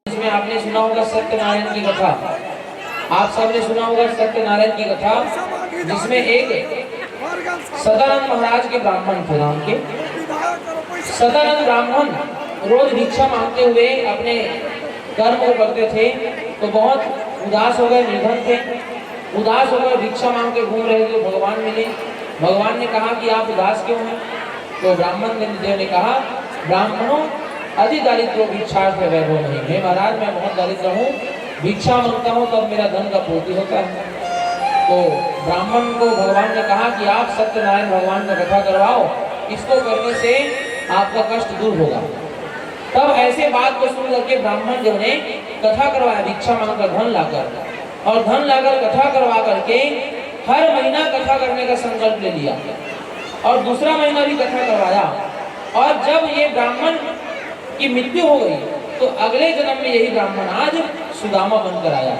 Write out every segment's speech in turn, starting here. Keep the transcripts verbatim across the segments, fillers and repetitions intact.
इसमें आपने सुना होगा सत्यनारायण की कथा। आप सबने सुना होगा सत्यनारायण की कथा, जिसमें एक सदानंद महाराज के ब्राह्मण थे नाम के। सदानंद ब्राह्मण रोज भिक्षा मांगते हुए अपने कर्म को करते थे, तो बहुत उदास हो गए, निर्धन थे, उदास होकर भिक्षा मांग के घूम रहे थे, तो भगवान मिले। भगवान ने कहा कि आप उदास क्यों हैं? तो ब्राह्मण ने, देव ने कहा, ब्राह्मणों, अति दारिद्रो भिक्षार्थ वैभव नहीं। हे महाराज, मैं बहुत दरिद्र हूँ, भिक्षा मांगता हूँ तब मेरा धन का पूर्ति होता है। तो ब्राह्मण को भगवान ने कहा कि आप सत्यनारायण भगवान का कथा करवाओ, इसको करने से आपका कष्ट दूर होगा। तब ऐसे बात को सुन करके ब्राह्मण जो ने कथा करवाया, भिक्षा मांगकर धन लाकर, और धन लाकर कथा करवा करके हर महीना कथा करने का संकल्प ले लिया और दूसरा महीना भी कथा करवाया। और जब ये ब्राह्मण की मृत्यु हो गई, तो अगले जन्म में यही ब्राह्मण आज सुदामा बनकर आया,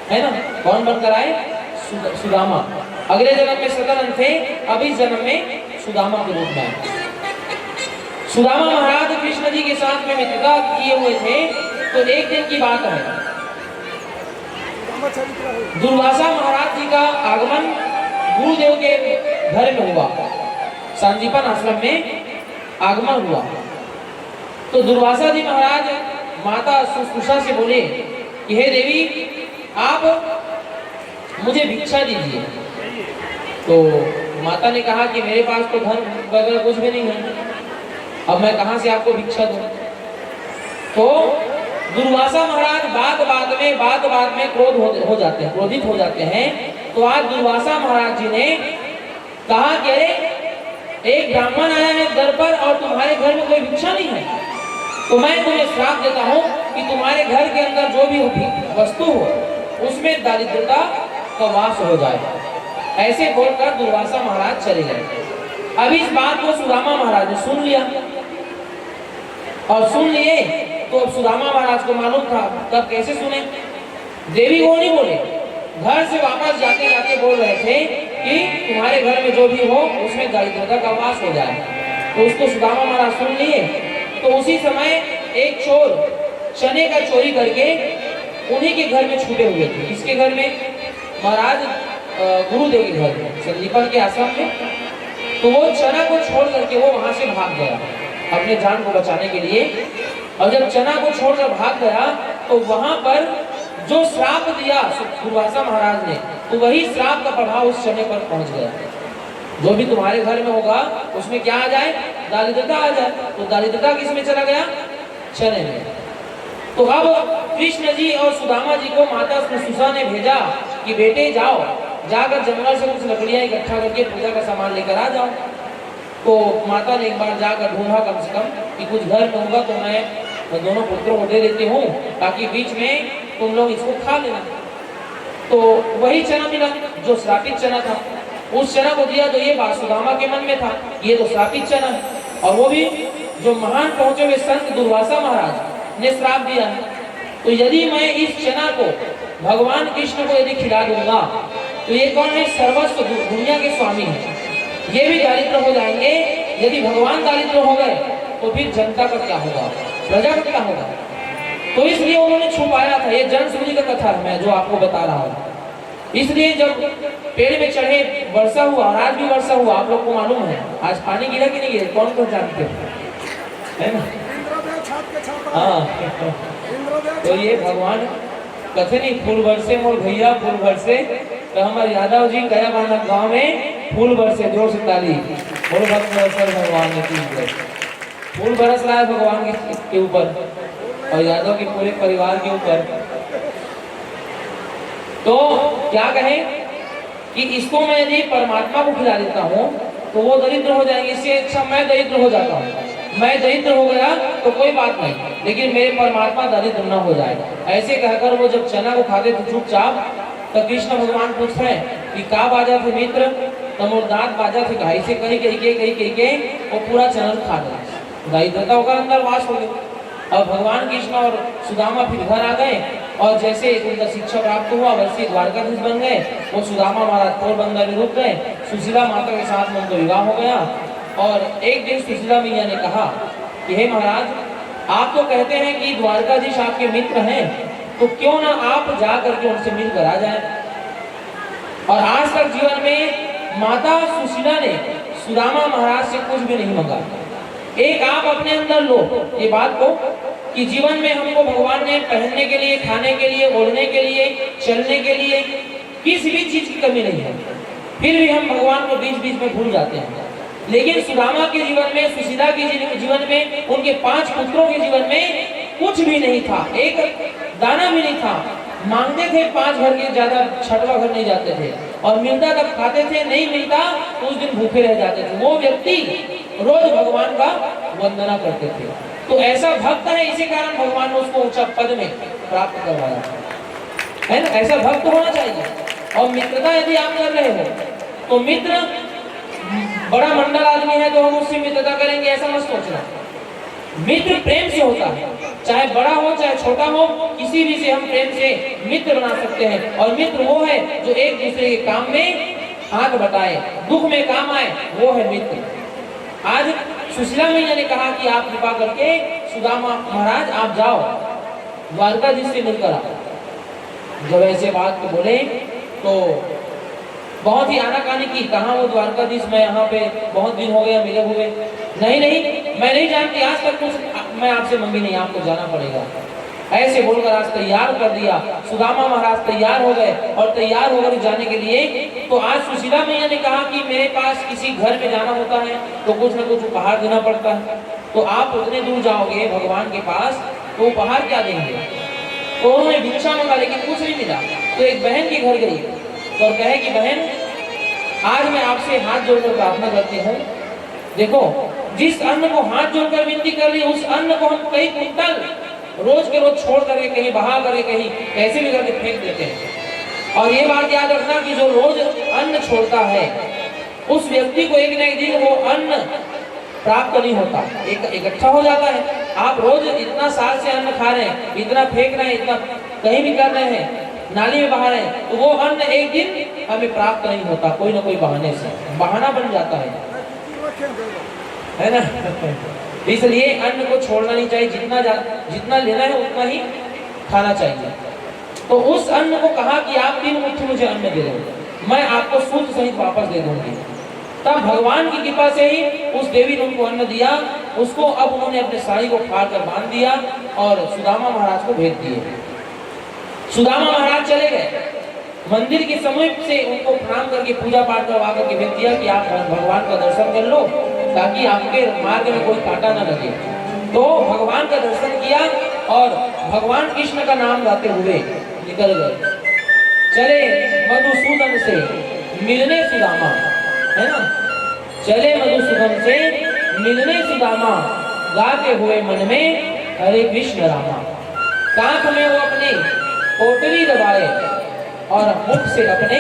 है ना? कौन बनकर आए? सुद-, सुदामा। अगले जन्म में सदानंद थे, अब इस जन्म में सुदामा के रूप में आए। सुदामा महाराज कृष्ण जी के साथ में मित्रता किए हुए थे। तो एक दिन की बात है, दुर्वासा महाराज जी का आगमन गुरुदेव के घर में हुआ, संदीपन आश्रम में आगमन हुआ। तो दुर्वासा जी महाराज माता सुसुषा से बोले कि हे देवी, आप मुझे भिक्षा दीजिए। तो माता ने कहा कि मेरे पास तो धन वगैरह कुछ भी नहीं है, अब मैं कहाँ से आपको भिक्षा दूँ? तो दुर्वासा महाराज बात बात में, बात बात में क्रोध हो, हो जाते हैं, क्रोधित हो जाते हैं। तो आज दुर्वासा महाराज जी ने कहा कि अरे, एक ब्राह्मण आया है दर पर और तुम्हारे घर में कोई भिक्षा नहीं है, तो मैं तुम्हें श्राप देता हूँ कि तुम्हारे घर के अंदर जो भी वस्तु हो, उसमें दारिद्रता का वास हो जाए। ऐसे बोलकर दुर्वासा महाराज चले गए। अब इस बात को सुदामा महाराज ने सुन लिया, और सुन लिए तो अब सुदामा महाराज को मालूम था। तब कैसे सुने? देवी वो नहीं बोले, घर से वापस जाते जाते बोल रहे थे कि तुम्हारे घर में जो भी हो, उसमें दारिद्रता का वास हो जाए। तो उसको सुदामा महाराज सुन लिए। तो उसी समय एक चोर चने का चोरी करके उन्हीं के घर में छुपे हुए थे। किसके घर में? महाराज, अ, गुरुदेव के घर में, संदीपन के आश्रम में। तो वो चना को छोड़ करके वो वहां से भाग गया अपने जान को बचाने के लिए। और जब चना को छोड़कर भाग गया, तो वहां पर जो श्राप दिया दुर्वासा महाराज ने, तो वही श्राप का प्रभाव उस चने पर पहुंच गया। जो भी तुम्हारे घर में होगा, उसमें क्या आ जाए? दारिद्रता आ जाए। तो दारिद्रता किस में चला गया? चने में। तो अब कृष्ण जी और सुदामा जी को माता सुसुषा ने भेजा कि बेटे जाओ, जाकर जंगल से कुछ लकड़ियां इकट्ठा करके पूजा का सामान लेकर आ जाओ। तो माता ने एक बार जाकर ढूंढा कम से कम कि कुछ घर में होगा तो मैं दोनों पुत्रों को दे देती हूँ, ताकि बीच में तुम लोग इसको खा लेना। तो वही चना मिला जो श्रापित चना था। उस चना को दिया तो ये बात सुदामा के मन में था, ये तो श्रापित चना है, और वो भी जो महान पहुंचे हुए संत दुर्वासा महाराज ने श्राप दिया है। तो यदि मैं इस चना को भगवान कृष्ण को यदि खिला दूंगा, तो ये कौन है? सर्वस्व दु-, दुनिया के स्वामी है, ये भी दारिद्र हो जाएंगे। यदि भगवान दारिद्र हो गए, तो फिर जनता का क्या होगा, प्रजा का क्या होगा? तो इसलिए उन्होंने छुपाया था। ये जन श्रुति का कथा है, मैं जो आपको बता रहा हूँ। इसलिए जब पेड़ में चढ़े, वर्षा हुआ, और आज भी वर्षा हुआ, आप लोग को मालूम है। आज पानी गिरा कि नहीं गिरा, कौन कौन जानते हो, है ना? हाँ। तो ये भगवान कथे नहीं, फूल बरसे मोर भैया, फूल बरसे, तो हमारे यादव जी कया बांधा गांव में फूल बरसे, जोर से ताली बोलो, भक्त वत्सल भगवान की जय। फूल बरस रहा है भगवान के, के ऊपर और यादव के पूरे परिवार के ऊपर। तो क्या कहें कि इसको मैं यदि परमात्मा को खिला देता हूँ, तो वो दरिद्र हो जाएंगे, इससे अच्छा मैं दरिद्र हो जाता हूँ। मैं दरिद्र हो गया तो कोई बात नहीं, लेकिन मेरे परमात्मा दरिद्र न हो जाए। ऐसे कहकर वो जब चना को खाते थे चुपचाप, तो कृष्ण भगवान पूछते हैं कि का बाजा थे मित्र? तो मोर दांत बाजा थे, कहा, ऐसे कही कही के, कही कही के वो पूरा चना खा गए। दरिद्रता होकर अंदर वास हो गई। अब भगवान कृष्ण और सुदामा फिर घर आ गए और जैसे उनका शिक्षा प्राप्त हुआ, वैसे ही द्वारकाधीश बन गए। वो सुदामा महाराज पोरबंदर में रुक गए। सुशीला माता के साथ में उनका विवाह हो गया। और एक दिन सुशीला मैया ने कहा कि हे महाराज, आप तो कहते हैं कि द्वारकाधीश आपके मित्र हैं, तो क्यों ना आप जा करके उनसे मिलकर आ जाएं। और आज तक जीवन में माता सुशीला ने सुदामा महाराज से कुछ भी नहीं मांगा। एक आप अपने अंदर लो ये बात को कि जीवन में हमको भगवान ने पहनने के लिए, खाने के लिए, ओढ़ने के लिए, चलने के लिए किसी भी चीज की कमी नहीं है, फिर भी हम भगवान को बीच बीच में भूल जाते हैं। लेकिन सुदामा के जीवन में, सुशीला के जी-, जीवन में, उनके पांच पुत्रों के जीवन में कुछ भी नहीं था, एक दाना भी नहीं था। मांगते थे, पांच घर के ज्यादा छठवां घर नहीं जाते थे, और मिलता तब खाते थे, नहीं मिलता तो उस दिन भूखे रह जाते थे। वो व्यक्ति रोज भगवान का वंदना करते थे। तो ऐसा भक्त है, इसी कारण भगवान ने उसको ऊंचा पद में प्राप्त करवाया, है ना? ऐसा भक्त होना चाहिए। और मित्रता यदि आप कर रहे हो तो मित्र, बड़ा मंडल आदमी है तो हम उससे मित्रता करेंगे, ऐसा मत सोचना। मित्र प्रेम से होता है, चाहे बड़ा हो चाहे छोटा हो, किसी भी से हम प्रेम से मित्र बना सकते हैं। और मित्र वो है जो एक दूसरे के काम में हाथ बटाए, दुख में काम आए, वो है मित्र। आज सुशीला मैया ने कहा कि आप कृपा करके सुदामा महाराज आप जाओ, द्वारकाधीश से मिलकर आओ। जब ऐसे बात को बोले तो बहुत ही आनाकानी की, कहाँ वो द्वारकाधीश, मैं यहाँ पे बहुत दिन हो गया मिले हुए। नहीं नहीं, मैं नहीं जानती, आज तक कुछ मैं आपसे मंगी नहीं, आपको जाना पड़ेगा। ऐसे बोलकर आज तैयार कर दिया। सुदामा महाराज तैयार हो गए और तैयार होकर जाने के लिए तो आज सुशीला मैया ने कहा कि मेरे पास किसी घर में जाना होता है तो कुछ ना कुछ उपहार देना पड़ता है, तो आप उतने दूर जाओगे भगवान के पास तो उपहार क्या देंगे? तो उन्होंने भिक्षा मांगा लेकिन कुछ नहीं मिला। तो एक बहन के घर गई और कहे कि बहन, आज मैं आपसे हाथ जोड़कर प्रार्थना करती हूँ, देखो, जिस अन्न को हाथ जोड़कर विनती कर रही, उस अन्न को हम कई कुंटल रोज के रोज छोड़ करके, कहीं बहा करके, कहीं कैसे भी करके फेंक देते हैं। और ये बात याद रखना कि जो रोज अन्न छोड़ता है उस व्यक्ति को एक ना एक दिन वो अन्न प्राप्त नहीं होता, एक इकट्ठा हो जाता है। आप रोज इतना साल से अन्न खा रहे हैं, इतना फेंक रहे हैं, इतना कहीं भी कर रहे हैं, नाली में बहा रहे हैं, तो वो अन्न एक दिन हमें प्राप्त नहीं होता, कोई ना कोई बहाने से बहाना बन जाता है, है ना? इसलिए अन्न को छोड़ना नहीं चाहिए, जितना जा, जितना लेना है उतना ही खाना चाहिए। तो उस अन्न को कहा कि आप तीन मुट्ठी मुझे अन्न दे दो, मैं आपको सूत सहित वापस दे दूंगी। तब भगवान की कृपा से ही उस देवी ने उनको अन्न दिया। उसको अब उन्होंने अपने साड़ी को फाड़ कर बांध दिया और सुदामा महाराज को भेज दिए। सुदामा महाराज चले गए। मंदिर के समीप से उनको प्रणाम करके, पूजा पाठ करवा करके भेज दिया कि आप भगवान का दर्शन कर लो, ताकि आपके मार्ग में कोई कांटा न लगे। तो भगवान का दर्शन किया और भगवान कृष्ण का नाम गाते हुए निकल गए। चले मधुसूदन से मिलने सुदामा, है ना? चले मधुसूदन से मिलने सुदामा, गाते हुए मन में हरे कृष्ण रामा। कांख में वो अपनी पोटली दबाए और मुख से अपने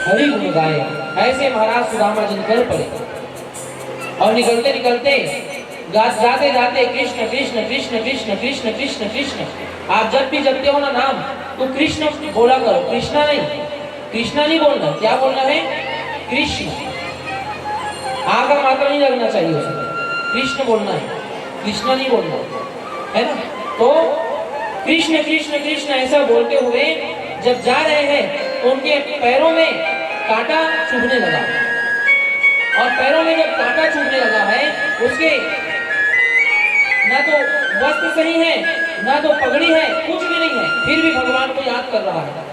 हरि गुण गाए। ऐसे महाराज सुदामा जी निकल पड़े और निकलते निकलते गा-, जाते जाते कृष्ण कृष्ण कृष्ण कृष्ण कृष्ण कृष्ण कृष्ण। आप जब भी जपते हो ना नाम, तो कृष्ण बोला करो, कृष्णा नहीं, कृष्णा नहीं बोलना। क्या बोलना है? कृष्ण। आ का मात्रा नहीं लगना चाहिए उसमें, कृष्ण बोलना है, कृष्णा नहीं बोलना, है ना? तो कृष्ण कृष्ण कृष्ण ऐसा बोलते हुए जब जा रहे हैं तो उनके पैरों में कांटा चुभने लगा। और पैरों में जब कांटा चुभने लगा है, उसके ना तो वस्त्र सही है, ना तो पगड़ी है, कुछ भी नहीं है, फिर भी भगवान को याद कर रहा है।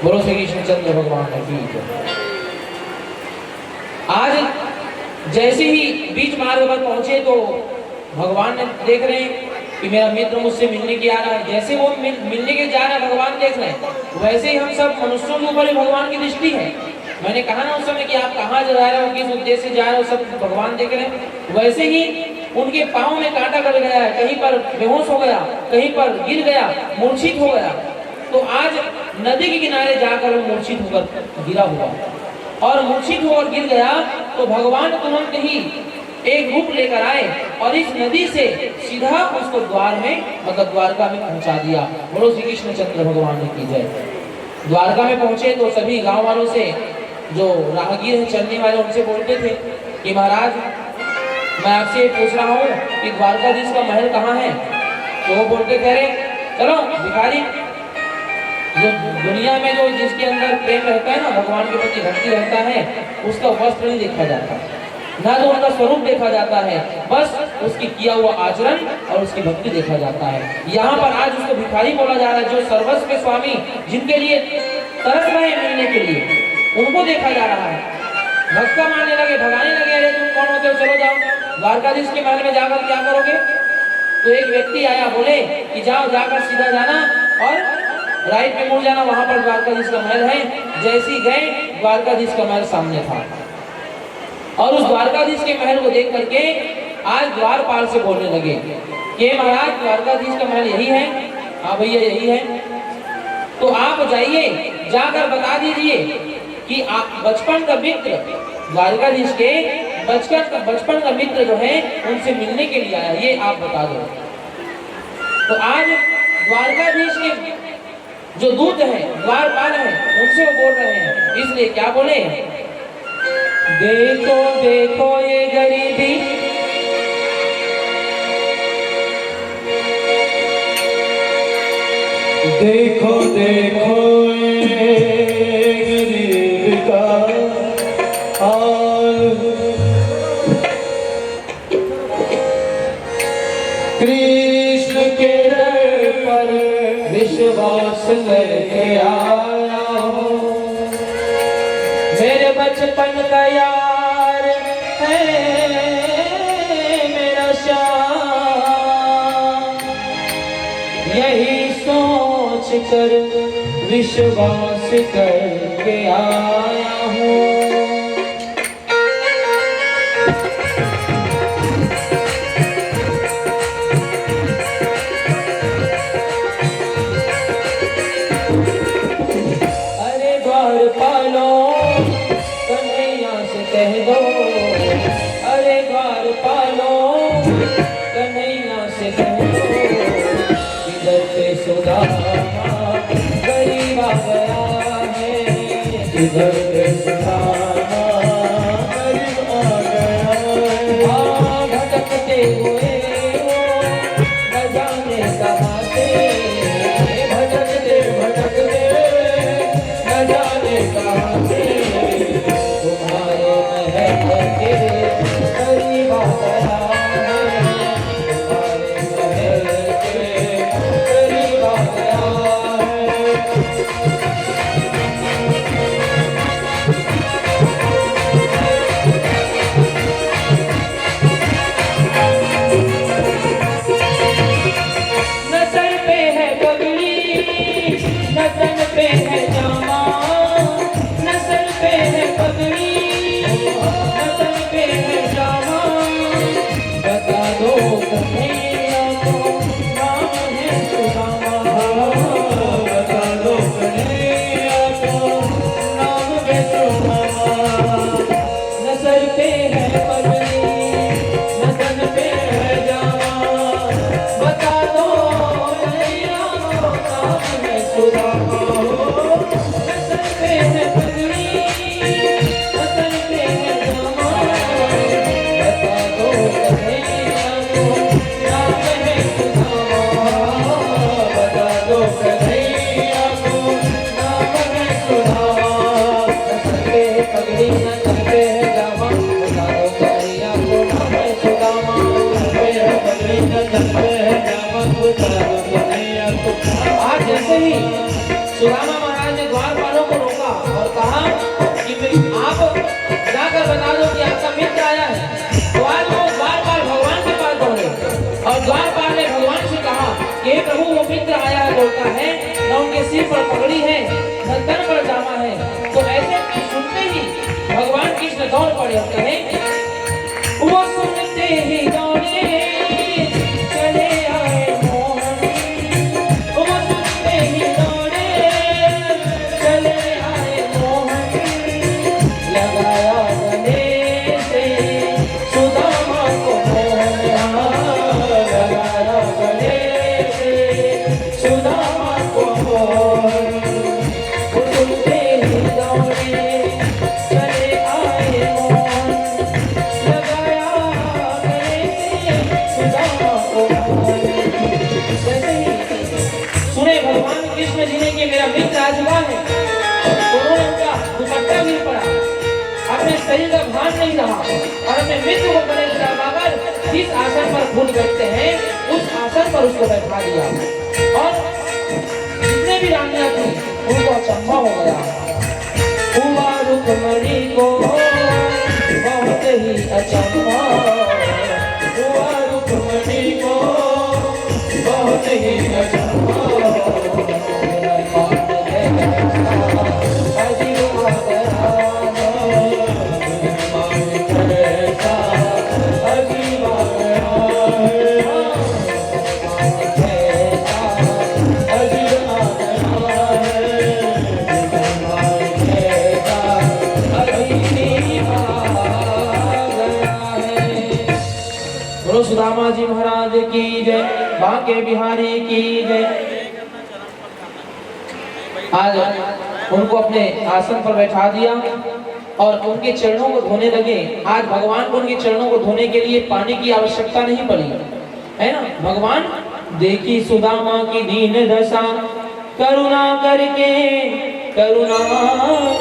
बोलो श्री कृष्णचंद्र भगवान की जय। आज जैसे ही बीच मार्ग पर पहुंचे तो भगवान ने देख रहे हैं कि मेरा मित्र मुझसे मिलने के आ रहा है। जैसे वो मिल, मिलने के जा रहा है, भगवान देख रहे हैं। वैसे ही हम सब मनुष्यों के ऊपर भी भगवान की दृष्टि है। मैंने कहा ना उस समय कि आप कहाँ जा रहे हो, किस उद्देश्य से जा रहे हो, सब भगवान देख रहे हैं। वैसे ही उनके पाँव में कांटा गड़ गया है, कहीं पर बेहोश हो गया, कहीं पर गिर गया, मूर्छित हो गया। तो आज नदी के किनारे जाकर वो मूर्छित होकर गिरा हुआ, और मूर्छित होकर गिर गया तो भगवान तुरंत ही एक रूप लेकर आए और इस नदी से सीधा उसको द्वार में, मतलब द्वारका में पहुंचा दिया। बोलो श्री कृष्णचंद्र भगवान की जय। द्वारका में पहुंचे तो सभी गांव वालों से, जो राहगीर हैं, चलने वाले, उनसे बोलते थे कि महाराज, मैं आपसे ये पूछ रहा हूँ कि द्वारकाधीश का महल कहाँ है? तो वो बोलते थे, अरे चलो भिखारी, जो दुनिया में जो, जिसके अंदर प्रेम रहता है ना, भगवान के प्रति भक्ति रहता है, उसका वस्त्र नहीं देखा जाता, ना तो उनका स्वरूप देखा जाता है, बस उसकी किया हुआ आचरण और उसकी भक्ति देखा जाता है। यहाँ पर आज उसको भिखारी बोला जा रहा है, जो सर्वस्व के स्वामी, जिनके लिए तरस रहे हैं मिलने के लिए, उनको देखा जा रहा है। धक्का मारने लगे, भगाने लगे, अरे तुम कौन होते हो, चलो जाओ, द्वारकाधीश के महल में जाकर क्या करोगे? तो एक व्यक्ति आया, बोले कि जाओ, जाकर सीधा जाना और राइट पे मुड़ जाना, वहां पर द्वारकाधीश का महल है। जैसे ही गए, द्वारकाधीश का महल सामने था। और उस द्वारकाधीश के महल को देख करके आज द्वारपाल से बोलने लगे कि महाराज, द्वारकाधीश का महल यही है? हाँ भैया, यही है। तो आप जाइए, जाकर बता दीजिए कि आप, बचपन का मित्र, द्वारकाधीश के बचपन का, बचपन का मित्र जो है, उनसे मिलने के लिए आया, ये आप बता दो। तो आज द्वारकाधीश के जो दूत हैं, द्वारपाल हैं, उनसे वो बोल रहे हैं। इसलिए क्या बोले? देखो, देखो ये गरीबी, देखो, देखो ये गरीब का हाल। कृष्ण के दर पर विश्वास करके आया हूँ। मेरे बचपन का यार है मेरा श्याम, यही सोच कर विश्वास करके आया हूँ। अरे द्वारपालो, कन्हैया से कह दो। अरे द्वारपालो, कन्हैया से कह दो। इधर पे सुदामा गरीब आ गया है। इधर पे सुदामा गरीब आ गया है। हाँ, भटकते हुए वो न जाने कहाँ से, भटकते भटकते न जाने कहाँ से तुम्हारे महल के करीब आ गया है। तुम्हारे महल के करीब आ गया है। न सर पे है पगड़ी, न तन पे है जामा, न सर पे है पगड़ी, न तन पे है जामा। बता दो कन्हैया को नाम है सुदामा। बता दो कन्हैया को नाम है सुदामा। न सर पे है पगड़ी, न तन पे है जामा। बता दो कन्हैया को नाम है सुदामा। न सर पे है पगड़ी, न तन पे है जामा। बता दो कन्हैया को नाम है सुदामा। बता दो कन्हैया को नाम है सुदामा। न सर पे पगड़ी, न तन पे है जामा। बता दो कन्हैया को नाम है सुदामा। न सर पे पगड़ी, न तन पे है जामा। बता दो कन्हैया को। आज जैसे ही सुदामा महाराज ने द्वारपालों को रोका और कहा कि आप जाकर बता दो कि आपका मित्र आया है। तो आज वो द्वारपाल भगवान के पास दौड़े और द्वारपाल ने भगवान से कहा कि हे प्रभु, वो मित्र आया है, दौड़ता है, न उनके सिर पर पगड़ी है, न तन पर जामा है। तो ऐसे सुनते ही भगवान कृष्ण दौड़ पड़े और कहे, वो सुनते ही दौड़े चले आए मोहन। वो सुनते ही दौड़े चले आए मोहन। लगाया गले से सुदामा शरीर का भान नहीं रहा और अपने मित्र को गले से लगाकर जिस आसन पर खुद बैठते हैं, उस आसन पर उसको बैठा दिया। और जितने भी रानियां थी, उनको अचंभा हो गया। हुआ रुक्मणी को बहुत ही अचंभा, हुआ रुक्मणी को बहुत ही अचंभा। बोलो सुदामा जी महाराज की जय, बांके बिहारी की जय। आज उनको अपने आसन पर बैठा दिया और उनके चरणों को धोने लगे। आज भगवान को उनके चरणों को धोने के लिए पानी की आवश्यकता नहीं पड़ी, है ना? भगवान, देखी सुदामा की दीन दशा, करुणा करके करुणा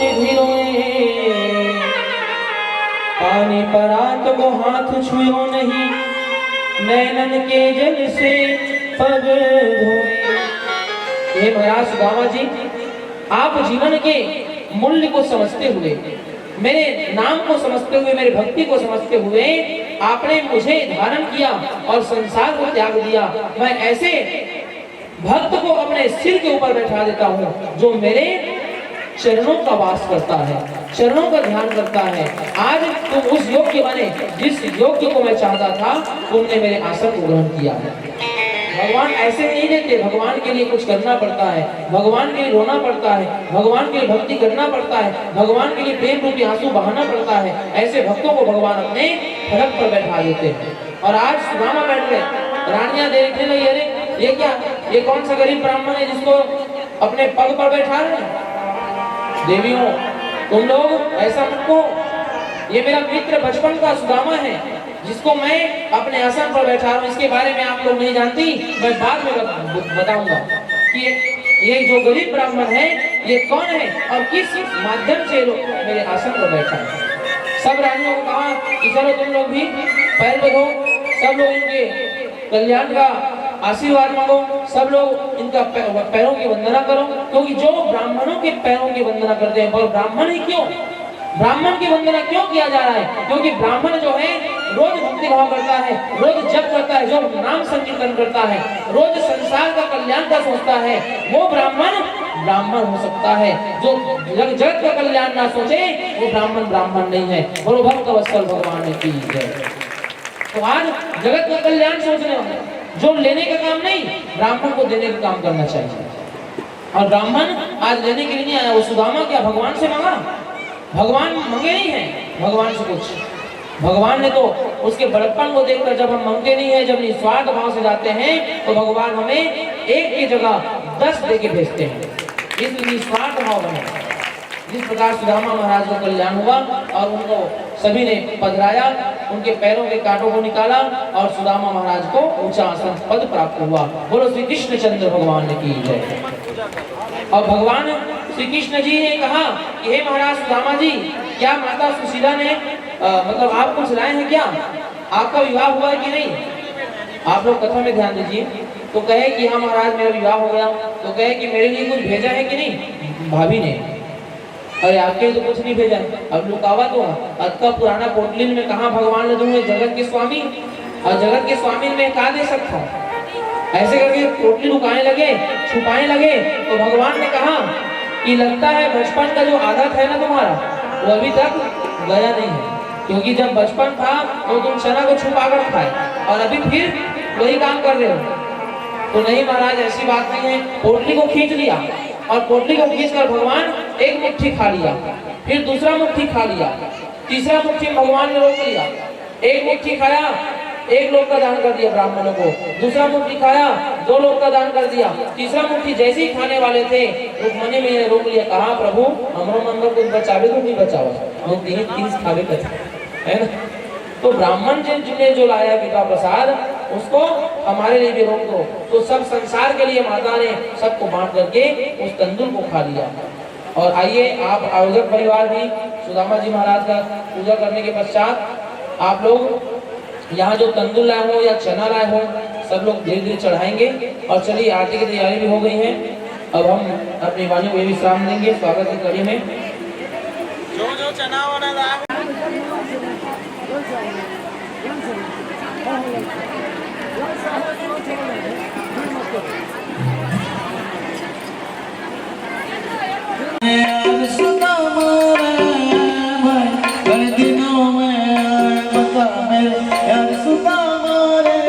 निधि रोए। पानी परात को हाथ छुयो नहीं, नैनन के जल से पग धोए। हे महाराज सुदामा जी, आप जीवन के मूल्य को समझते हुए, मेरे नाम को समझते हुए, मेरी भक्ति को समझते हुए आपने मुझे धारण किया और संसार को त्याग दिया। मैं ऐसे भक्त को अपने सिर के ऊपर बैठा देता हूँ, जो मेरे चरणों का वास करता है, चरणों का ध्यान करता है। आज तुम उस योग्य बने, जिस योग्य को मैं चाहता था, तुमने मेरे आसन को ग्रहण किया है। भगवान ऐसे नहीं देते, भगवान के लिए कुछ करना पड़ता है, भगवान के लिए रोना पड़ता है, भगवान के लिए भक्ति करना पड़ता है, भगवान के लिए प्रेम रूपी आंसू बहाना पड़ता है। ऐसे भक्तों को भगवान अपने फलक पर बैठा देते हैं। और आज सुदामा बैठ गए, रानियां देखने लगी, अरे ये क्या, ये कौन सा गरीब ब्राह्मण है जिसको अपने पग पर बैठा रहे हैं? देवियों, तुम लोग ऐसा मत कहो, ये मेरा मित्र बचपन का सुदामा है, जिसको मैं अपने आसन पर बैठा रहा हूँ, इसके बारे में आप लोग नहीं जानती, मैं बाद में बत-, बताऊंगा कि ये, ये जो गरीब ब्राह्मण है, ये कौन है और किस माध्यम से ये लोग मेरे आसन पर बैठा है। सब रानियों को कहा कि चलो तुम लोग भी पैर बधो, सब लोग इनके कल्याण का आशीर्वाद मांगो, सब लोग इनका पै-, पैरों की वंदना करो, क्योंकि जो ब्राह्मणों के पैरों की वंदना करते हैं, और ब्राह्मण ही क्यों, ब्राह्मण की वंदना क्यों किया जा रहा है? क्योंकि ब्राह्मण जो है, रोज भक्ति भाव करता है, रोज जप करता है, जो नाम संकीर्तन करता है, रोज संसार का कल्याण का सोचता है, वो ब्राह्मण ब्राह्मण हो सकता है। जो जग-, जगत का कल्याण ना सोचे, वो ब्राह्मण ब्राह्मण नहीं है। बोलो भक्त वत्सल भगवान की जय। तो आज जगत का कल्याण सोचने वाले, जो लेने का काम नहीं, ब्राह्मण को देने का काम करना चाहिए। और ब्राह्मण आज लेने के लिए नहीं आया। वो सुदामा क्या भगवान से मांगा? भगवान मांगे नहीं है भगवान से कुछ। भगवान ने तो उसके बड़प्पन को देखकर, जब हम मांगते नहीं है, जब निस्वार्थ भाव से जाते हैं, तो भगवान हमें एक की जगह दस दे के भेजते हैं। इस निस्वार्थ भाव में जिस प्रकार सुदामा महाराज का कल्याण हुआ और उनको सभी ने पधराया, उनके पैरों के कांटों को निकाला और सुदामा महाराज को ऊंचा आसन पद प्राप्त हुआ। बोलो श्री कृष्णचंद्र भगवान की जय। और भगवान श्री कृष्ण जी ने कहा कि हे महाराज सुदामा जी, क्या माता सुशीला ने, अ, मतलब, आप कुछ लाए हैं क्या? आपका विवाह हुआ है कि नहीं? आप लोग कथा में ध्यान दीजिए। तो कहे कि हाँ महाराज, मेरा विवाह हो गया। तो कहे कि मेरे लिए कुछ भेजा है कि नहीं भाभी ने? अरे, आपके लिए तो कुछ नहीं भेजा है। अब लुकावा तो है। अतका पुराना पोटली में कहाँ भगवान ने दूंगे, जगत के स्वामी, और जगत के स्वामी में का दे सकता हूँ? ऐसे करके पोटली लुकाने लगे, छुपाने लगे, तो भगवान ने कहा कि लगता है बचपन का जो आदत है ना तुम्हारा, वो अभी तक गया नहीं है, क्योंकि जब बचपन था तो तुम चना को छुपा कर खाए और अभी फिर वही काम कर रहे हो। तो नहीं महाराज, ऐसी बात नहीं है। पोटली को खींच लिया और पोटली को खींचकर भगवान एक मुट्ठी खा लिया, फिर दूसरा मुट्ठी खा लिया, तीसरा मुट्ठी भगवान ने रोक लिया। एक मुट्ठी खाया, एक लोक का दान कर दिया ब्राह्मणों को, दूसरा मुट्ठी खाया, दो लोक का दान कर दिया, तीसरा मुट्ठी जैसे ही खाने वाले थे, रुक्मणी मैया ने रोक लिया, कहा, "प्रभु, हमरो मन को कुछ बचावे तो नहीं बचावा, हम तीन तीन खावे कर," है ना? तो ब्राह्मण जिन, जिनने जो लाया कृपा प्रसाद, उसको हमारे लिए भी रोक दो। तो सब संसार के लिए माता ने सबको बांट करके उस तंदूर को खा लिया। और आइए, आप आयोजक परिवार भी, सुदामा जी महाराज का पूजा करने के पश्चात आप लोग यहाँ जो तंदूर लाए हो या चना लाए हो, सब लोग धीरे धीरे चढ़ाएंगे। और चलिए, आरती की तैयारी भी हो गई है। अब हम अपने मेहमानों को ये विश्राम देंगे स्वागत की कड़ी में। जो जो चना वना लाए हो। यार सुदामा रे भाई, बड़े दिनों में आया बता मेरे यार सुदामा रे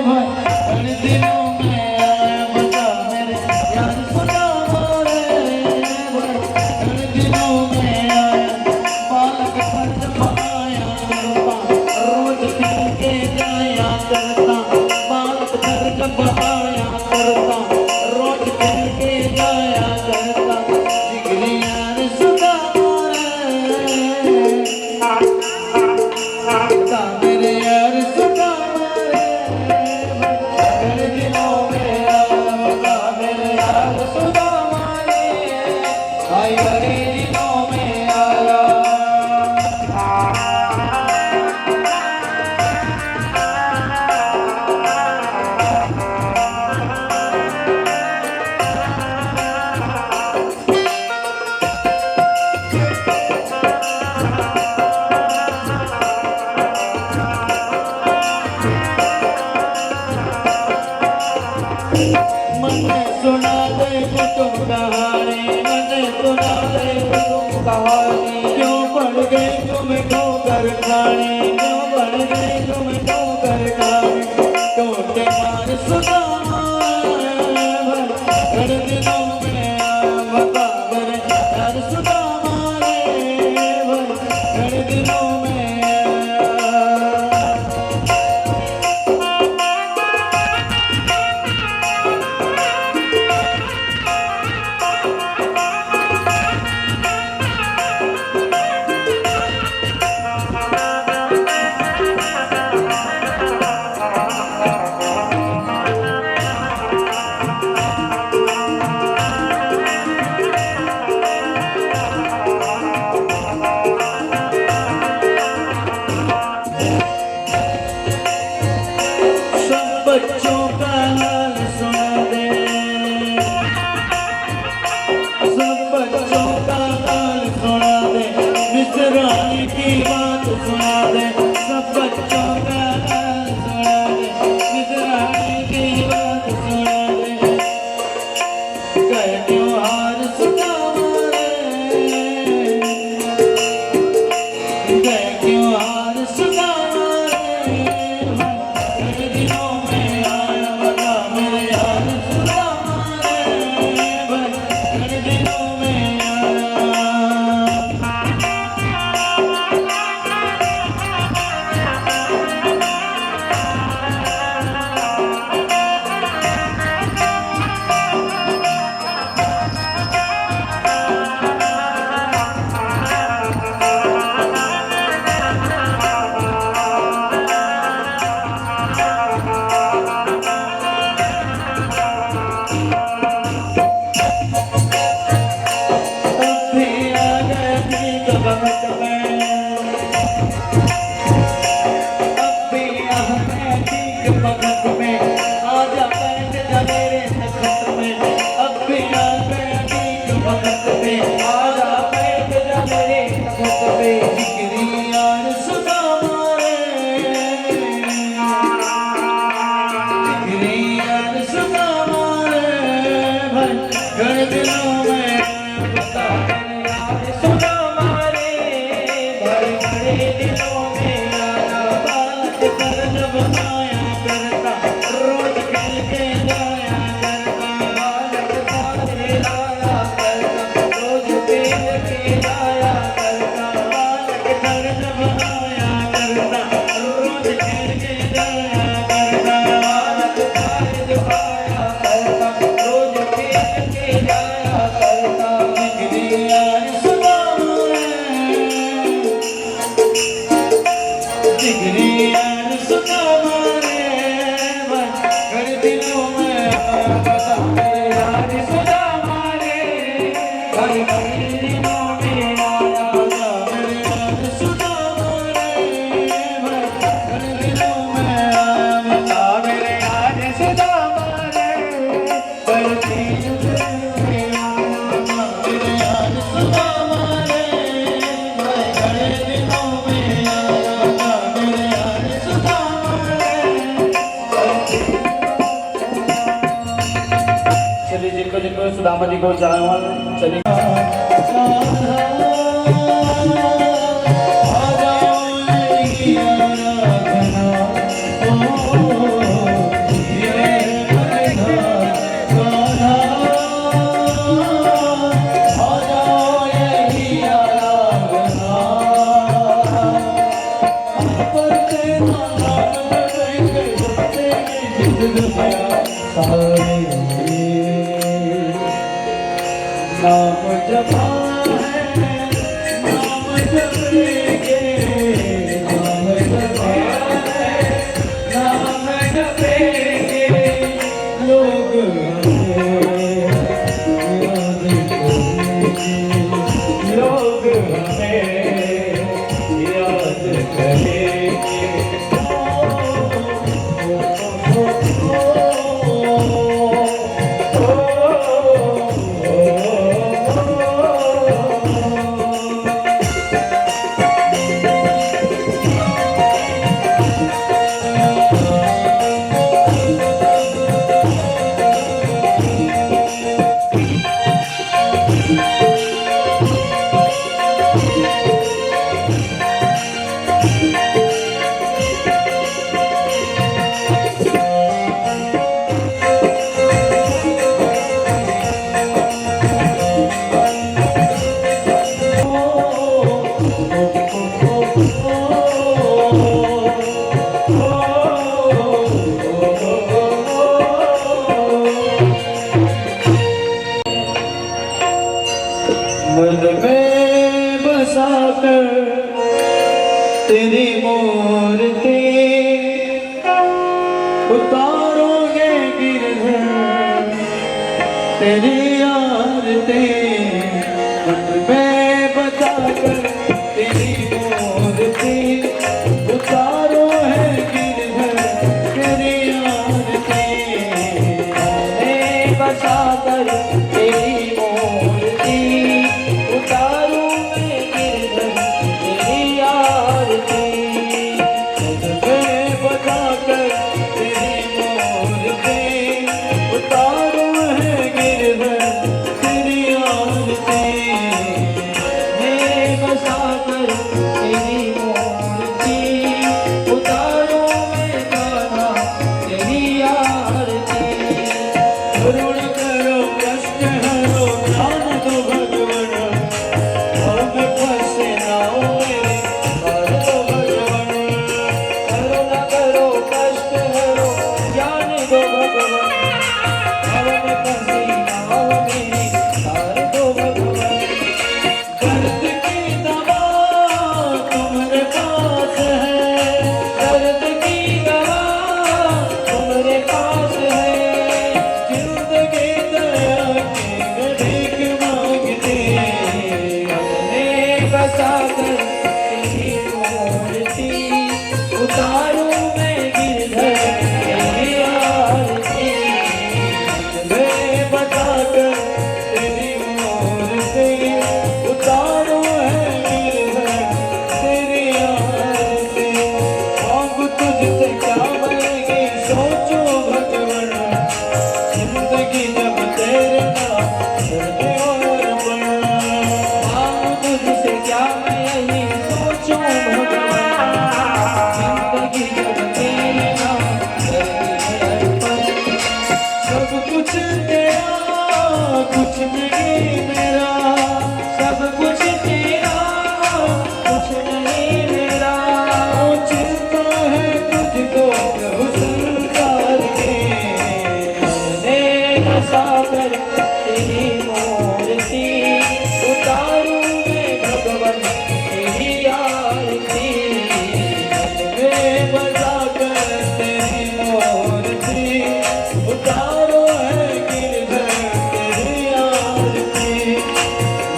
भाई, बड़े दिनों में आया बता मेरे यार सुदामा रे भाई, बड़े दिनों में आया। बालक घर जब आया करता, रोज खेल के जाया करता, बालक घर जब आया करता, रोज खेल के जाया करता, जिगरी यार सुदामा रे। मेरे यार सुदामा रे, बड़े दिनों में आया, मेरे यार सुदामा रे, आई बड़े दिनों में आया। मने सुना दे कुटुम कहानी, मने सुना दे कुटुम कहानी। क्यों पड़ गई तुम ठोकर खानी, क्यों पड़ गई तुम ठोकर खानी? टोटे मार सुदामा रे, बड़े दिनों में आया बता मेरे यार सुदामा रे, बड़े दिनों में आया। सब बच्चों का हाल सुना दे, सब बच्चों का हाल सुना दे, मिसरानी की बात सुना दे, सब बच्चों का हाल सुना दे, मिसरानी की बात सुना दे। गए क्यों हार सुदामा रे, गए क्यों हार सुदामा रे, बड़े दिनों में आया बता मेरे यार सुदामा रे, बड़े दिनों में आया। अब भी आ गए ठीक वक्त में, अब भी आ गए ठीक वक्त में, आजा बैठ जा मेरे तखत में। अब भी आ गए ठीक वक्त में, आजा बैठ जा मेरे तखत में। जिगरी यार सुदामा रे, जिगरी यार सुदामा रे, भाई घर दिलों में जिगरी यार सुदामा रे, भाई, घर दिलों में आया बता मेरे यार सुदामा रे, भाई, घर दिलों में आया बता मेरे यार सुदामा। को जावन चली। नाम जपा है, नाम जपेंगे, नाम जपा है, नाम जपेंगे, लोग हमें याद करेंगे, लोग हमें याद करेंगे। मन में बसाकर तेरी मूर्ति उतारोगे गिरधर तेरी आरती। मन में बसाकर तेरी मूर्ति उतारो है गिरधर तेरी आरती। मन में बसाकर तेरी मूर्ति उतारो है गिरधर तेरी आरती। मन में बसाकर तेरी मूर्ति उतारो है गिरधर तेरी आरती। मन में बसाकर तेरी मूर्ति उतारो मैं कान्हा तेरी आरती। करुण करो, कष्ट हरो, ज्ञान दो भगवन, भव में फंसे नाव मेरी तार दो भगवन। करुणा करो, कष्ट हरो, ज्ञान दो भगवन, भव में फंसी नाव मेरी तार दो भगवन। दर्द की दवा तुम्हारे पास है, दर्द की दवा तुम्हारे पास है। जिंदगी दया की भीख मांगती, अपने बसा कर तेरी मूर्ति उतारूं मैं गिरधर तेरी आरती। मैं बता कर तेरी मूर्ति उतारूं है गिरधर तेरी आरती। मांगू तुझसे क्या मैं ये सोचूं भगवन, जिंदगी जब तेरे नाम कर दे और अर्पण। मांगू तुझसे क्या मैं यही सोचूं भगवान, जिंदगी जब तेरे नाम कर दे अर्पण। सब कुछ तेरा, कुछ नहीं मेरा, सब कुछ तेरा, कुछ नहीं मेरा। चिंता है तुझको प्रभु संसार की, मैंने बसा कर तेरी मूर्ति उतारूं मैं भगवन तेरी आरती। मैं बसा कर तेरी मूर्ति उतारो है गिरधर तेरी आरती।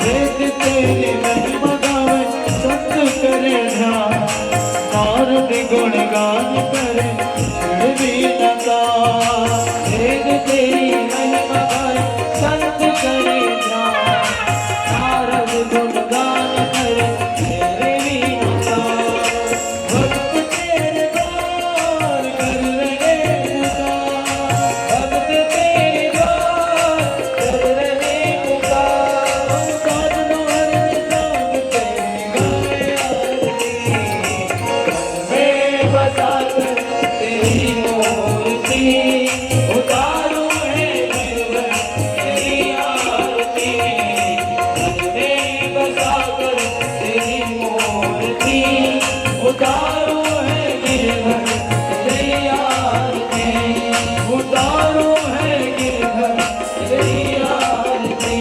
वेद तेरी महिमा गावे संत करे ध्यान, नारद गुणगान करे फिर भी न कान। वेद तेरी महिमा गाए संत करे ध्यान, नारद गुणगान करे फिर भी न कान। भक्त तेरे द्वार कर रहे पुकार, भक्त तेरे द्वार कर रहे तेरी मूर्ति उतारो है गिरधर तेरी आरती, मन में बसा कर तेरी मूर्ति उतारो है गिरधर तेरी आरती, उतारो है गिरधर तेरी आरती।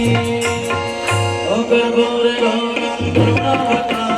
ओ कर्पूर गौरम करुणावतारम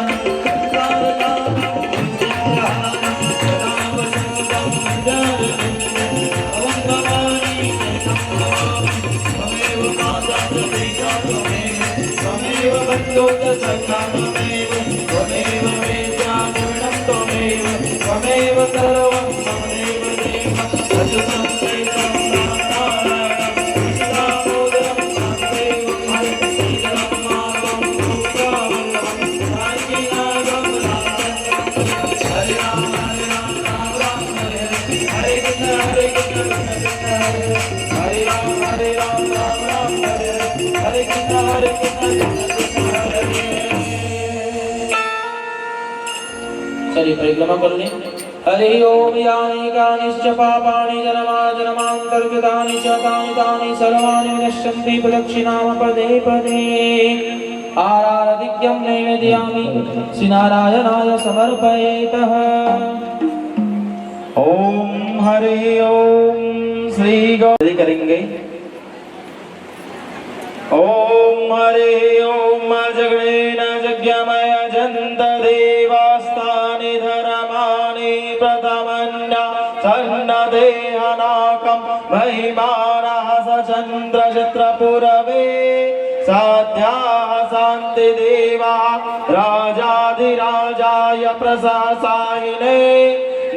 चलिए, परिक्रमा कर लें। हरि ओम। यानि कानिश्च पापानि जन्मा जन्मांतरकृतानि च, तानि तानि सर्वाणि विनश्यन्ति प्रदक्षिणाम पदे पदे। आराधिक्यम नैवेद्यामि श्री नारायणाय समर्पयेतः। ओम हरि ओम। श्री गौ करेंगे। ओम हरि ओम। जगणेन जग्यमयजन्त देवास्तानि धर्माणि प्रथमन्या सन्नदेहनाकं महिमानः स चन्द्रचित्रपुरवे साध्याः शान्तिदेवाः राजाधिराजाय प्रशासाहिने।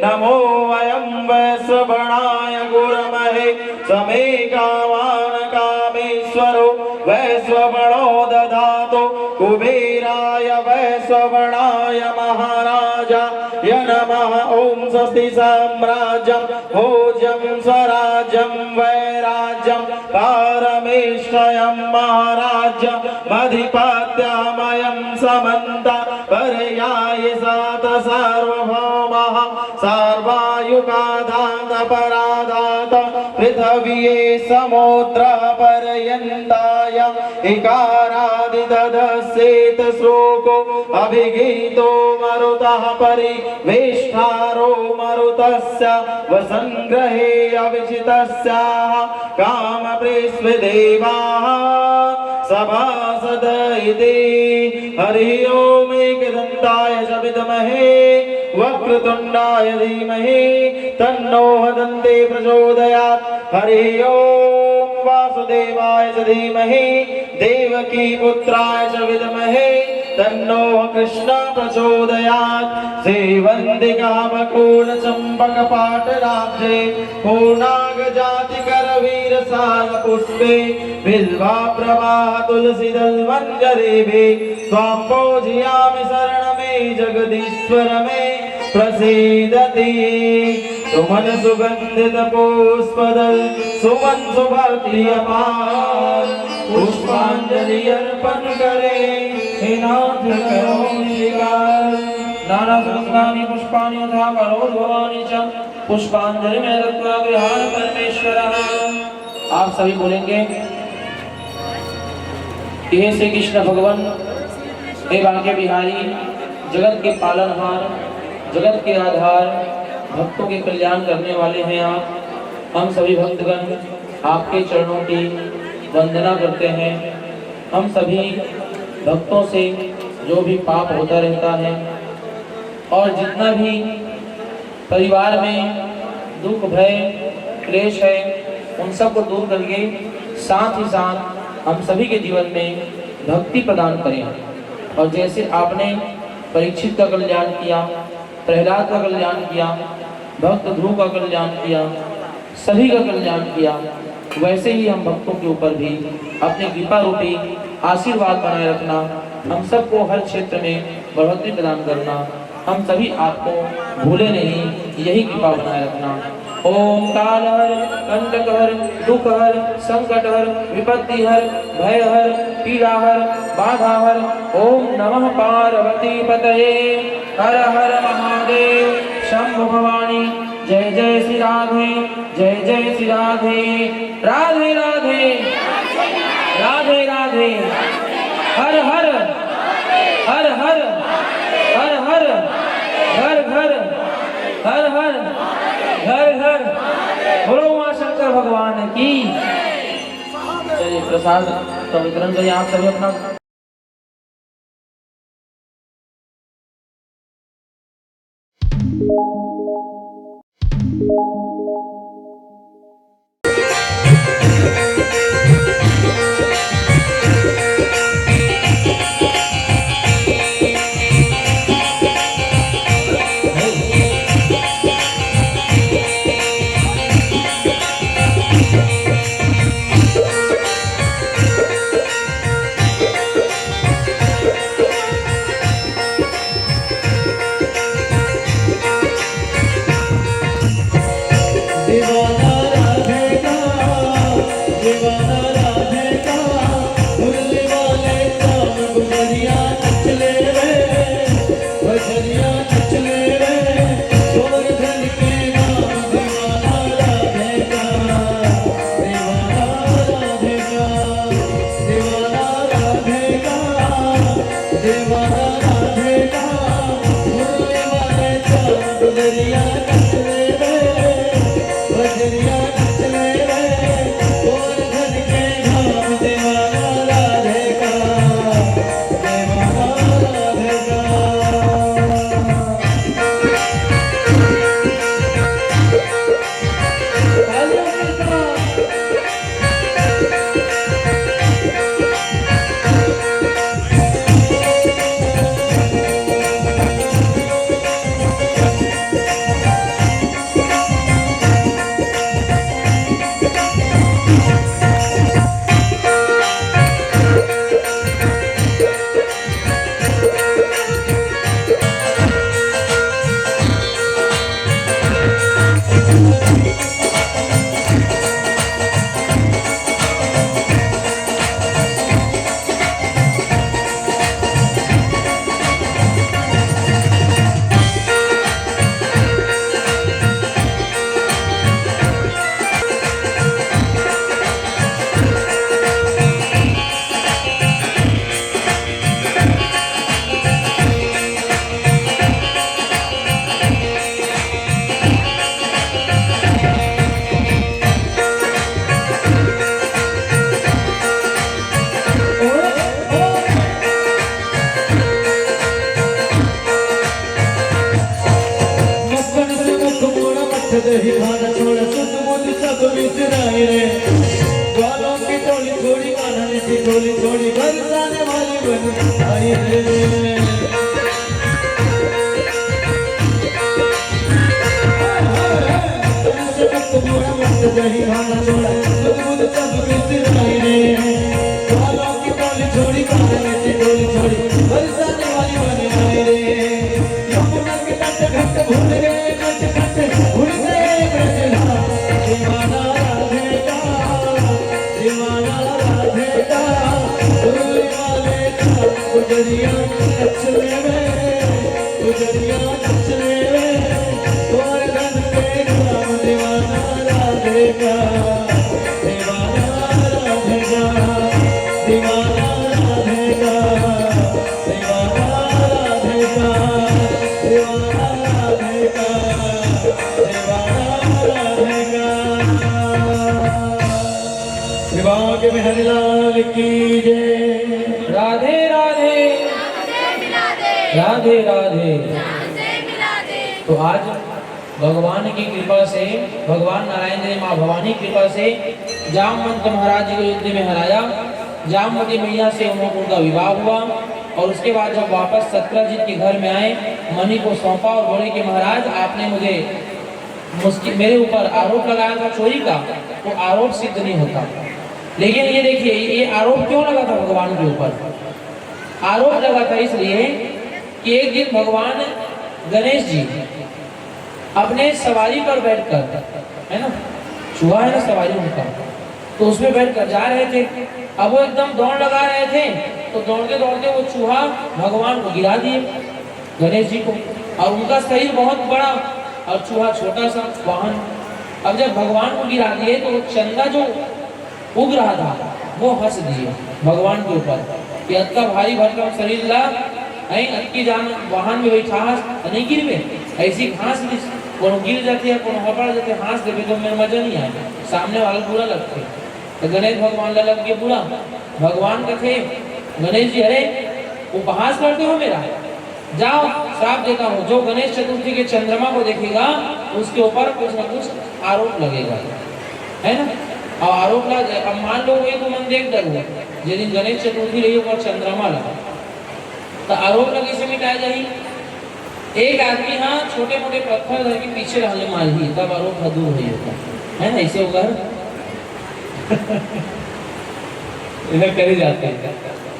नमो वयं वैश्रवणाय कुर्महे समे कामान् कामेश्वरो वैश्रवणो दधातु कुबेराय वैश्रवणाय महाराजाय नमः। ॐ स्वस्ति साम्राज्यं भोज्यं स्वराज्यं वैराज्यं पारमेष्ठयं महाराज्यमधिपत्यमयं समन्त पर्यायि सात सार्वभौमः सार्वायुकादान्तपराधात पृथ्वी समुद्रपर्यन्ताय इकारादितदस्येत श्लोको अभिगीतो मरुतः परिवेष्ठारो मरुतस्य वसङ्ग्रहे अभिजितस्याः कामप्रेस्वे देवाः सभासद इति। हरि ओम। एकदन्ताय च विद्महे वक्रतुण्डाय धीमहि तन्नो दन्ते प्रचोदयात्। हरि ओम। वासुदेवाय च धीमहि देवकी पुत्राय च विद्महे तन्नो कृष्ण प्रचोदयात्। सेवन्तिका बकुल चम्पक पाटलाब्जे पूर्णागजातिकरवीरसालपुष्पे बिल्वाभ्रवाह तुलसीदलमञ्जरीभिः त्वां पूजयामि शरण मे जगदीश्वर मे प्रसीदति। सुमन सुगन्धित पुष्पदल सुमन सुभक्ति अपार पुष्पांजलि अर्पण करे हे नाथ करो स्वीकार। नाना सुगंधानि पुष्पाणि यथा करोद्भवानि च पुष्पांजलिमेव दत्त्वा गृहाण परमेश्वरः। आप सभी बोलेंगे, हे श्री कृष्ण भगवान, हे बांके बिहारी, जगत के पालनहार, जगत के आधार, भक्तों के कल्याण करने वाले हैं आप। हम सभी भक्तगण आपके चरणों की वंदना करते हैं। हम सभी भक्तों से जो भी पाप होता रहता है और जितना भी परिवार में दुख भय क्लेश है, उन सब को दूर करके साथ ही साथ हम सभी के जीवन में भक्ति प्रदान करें। और जैसे आपने परीक्षित का कल्याण किया, प्रहलाद का कल्याण किया, भक्त ध्रुव का कल्याण किया, सभी का कल्याण किया, वैसे ही हम भक्तों के ऊपर भी अपने कृपा रूपी आशीर्वाद बनाए रखना, हम सबको हर क्षेत्र में बढ़ोतरी प्रदान करना, हम सभी आपको भूले नहीं, यही कृपा बनाए रखना। ओम काल हर, कंटक हर, दुख हर, संकट हर, विपत्ति हर, भय हर, पीड़ा हर, बाधा हर। ओम नमः पार्वती पतये। हर हर महादेव शंभु भवानी। जय जय राधे, जय जय श्री राधे, राधे राधे, राधे राधे, हर हर, हर हर, हर हर, घर घर, हर हर, घर घर, बोलो उमा शंकर भगवान की। चलिए, प्रसाद का वितरण करिए आप सभी अपना। दही खाना छोड़, सुध बुध सब बिसराए रे। ग्वालों की टोली छोड़ी, कान्हा की टोली छोड़ी, बरसाने वाली बन आई रे। दही खाना छोड़, सुध बुध सब बिसराए रे। ग्वालों की टोली छोड़ी, कान्हा की टोली छोड़ी, बरसाने वाली बन आई रे। यमुना के तट घाट भूल गए, नट खट भूल गए ब्रजधाम। दीवाना राधे का, दीवाना राधे का, डोली वाले का, गुजरिया नच ले रे, गुजरिया नच ले रे, तोर धन पे गुलाम दीवाना राधे का, दीवाना राधे का, दीवाना राधे का। विभाग बिहारी लाल की जय। राधे राधे। राधे राधे। तो आज भगवान की कृपा से, भगवान नारायण ने माँ भवानी की कृपा से जामवंत महाराज जी को युद्ध में हराया। जामवती मैया से उन-, उनका विवाह हुआ और उसके बाद जब वापस सत्रजीत के घर में आए, मणि को सौंपा और बोले कि महाराज, आपने मुझे मुझकी-, मेरे ऊपर आरोप लगाया था चोरी का, वो आरोप सिद्ध नहीं होता। लेकिन ये देखिए, ये आरोप क्यों लगा था भगवान के ऊपर? आरोप लगा था इसलिए कि एक दिन भगवान गणेश जी अपने सवारी पर बैठकर, है ना, चूहा है ना सवारी उनका, तो उसमें बैठकर जा रहे थे। अब वो एकदम दौड़ लगा रहे थे, तो दौड़ते दौड़ते वो चूहा भगवान को गिरा दिए, गणेश जी को। और उनका शरीर बहुत बड़ा और चूहा छोटा सा वाहन। अब जब भगवान को गिरा दिए तो वो चंदा जो उग रहा था, वो हंस दिए भगवान के ऊपर कि अतका भारी भरकम शरीर ला, हैं, अतकी जान वाहन में बैठा हस, त नहीं गिरबे? ऐसी हंस दिस, कोनो गिर जाते या कोनो हपड़ जाते, हंस देबे तो मेर मजा नहीं आए, सामने वाला बुरा लगते। तो गणेश भगवान ला लग गया बुरा, भगवान कथे, गणेश जी, अरे, उपहास करते हो मेरा? जाओ, श्राप देता हूँ, जो गणेश चतुर्थी के चंद्रमा को देखेगा, उसके ऊपर कुछ ना कुछ आरोप लगेगा, है ना? और आरोप लग, अब मान लो, कोई तुमन देख डरो, जे दिन गणेश चतुर्थी रही, ओकर चंद्रमा लगा, तो आरोप लगे से मिटाया जाही। एक आदमी, हाँ, छोटे मोटे पत्थर धर के पीछे रहने मारही, तब आरोप ह दूर होई होता, है ना? ऐसे होगा। इधर करे जाते हैं।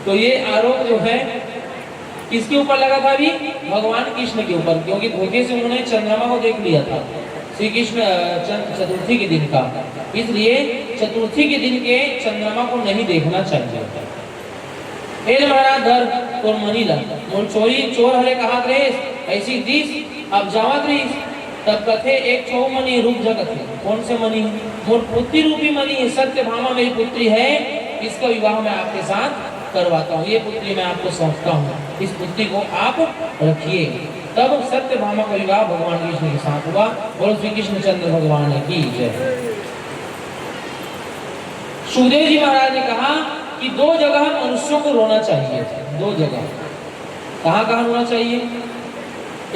तो ये आरोप जो है, किसके ऊपर लगा था अभी? भगवान कृष्ण के ऊपर, क्योंकि धोखे से उन्होंने चंद्रमा को देख लिया था। श्री कृष्ण, अ, चंद-, चतुर्थी के दिन का, इसलिए चतुर्थी के दिन के चंद्रमा को नहीं देखना चाहिए। ए ले महाराज, धर तोर मनी ला। मोर चोरी, चोर हरे कहात रहिस, ऐसी दिस, अब जावत रहिस। तब कथे, एक ठो मनी, रुक जा कथे। कौन से मनी? मोर पुत्री रूपी मनी है, सत्यभामा मेरी पुत्री है, इसका विवाह मैं आपके साथ करवाता हूँ, ये पुत्री मैं आपको सौंपता हूँ, इस पुत्री को आप रखिए। तब सत्यभामा का विवाह भगवान कृष्ण के साथ हुआ। बोलो श्री कृष्णचंद्र भगवान की जय। सुखदेव जी महाराज ने कहा कि दो जगह मनुष्यों को रोना चाहिए, दो जगह। कहाँ कहाँ रोना चाहिए?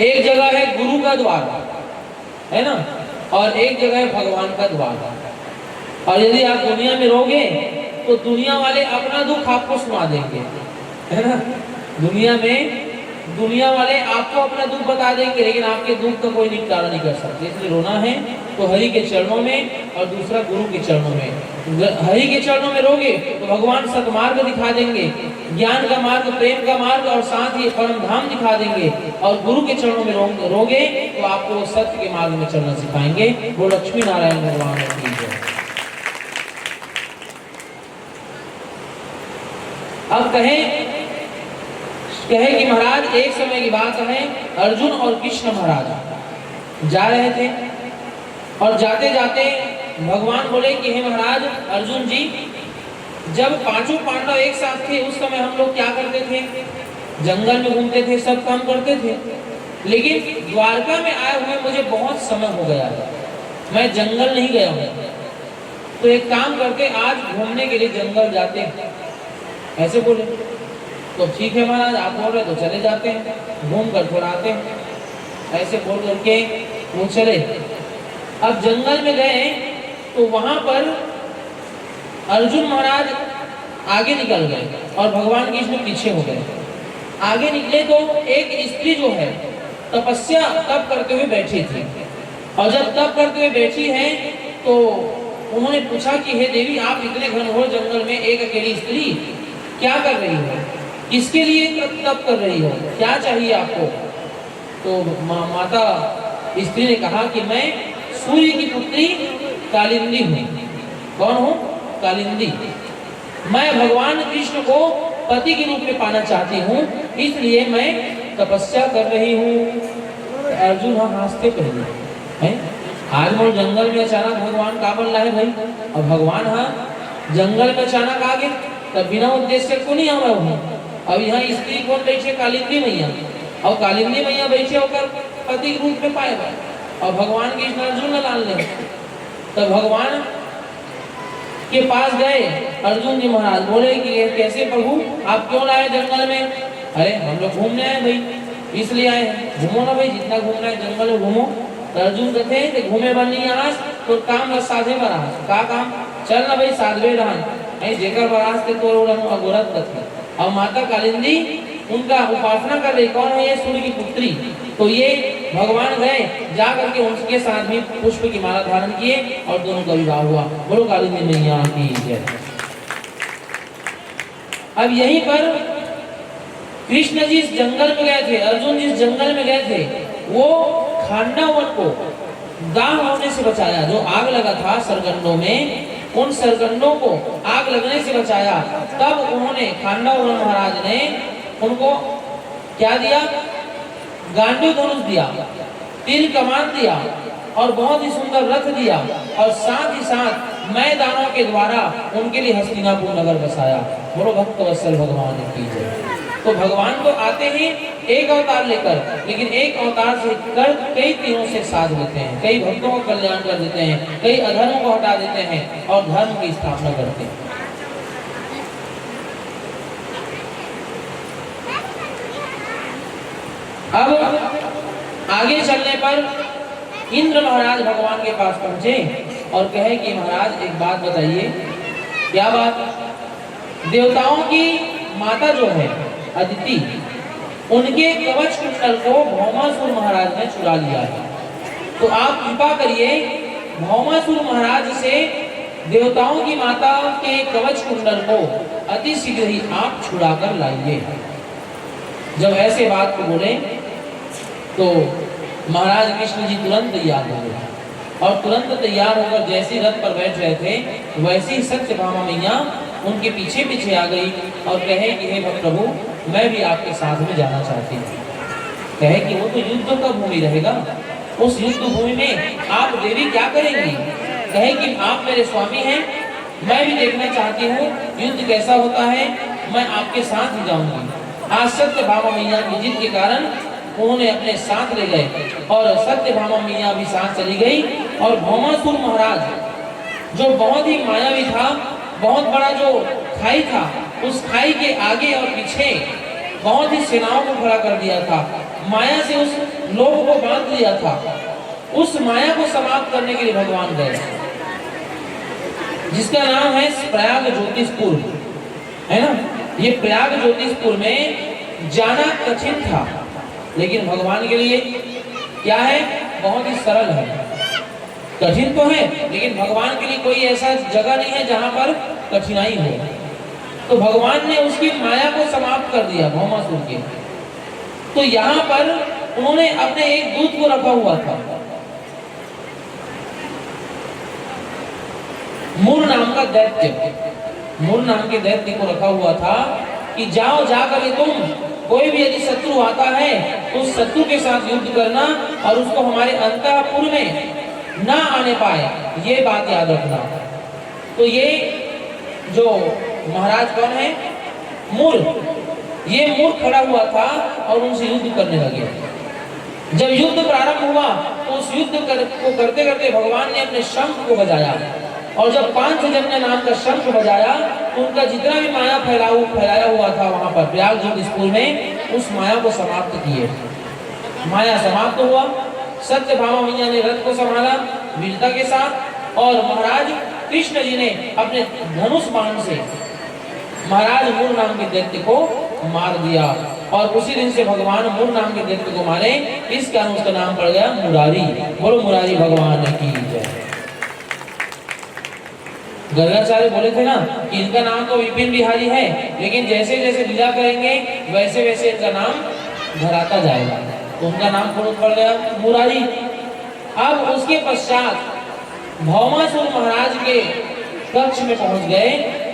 एक जगह है गुरु का द्वार, है ना, और एक जगह है भगवान का द्वार। और यदि आप दुनिया में रोगे तो दुनिया वाले अपना दुख आपको सुना देंगे, है ना? दुनिया में, दुनिया वाले आपको अपना दुख बता देंगे, लेकिन आपके दुख का कोई निपटारा नहीं कर सकते। इसलिए रोना है तो हरि के चरणों में और दूसरा गुरु के चरणों में। ग-, हरि के चरणों में रोगे तो भगवान सतमार्ग दिखा देंगे, ज्ञान का मार्ग, प्रेम का मार्ग और साथ ही परम धाम दिखा देंगे। और गुरु के चरणों में रो-, रोगे तो आपको वो सत्य के मार्ग में चलना सिखाएंगे। वो लक्ष्मी नारायण भगवान की जय। अब कहे, कहे कि महाराज, एक समय की बात है, अर्जुन और कृष्ण महाराज जा रहे थे और जाते जाते भगवान बोले कि हे महाराज अर्जुन जी, जब पांचों पांडव एक साथ थे, उस समय हम लोग क्या करते थे? जंगल में घूमते थे, सब काम करते थे, लेकिन द्वारका में आए हुए मुझे बहुत समय हो गया है, मैं जंगल नहीं गया हूँ। तो एक काम करते, आज घूमने के लिए जंगल जाते हैं, ऐसे बोले। तो ठीक है महाराज, आप बोल रहे तो चले जाते हैं, घूम कर थोड़ा आते हैं, ऐसे बोल करके वो चले। अब जंगल में गए तो वहां पर अर्जुन महाराज आगे निकल गए और भगवान कृष्ण पीछे हो गए। आगे निकले तो एक स्त्री जो है, तपस्या, तप करते हुए बैठी थी, और जब तप करते हुए बैठी है तो उन्होंने पूछा कि हे देवी, आप इतने घनघोर जंगल में एक अकेली स्त्री क्या कर रही हो, किसके लिए तप, तप कर रही हो, क्या चाहिए आपको? तो मा-, माता स्त्री ने कहा कि मैं सूर्य की पुत्री कालिंदी हूँ। कौन हूँ? कालिंदी। मैं भगवान कृष्ण को पति के रूप में पाना चाहती हूँ, इसलिए मैं तपस्या कर रही हूँ। अर्जुन ह हाँसथे पहले, हैं? आज मोर जंगल में अचानक भगवान काबर लाए भाई? अब भगवान ह जंगल में अचानक आ गए, तब बिना उद्देश्य को नहीं आवा हूँ। अब यहाँ स्त्री कौन बैठे? कालिंदी मैया। और कालिंदी मैया बैठे होकर पति के रूप में पाए भाई, और भगवान कृष्ण अर्जुन ला लान ले। तब भगवान के पास गए अर्जुन जी महाराज, बोले कि ये कैसे प्रभु, आप क्यों लाए जंगल में? अरे हम लोग घूमने आए भाई, इसलिए आए हैं, घूमो ना भाई, जितना घूमना है जंगल में घूमो। तो अर्जुन कथे कि घूमे बर नहीं आस, तो काम बस साधे बर आस। का काम? चल ना भाई, साधवे रहन। नहीं, जेकर बर आस ते तोर ओला अगोरत कथे। और माता कालिंदी उनका उपासना कर रही, कौन है ये? सूर्य की पुत्री। तो ये भगवान गए, जा करके उनके साथ भी पुष्प की माला धारण किए और दोनों का विवाह हुआ। बोलो कालिंदी मैया की जय। अब यहीं पर कृष्ण जिस जंगल में गए थे, अर्जुन जिस जंगल में गए थे, वो खांडव वन को दाह होने से बचाया। जो आग लगा था सरगंडों में, उन सरगंडों को आग लगने से बचाया। तब उन्होंने, खांडव वन महाराज ने उनको क्या दिया? गांडीव धनुष दिया, तीर कमान दिया, और बहुत ही सुंदर रथ दिया और साथ ही साथ मय दानों के द्वारा उनके लिए हस्तिनापुर नगर बसाया। बोलो भक्त वत्सल भगवान की जय। तो भगवान तो आते ही एक अवतार लेकर, लेकिन एक अवतार से कर कई तीरों से साध लेते हैं, कई भक्तों का कल्याण कर देते हैं, कई अधर्म को हटा देते हैं और धर्म की स्थापना करते हैं। अब आगे चलने पर इंद्र महाराज भगवान के पास पहुंचे और कहे कि महाराज, एक बात बताइए। क्या बात? देवताओं की माता जो है अदिति, उनके कवच कुंडल को भौमासुर महाराज ने चुरा लिया है। तो आप कृपा करिए, भौमासुर महाराज से देवताओं की माता के कवच कुंडल को अति शीघ्र ही आप छुड़ा कर लाइए। जब ऐसे बात को बोले तो महाराज कृष्ण जी तुरंत तैयार हो गए और तुरंत तैयार होकर जैसे ही रथ पर बैठ रहे थे, वैसे ही सत्यभामा मैया उनके पीछे पीछे आ गई और कहे कि हे प्रभु, मैं भी आपके साथ में जाना चाहती हूँ। कहे कि वो तो युद्ध का भूमि रहेगा, उस युद्ध भूमि में आप देवी क्या करेंगी? कहे कि आप मेरे स्वामी हैं, मैं भी देखना चाहती हूँ युद्ध कैसा होता है, मैं आपके साथ ही जाऊंगी। आज सत्यभामा मैया की जिद के कारण उन्होंने अपने साथ ले गए और सत्यभामा मैया भी साथ चली गई। और भौमासुर महाराज जो बहुत ही मायावी था, बहुत बड़ा जो खाई था, उस खाई के आगे और पीछे बहुत ही सेनाओं को खड़ा कर दिया था, माया से उस लोभ को बांध लिया था। उस माया को समाप्त करने के लिए भगवान गए, जिसका नाम है प्रयाग ज्योतिषपुर, है ना? ये प्रयाग ज्योतिषपुर में जाना कठिन था, लेकिन भगवान के लिए क्या है, बहुत ही सरल है। कठिन तो है, लेकिन भगवान के लिए कोई ऐसा जगह नहीं है जहां पर कठिनाई हो। तो भगवान ने उसकी माया को समाप्त कर दिया भौमासुर के। तो यहां पर उन्होंने अपने एक दूत को रखा हुआ था, मुर नाम का दैत्य, मुर नाम के दैत्य को रखा हुआ था कि जाओ, जा करके तुम, कोई भी यदि शत्रु आता है तो उस शत्रु के साथ युद्ध करना और उसको हमारे अंतःपुर में ना आने पाए, ये बात याद रखना। तो ये जो महाराज कौन है, मुर, ये मुर खड़ा हुआ था और उनसे युद्ध करने लगे। जब युद्ध प्रारंभ हुआ तो उस युद्ध कर, को करते करते भगवान ने अपने शंख को बजाया और जब पांचजन्य नाम का शंख बजाया तो उनका जितना भी माया फैलाऊ फैलाया हुआ था वहां पर प्रयाग ज्योतिषपुर में, उस माया को समाप्त किए। माया समाप्त हुआ। सत्यभामा मैया ने रथ को संभाला वीरता के साथ और महाराज कृष्ण जी ने अपने धनुष बाण से महाराज मुर नाम के दैत्य को मार दिया और उसी दिन से भगवान मुर नाम के दैत्य को मारे, इस कारण उसका नाम पड़ गया मुरारी। बोलो मुरारी भगवान की जय। गर्गाचार्य बोले थे ना कि इनका नाम तो विपिन बिहारी है, लेकिन जैसे जैसे लीला करेंगे वैसे वैसे इनका नाम धराता जाएगा, तो उनका नाम पड़ पड़ गया मुरारी। अब उसके पश्चात भौमासुर महाराज के कक्ष में पहुंच गए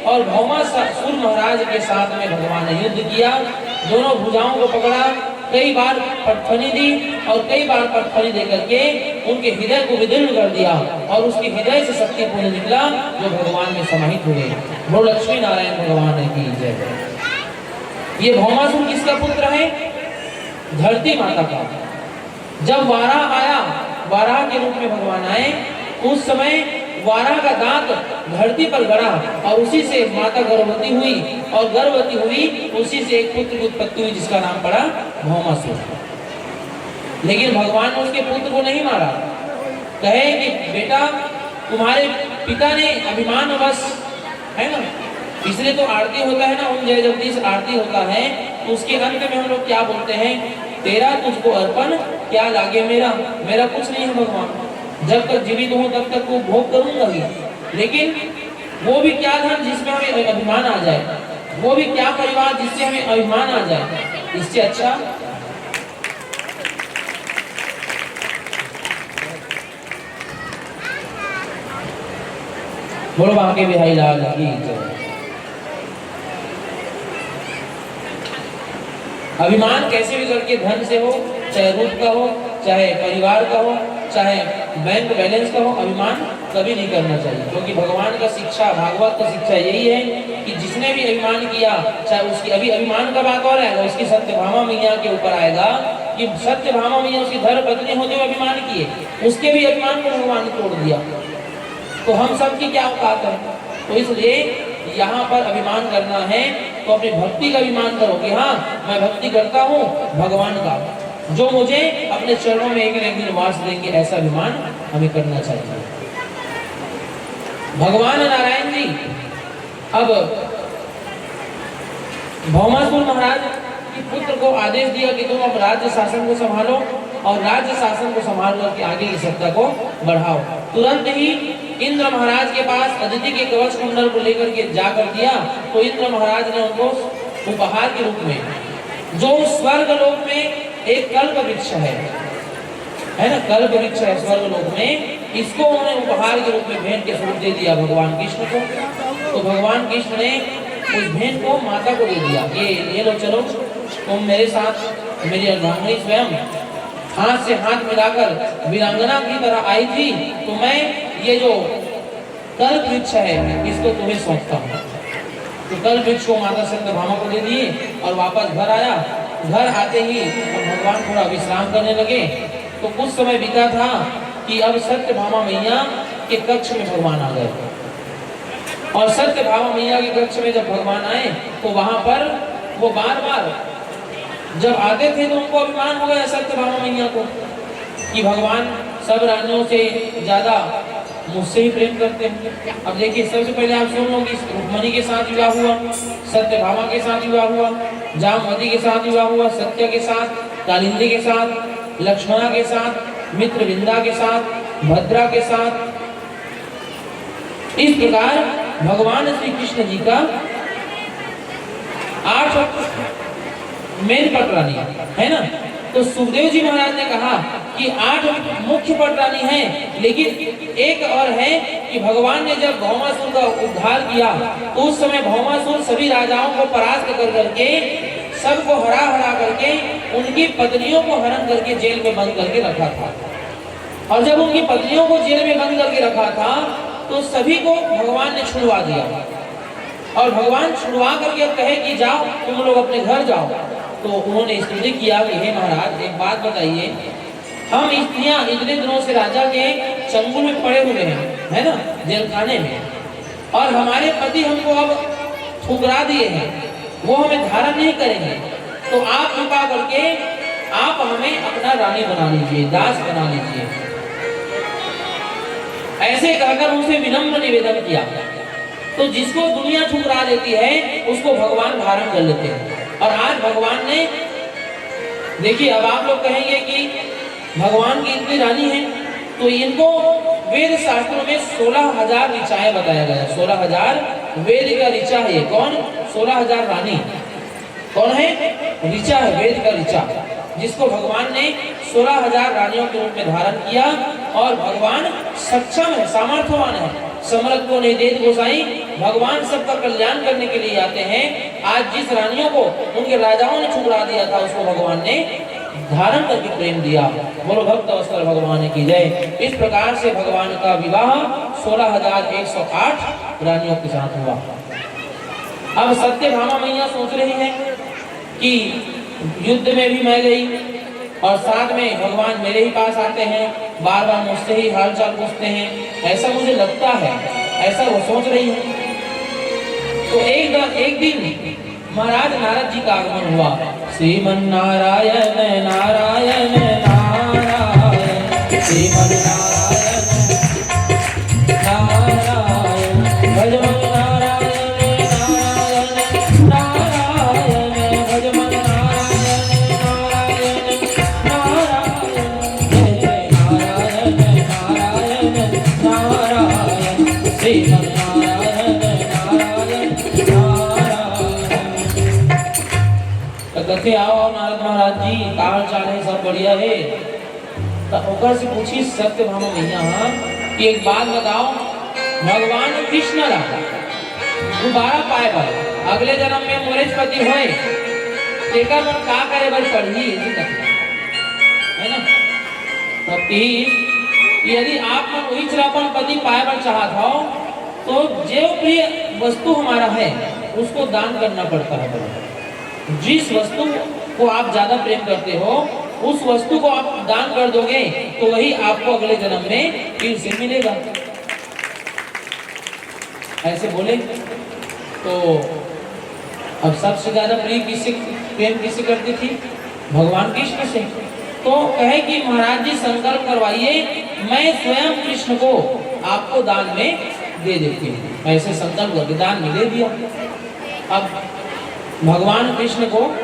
और भौमासुर महाराज के साथ में भगवान ने युद्ध किया। दोनों भुजाओं को पकड़ा, कई बार पटफनी दी और कई बार पटफनी दे करके उनके हृदय को विदीर्ण कर दिया और उसके हृदय से शक्ति पुंज निकला जो भगवान में समाहित हुए। बोलो लक्ष्मी नारायण भगवान की जय। ये भौमासुर किसका पुत्र है? धरती माता का। जब वाराह आया, वाराह के रूप में भगवान आए, उस समय वाराह का दांत धरती पर गड़ा और उसी से माता गर्भवती हुई और गर्भवती हुई, उसी से एक पुत्र की उत्पत्ति हुई जिसका नाम पड़ा भौमासुर। लेकिन भगवान ने उसके पुत्र को नहीं मारा, कहे कि बेटा, तुम्हारे पिता ने अभिमानवश, है ना, इसलिए तो आरती होता है ना, ओम जय जगदीश आरती होता है, तो उसके अंत में हम लोग क्या बोलते हैं? तेरा तुझको अर्पण, क्या लागे मेरा, मेरा कुछ नहीं है भगवान। जब तक जीवित हूँ तब तक वो भोग करूंगा ही, लेकिन वो भी क्या धन जिसमें हमें अभिमान आ जाए, वो भी क्या परिवार जिससे हमें अभिमान आ जाए। इससे अच्छा बोलो बांके बिहारी लाल की जय। अभिमान कैसे भी करके धन से हो, चाहे रूप का हो, चाहे परिवार का हो, चाहे बैंक बैलेंस का हो, अभिमान कभी नहीं करना चाहिए, क्योंकि भगवान का शिक्षा, भागवत का शिक्षा यही है कि जिसने भी अभिमान किया, चाहे उसकी, अभी अभिमान का बात और आएगा, उसकी सत्यभामा मैया के ऊपर आएगा कि सत्यभामा मैया उसकी धर्म पत्नी होते हुए अभिमान किए, उसके भी अभिमान को भगवान ने तोड़ दिया। तो हम सब की क्या औकात है? तो इसलिए यहाँ पर अभिमान करना है तो अपनी भक्ति का अभिमान करो कि हाँ, मैं भक्ति करता हूँ भगवान का, जो मुझे अपने चरणों में एक न एक दिन वास देंगे, ऐसा अभिमान हमें करना चाहिए। भगवान नारायण जी अब भौमासुर महाराज के पुत्र को आदेश दिया कि तुम अब राज्य शासन को संभालो और राज्य शासन को संभाल करके आगे की सत्ता को बढ़ाओ। तुरंत ही इंद्र महाराज के पास अदिति के कवच कुंडल को लेकर के जाकर दिया, तो इंद्र महाराज ने उनको उपहार के रूप में, जो स्वर्ग लोक में एक कल्प वृक्ष है, है ना, कल्प वृक्ष है स्वर्ग लोक में, इसको उन्होंने उपहार के रूप में भेंट के स्वरूप दे दिया भगवान कृष्ण को। तो भगवान कृष्ण ने उस भेंट को माता को दे दिया, ये ये लो, चलो तुम मेरे साथ, मेरी अर्धांगिनी स्वयं हाथ से हाथ मिलाकर वीरांगना की तरह आई थी, तो मैं ये जो कल्प वृक्ष है, इसको तुम्हें सौंपता हूँ। तो कल्प वृक्ष को माता सत्यभामा को दे दिए और वापस घर आया। घर आते ही अब भगवान थोड़ा विश्राम करने लगे, तो कुछ समय बीता था कि अब सत्यभामा मैया के कक्ष में भगवान आ गए। और सत्यभामा मैया के कक्ष में जब भगवान आए, तो वहां पर वो बार बार जब आते थे, तो उनको अभिमान हो गया सत्यभामा मैया को कि भगवान सब रानियों से ज्यादा मुझसे ही प्रेम करते हैं। अब देखिए, सबसे पहले आप सुन लो कि रुक्मणी के साथ विवाह हुआ, सत्यभामा के साथ विवाह हुआ, जामवती के साथ विवाह हुआ, सत्य के साथ, कालिंदी के साथ, लक्ष्मणा के साथ, मित्रविंदा के साथ, भद्रा के साथ। इस प्रकार भगवान श्री कृष्ण जी का आठ मेन पटरानी है ना। तो सुखदेव जी महाराज ने कहा कि आठ मुख्य पटरानी है, लेकिन एक और है कि भगवान ने जब भौमासुर का उद्धार किया, तो उस समय भौमासुर सभी राजाओं को परास्त कर करके, सबको हरा हरा करके, उनकी पत्नियों को हरण करके जेल में बंद करके रखा था। और जब उनकी पत्नियों को जेल में बंद करके रखा था, तो सभी को भगवान ने छुड़वा दिया। और भगवान छुड़वा करके अब कहे कि जाओ, तुम लोग अपने घर जाओ। तो उन्होंने स्तुति किया कि हे महाराज, एक बात बताइए, हम स्त्रियां इतने दिनों से राजा के चंगुल में पड़े हुए हैं, है ना, जेल खाने में, और हमारे पति हमको अब ठुकरा दिए हैं, वो हमें धारण नहीं करेंगे, तो आप कृपा करके आप हमें अपना रानी बना लीजिए, दास बना लीजिए। ऐसे कहकर उनसे विनम्र निवेदन किया। तो जिसको दुनिया ठुकरा देती है, उसको भगवान धारण कर लेते हैं। और आज भगवान ने, देखिए, अब आप लोग कहेंगे कि भगवान की इतनी रानी है, तो इनको वेद शास्त्रों में सोलह हजार ऋचाएं बताया गया है। सोलह हजार वेद का ऋचा है ये। कौन? सोलह हजार रानी। कौन है? ऋचा है, वेद का ऋचा, जिसको भगवान ने सोलह हजार रानियों के रूप में धारण किया। और भगवान सक्षम है, सामर्थ्यवान है। समरथ को नहीं देत गोसाई, भगवान सबका कल्याण करने के लिए आते हैं। आज जिस रानियों को उनके राजाओं ने ठुकरा दिया था, उसको भगवान ने धारण करके प्रेम दिया। बोलो भक्त वत्सल भगवान की जय। इस प्रकार से भगवान का विवाह सोलह हजार एक सौ आठ रानियों के साथ हुआ। अब सत्यभामा मैया सोच रही है कि युद्ध में भी मैं गई और साथ में भगवान मेरे ही पास आते हैं, बार बार मुझसे ही हाल चाल पूछते हैं, ऐसा मुझे लगता है, ऐसा वो सोच रही है। तो एक द-, एक दिन महाराज नारद जी का आगमन हुआ। श्रीमन नारायण नारायण नारायण, श्रीमन नारायण नारायण, भजमन नारायण नारायण नारायण, भजमन नारायण नारायण नारायण, जय जय नारायण नारायण नारायण, श्रीमन नारायण नारायण नारायण। तो कहते, आओ, आओ नारद महाराज जी, का हाल चाल है? सब बढ़िया है? तो ओकर से पूछी सत्यभामा मैया, हाँ, कि एक बात बताओ, भगवान कृष्ण ला दोबारा पाए बर अगले जन्म में मोरेच पति होए, तेकर बर का करे बर पड़ही? है ना? कि यदि आप मन उहिच ला अपन पति पाए बर चाहत हव, तो जो प्रिय वस्तु हमारा है, उसको दान करना पड़ता है। बोले, जिस वस्तु को आप ज्यादा प्रेम करते हो, उस वस्तु को आप दान कर दोगे, तो वही आपको अगले जन्म में फिर से मिलेगा। ऐसे बोले तो अब सबसे ज्यादा प्रिय किससे, प्रेम किससे करती थी? भगवान कृष्ण से। तो कहे कि महाराज जी, संकल्प करवाइए, मैं स्वयं कृष्ण को आपको दान में दे देती हूँ। ऐसे संकल्प करके दान में दे दिया। अब भगवान कृष्ण को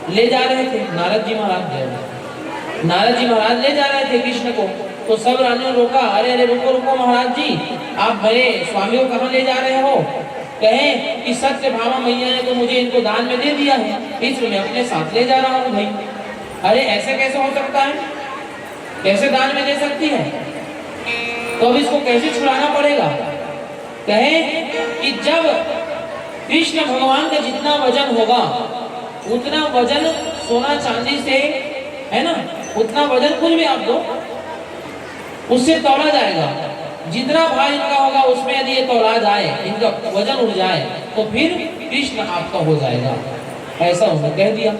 ले जा रहे थे नारद जी महाराज, जय। नारद जी महाराज ले जा रहे थे कृष्ण को, तो सब रानियों ने रोका, अरे अरे, रुको रुको महाराज जी, आप मेरे स्वामी को कहाँ ले जा रहे हो? कहे कि सत्यभामा मैया ने तो मुझे इनको दान में दे दिया है, इसलिए मैं अपने साथ ले जा रहा हूँ भाई। अरे, ऐसे कैसे हो सकता है? कैसे दान में दे सकती है? तो अब इसको कैसे छुड़ाना पड़ेगा? कहे कि जब कृष्ण भगवान का जितना वजन होगा, उतना वजन सोना चांदी से, है ना, उतना वजन कुछ भी आप दो, उससे तौला जाएगा। जितना भार इनका होगा, उसमें यदि ये तौला जाए, इनका वजन उठ जाए, तो फिर कृष्ण आपका हो जाएगा। ऐसा उन्होंने कह दिया।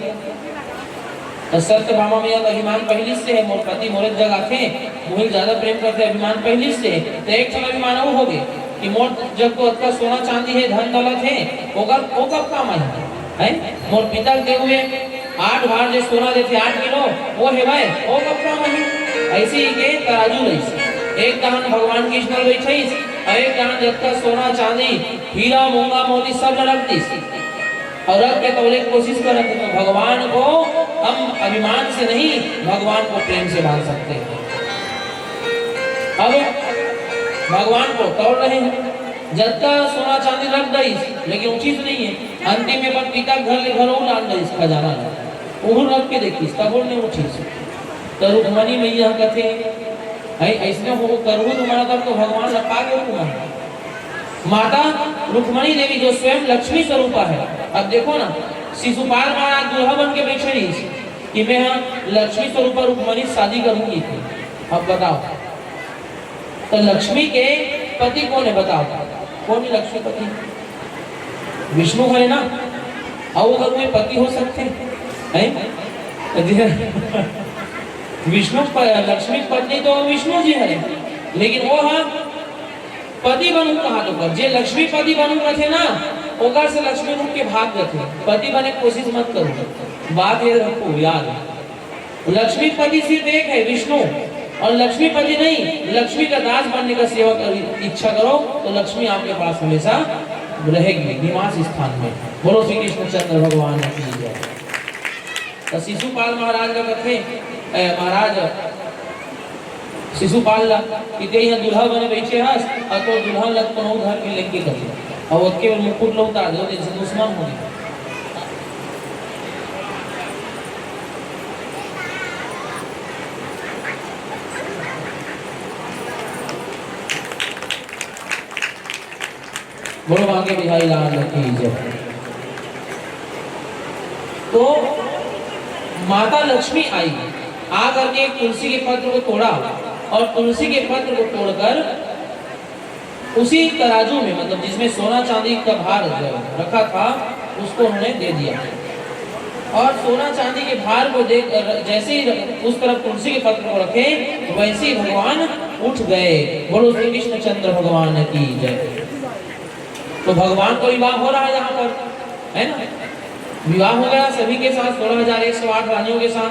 तो सत्यभामा मैया का अभिमान पहले से है, मोर पति मोरे जग आथे, मोहिल ज्यादा प्रेम करते, अभिमान पहले से है। तो एक ठन अभिमान और हो गए कि मोर जग तो अतका सोना चांदी है, धन दौलत है, ओकर, ओ कब काम आही? है? मोर पिता के हुए आठ भार जो सोना देते, आठ किलो, वो है भाई, ओ कब काम आही? ऐसे ही के तराजू रहीस, एक दान भगवान कृष्ण बैठाईस, और एक दान जतका सोना चांदी, हीरा, मूंगा, मोती सब रख दीस। और रख के तौले की कोशिश करत हैं, तो भगवान को हम अभिमान से नहीं, भगवान को प्रेम से बांध सकते हैं। अब भगवान को तौल रहे हैं, जतका सोना चांदी रख दईस, लेकिन उठीस नहीं है। अंतिम में अपन पिता घर ले घर और लान दईस खजाना ला, ओहू रख के देखीस, तब नहीं उठीस। तो रुक्मणी मैया कहते हैं, "ऐ-, ऐसने हो करहू तुम्हारा, तब तो भगवान रखा गए तुम्हारा।" माता रुक्मणी देवी जो स्वयं लक्ष्मी स्वरूपा है। अब देखो ना, शिशुपाल महाराज दूल्हा बन के बैठे रहीस कि मैं यहाँ लक्ष्मी स्वरूपा रुक्मणी शादी करूंगी थी। अब बताओ, तो लक्ष्मी के पति कौन है, बताओ, कौन है लक्ष्मी पति? विष्णु है ना। और अगर कोई पति हो सकते हैं, हैं? तो जी, विष्णु प-, लक्ष्मी पत्नी तो विष्णु जी है, लेकिन वो है पति बनू कहा तो कर, जे लक्ष्मीपति बनू कहते ना, ओकर से लक्ष्मी रूप के भाग जाते। पति बने के कोशिश मत करो, बात ये रखो याद। लक्ष्मीपति सिर्फ एक है, विष्णु, और लक्ष्मीपति नहीं, लक्ष्मी का दास बनने का सेवा कर, इच्छा करो तो लक्ष्मी आपके पास हमेशा रहेगी, निवास स्थान में। बोलो श्री कृष्ण चंद्र भगवान की जय। तो शिशुपाल महाराज का कथे, ए, महाराज शिशुपाल ला कि ते यहाँ दूल्हा बने बैठे हस, और तो दुल्हन लग कोनो घर के लेके कथे, और ओतके बेर मुकुट ला उतार दे, जैसे दुश्मन हो गए। बोलो बांके बिहारी लाल की जय। तो माता लक्ष्मी आई, आ करके एक तुलसी के पत्र को तोड़ा और तुलसी के पत्र को तोड़कर उसी तराजू में, मतलब जिसमें सोना चांदी का भार रखा था, उसको उन्होंने दे दिया। और सोना चांदी के भार को देख, जैसे ही उस तरफ तुलसी के पत्र को रखे, वैसे ही भगवान उठ गए। बोलो श्री कृष्ण चंद्र भगवान की जय। तो भगवान का विवाह हो रहा है यहाँ पर, है ना? विवाह हो गया सभी के साथ, सोलह हजार एक सौ आठ रानियों के साथ।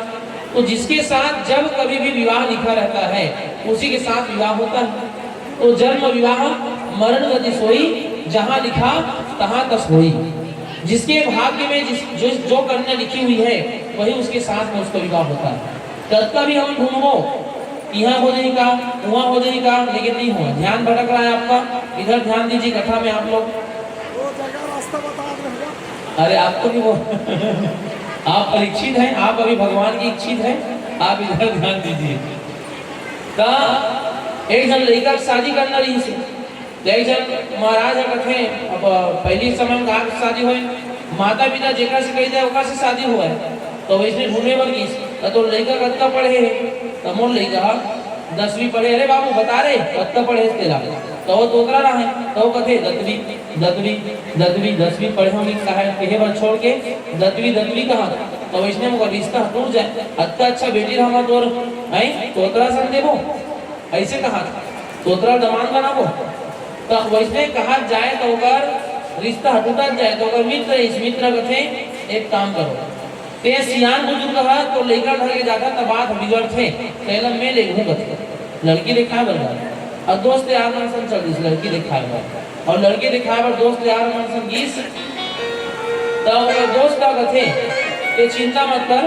तो जिसके साथ जब कभी भी विवाह लिखा रहता है, उसी के साथ विवाह होता है। तो जन्म विवाह मरण गति सोई, जहाँ लिखा तहाँ तस होई। जिसके भाग्य में जिस, जो, जो कन्या लिखी हुई है, वही उसके साथ में उसका विवाह होता है। कतका भी हम ढूंढबो, यहाँ हो जाही का, वहाँ हो जाही का, लेकिन नहीं हुआ। ध्यान भटक रहा है आपका, इधर ध्यान दीजिए कथा में आप लोग। वो जगह रास्ता बता रहे हो। अरे, आपको नहीं वो आप परीक्षित हैं, आप अभी भगवान की इच्छित हैं, आप इधर ध्यान दीजिए। का एक झन लड़का के शादी करना रहीस, तो एक झन महाराज ह कथे, अब पहली समय में कहाँ से शादी होए, माता पिता जेकर से कही दे, ओकर से शादी होए। तो वैसने ढूंढे बर गीस, तो तोर लड़का कतका पढ़े हे? तो मोर लड़का दसवीं पढ़े, अरे बाबू बता रे, कतका पढ़े तेला? त वो तोतरा रहा है, त वो कथे, "दतवीं, दतवीं, दतवीं, दसवीं पढ़े होंगे, साहब कहे बर छोड़ के, दतवीं, दतवीं कहा।" त वैसने मोर रिश्ता टूट जाए, अतना अच्छा बेटी रहा तोर, हैं, तोतरा सन देबो, ऐसे कहा, तोतरा दमांद बनाबो। त वैसने कहा जाए, त ओकर रिश्ता टूटत जाए, त ओकर मित्र, इस मित्र कथे, "एक काम करो, ते सियान बुजुर्ग ह तो लइका धर के जाता, त बात बिगड़थे, तेला मैं ले लूहूं," कथे। लड़की देखाय बर गा। अउ दोस्त यार मन संग चल दिस लड़की देखाय बर। अउ लड़की देखाय बर दोस्त यार मन संग गिस, त ओकर दोस्त का कथे, "ते चिंता मत कर,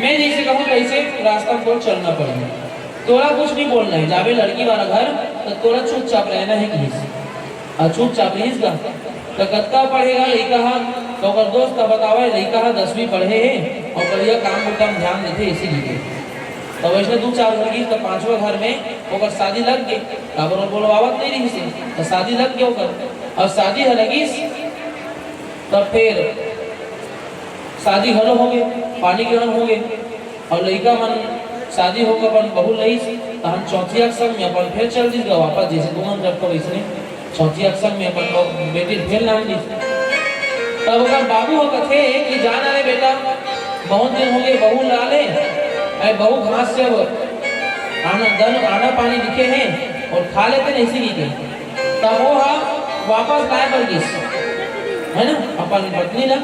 मैं जैसे कहूं तैसे रास्ता में तोर चलना पड़ही। तोला कुछ नहीं बोलना है, जाबे लड़की वाला घर, त तोला चुपचाप रहना है," किहिस। अउ चुपचाप रहिस गा। त कतका पढ़े गा लइका ह? त ओकर दोस्त ह बतावय, लइका ह दसवीं पढ़े हे अउ बढ़िया काम बूता म ध्यान देथे, इसीलिए। त वइसने दू चार घर गिस, त पांचवा घर में ओकर शादी लग गे। काबर वो बोलवावत नइ रिहिस हे, त शादी लग गे ओकर। अउ शादी ह लगिस, त फेर शादी घलो होगे, पानी ग्रहण होगे। अउ लइका मन शादी होके अपन बहू लइस, त हम चौथिया के संग में अपन फेर चल दिस गा वापस, जइसे तुमन करथो वइसने। चौथिया के संग में अपन बहू, बेटी ल फेर लान दिस। तब ओकर बाबू ह कथे कि, "जा ना रे बेटा, बहुत दिन होगे बहू ला ले, अरे बहू घास से अब आना, दन, आना पानी दिखे हे अउ खा लेते ना, इसीलिए।" तब वो ह वापस लाय बर गिस, है ना, अपन पत्नी ला,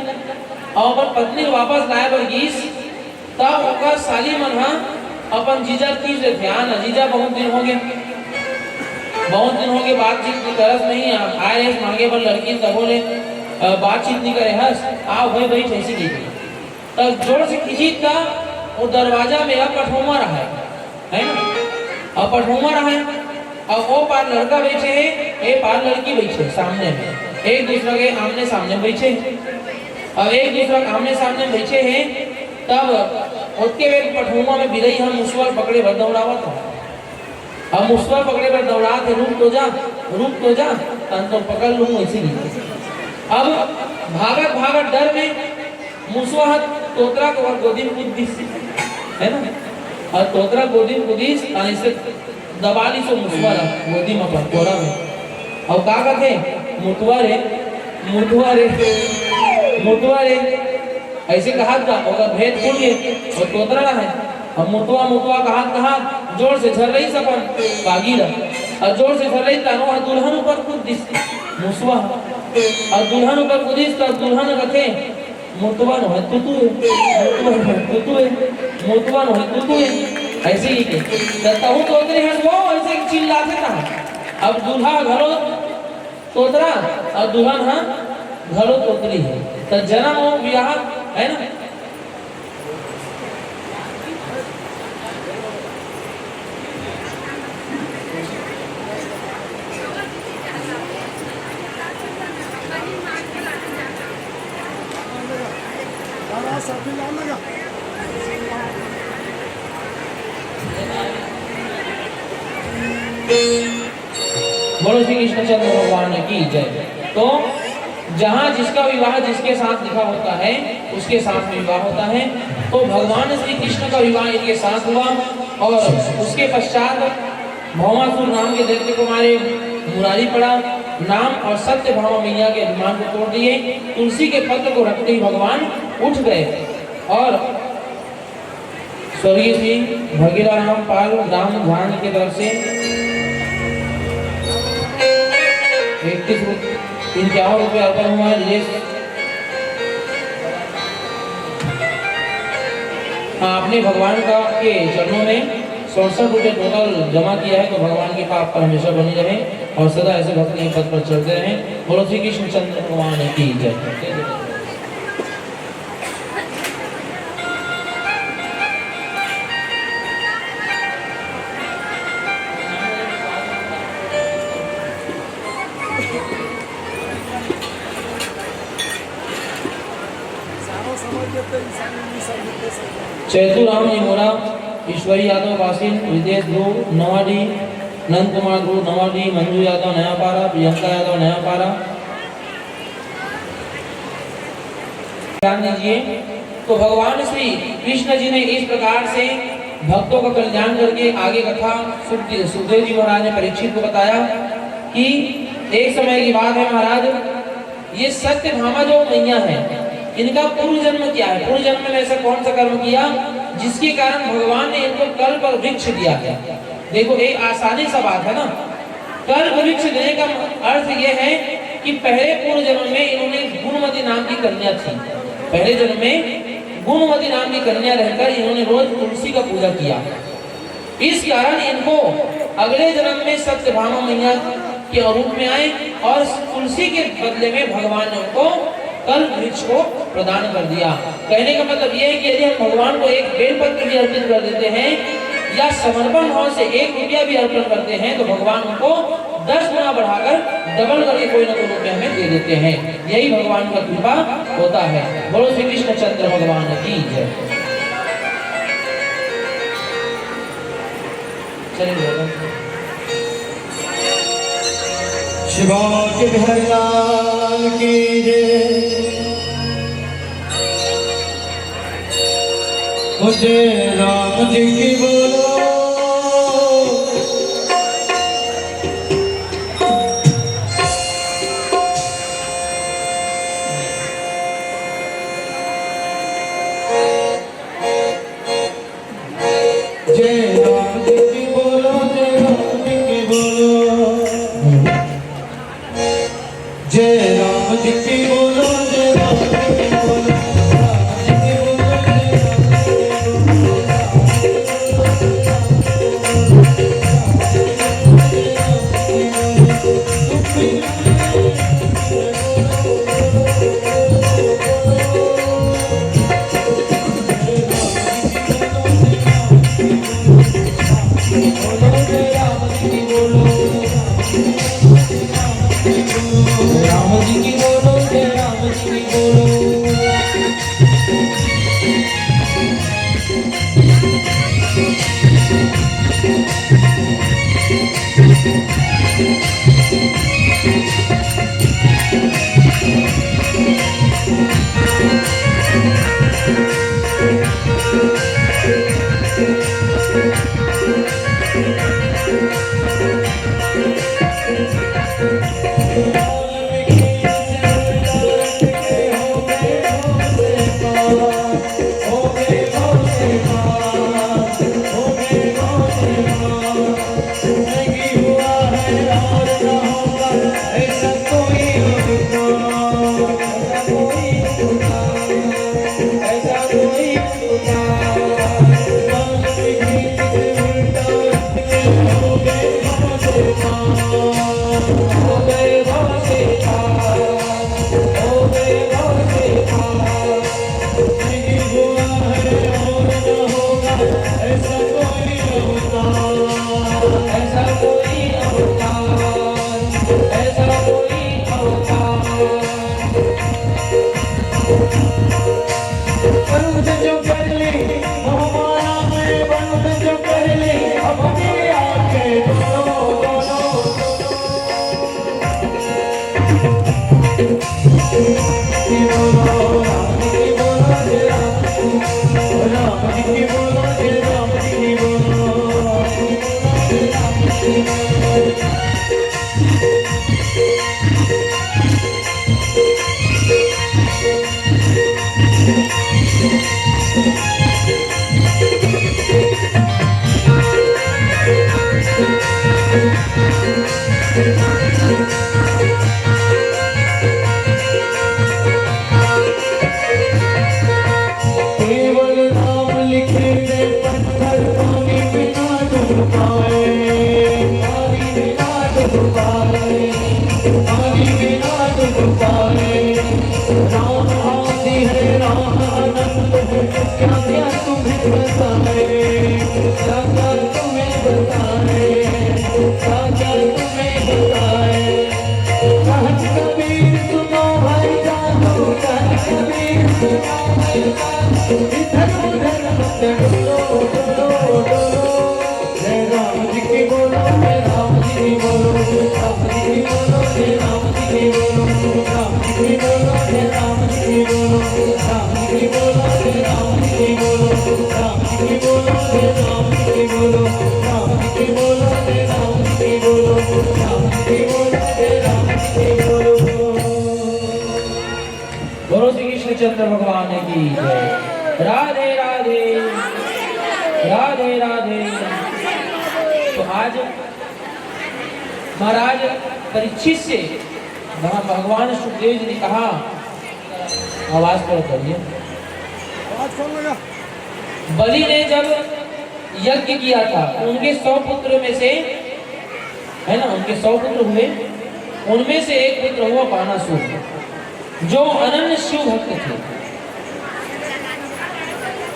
अउ अपन पत्नी ल वापस लाय बर गिस, तब ओकर साली मन ह अपन जीजा ल खींच लेथे, "आ ना जीजा, बहुत दिन होगे, बहुत दिन होगे, बातचीत करस नहीं, आय रेस मांगे बर लड़की, तभो ले, अ, बातचीत नहीं करे हस, आ भाई बइठ," ऐसे कहिथे। तब जोर से खींचिस त वो दरवाजा में अब पठौमा रहय, है ना? अब पठौमा रहय, अब वो पार लड़का बइठे हे, ए पार लड़की बइठे हे सामने में, एक दूसरा के आमने सामने बइठे हे। अब एक दूसरा के आमने सामने बइठे हे, तब ओतके बेर पठौमा में बिलई ह मुसवा ल पकड़े बर दौड़ावत हे। अब मुसवा पकड़े बर दौड़ात हे, "रुक तो जा, रुक तो जा, तन तो पकड़ लूं," ऐसे नहीं। अब भागत भागत डर में मुसवा ह तोतरा के गोदी में कूद दिस, है ना? अउ तोतरा गोदी में कूदिस, अउ ऐसे दबा लिस ओ मुसवा ला गोदी में अपन कोरा में। अउ का कथे, "मुतवा रे, मुतवा रे, मुतवा रे।" ऐसे कहात गा, ओकर भेद खुल गे, अउ तोतरा हे। अब मुतवा, मुतवा कहात, कहात जोर से झर्रइस अपन पागी ला। अउ जोर से झर्रइस त ओ ह दुल्हन ऊपर कूद दिस, मुसवा ह। अउ दुल्हन ऊपर कूदिस त दुल्हन कथे, "मुतवा नोहे तुतु हे, मुतवा नोहे तुतु हे, मुतवा नोहे तुतु हे।" ऐसे ही के। त तहूं तोतरी हस वो, ऐसे चिल्लाथे कहा। अब दूल्हा घलो तोतरा अउ दुल्हन ह घलो तोतरी हे। त जनम अउ बियाह, है ना? बोलो श्री कृष्णचंद्र भगवान की जय। तो जहाँ जिसका विवाह जिसके साथ लिखा होता है, उसके साथ में विवाह होता है। तो भगवान श्री कृष्ण का विवाह इनके साथ हुआ और उसके पश्चात भौमासुर नाम के दैत्य को मारे, मुरारी पड़ा, नाम और सत्य भामा मैया के अभिमान को तोड़ दिए। तुलसी के पत्र को रखते ही भगवान उठ गए और स्वर्गीय श्री भगीरा राम पाल, ग्राम ध्यान के तरफ से इकतीस रु-, इक्यावन रुपये अर्पण हुआ है। ये हाँ, आपने भगवान का, के चरणों में सड़सठ रुपये टोटल जमा किया है, तो भगवान की कृपा आप पर हमेशा बनी रहे और सदा ऐसे भक्ति के पथ पर चलते रहें। बोलो श्री कृष्ण चंद्र भगवान की जय। चैतू राम निमोरा, ईश्वरी यादव वासिन, रितेश ध्रुव नवाडी, नंद कुमार ध्रुव नवाडी, मंजू यादव नयापारा, प्रियंका यादव नयापारा। ध्यान दीजिए, तो भगवान श्री कृष्ण जी ने इस प्रकार से भक्तों का कल्याण करके आगे कथा सुखदे-, सुखदेव जी महाराज ने परीक्षित को बताया कि एक समय की बात है महाराज, ये सत्यभामा जो मैया है, इनका पूर्व जन्म क्या है, पूर्व जन्म में ऐसा कौन सा कर्म किया जिसके कारण भगवान ने इनको कल्प वृक्ष दिया है। देखो, एक आसानी सा बात है ना, कल्प वृक्ष देने का अर्थ यह है कि पहले पूर्व जन्म में इन्होंने गुणवती नाम की कन्या थी, पहले जन्म में गुणवती नाम की कन्या रहकर इन्होंने रोज तुलसी का पूजा किया। इस कारण इनको अगले जन्म में सत्यभामा मैया के रूप में आए और तुलसी के बदले में भगवान ने उनको कल्प वृक्ष को प्रदान कर दिया। कहने का मतलब यह है कि यदि हम भगवान को एक बेलपत्र भी अर्पित कर देते हैं या समर्पण भाव से एक रुपया भी अर्पण करते हैं, तो भगवान उनको दस गुना बढ़ाकर, डबल करके कोई ना कोई रूप में हमें दे देते हैं। यही भगवान का कृपा होता है। बोलो श्री कृष्ण चंद्र भगवान की जय। चलिए भैया। शिवा के बिहारी लाल की जय। ओ जय राम जी की बोलो। जय राम जी की बोलो, जय राम जी की बोलो। जय राम जी की बोलो, जय राम जी की बोलो। राम जी की बोलो, जय राम जी की बोलो। राम जी की बोलो, जय राम जी की बोलो। भगवान की जय। राधे राधे, राधे राधे। तो आज महाराज परीक्षित से भगवान सुखदेव जी ने कहा, आवाज पर करिए। बलि ने जब यज्ञ किया था, उनके सौ पुत्र में से, है ना, उनके सौ पुत्र हुए, उनमें से एक पुत्र हुआ बानासुर, जो अनन्य शिव भक्त थे।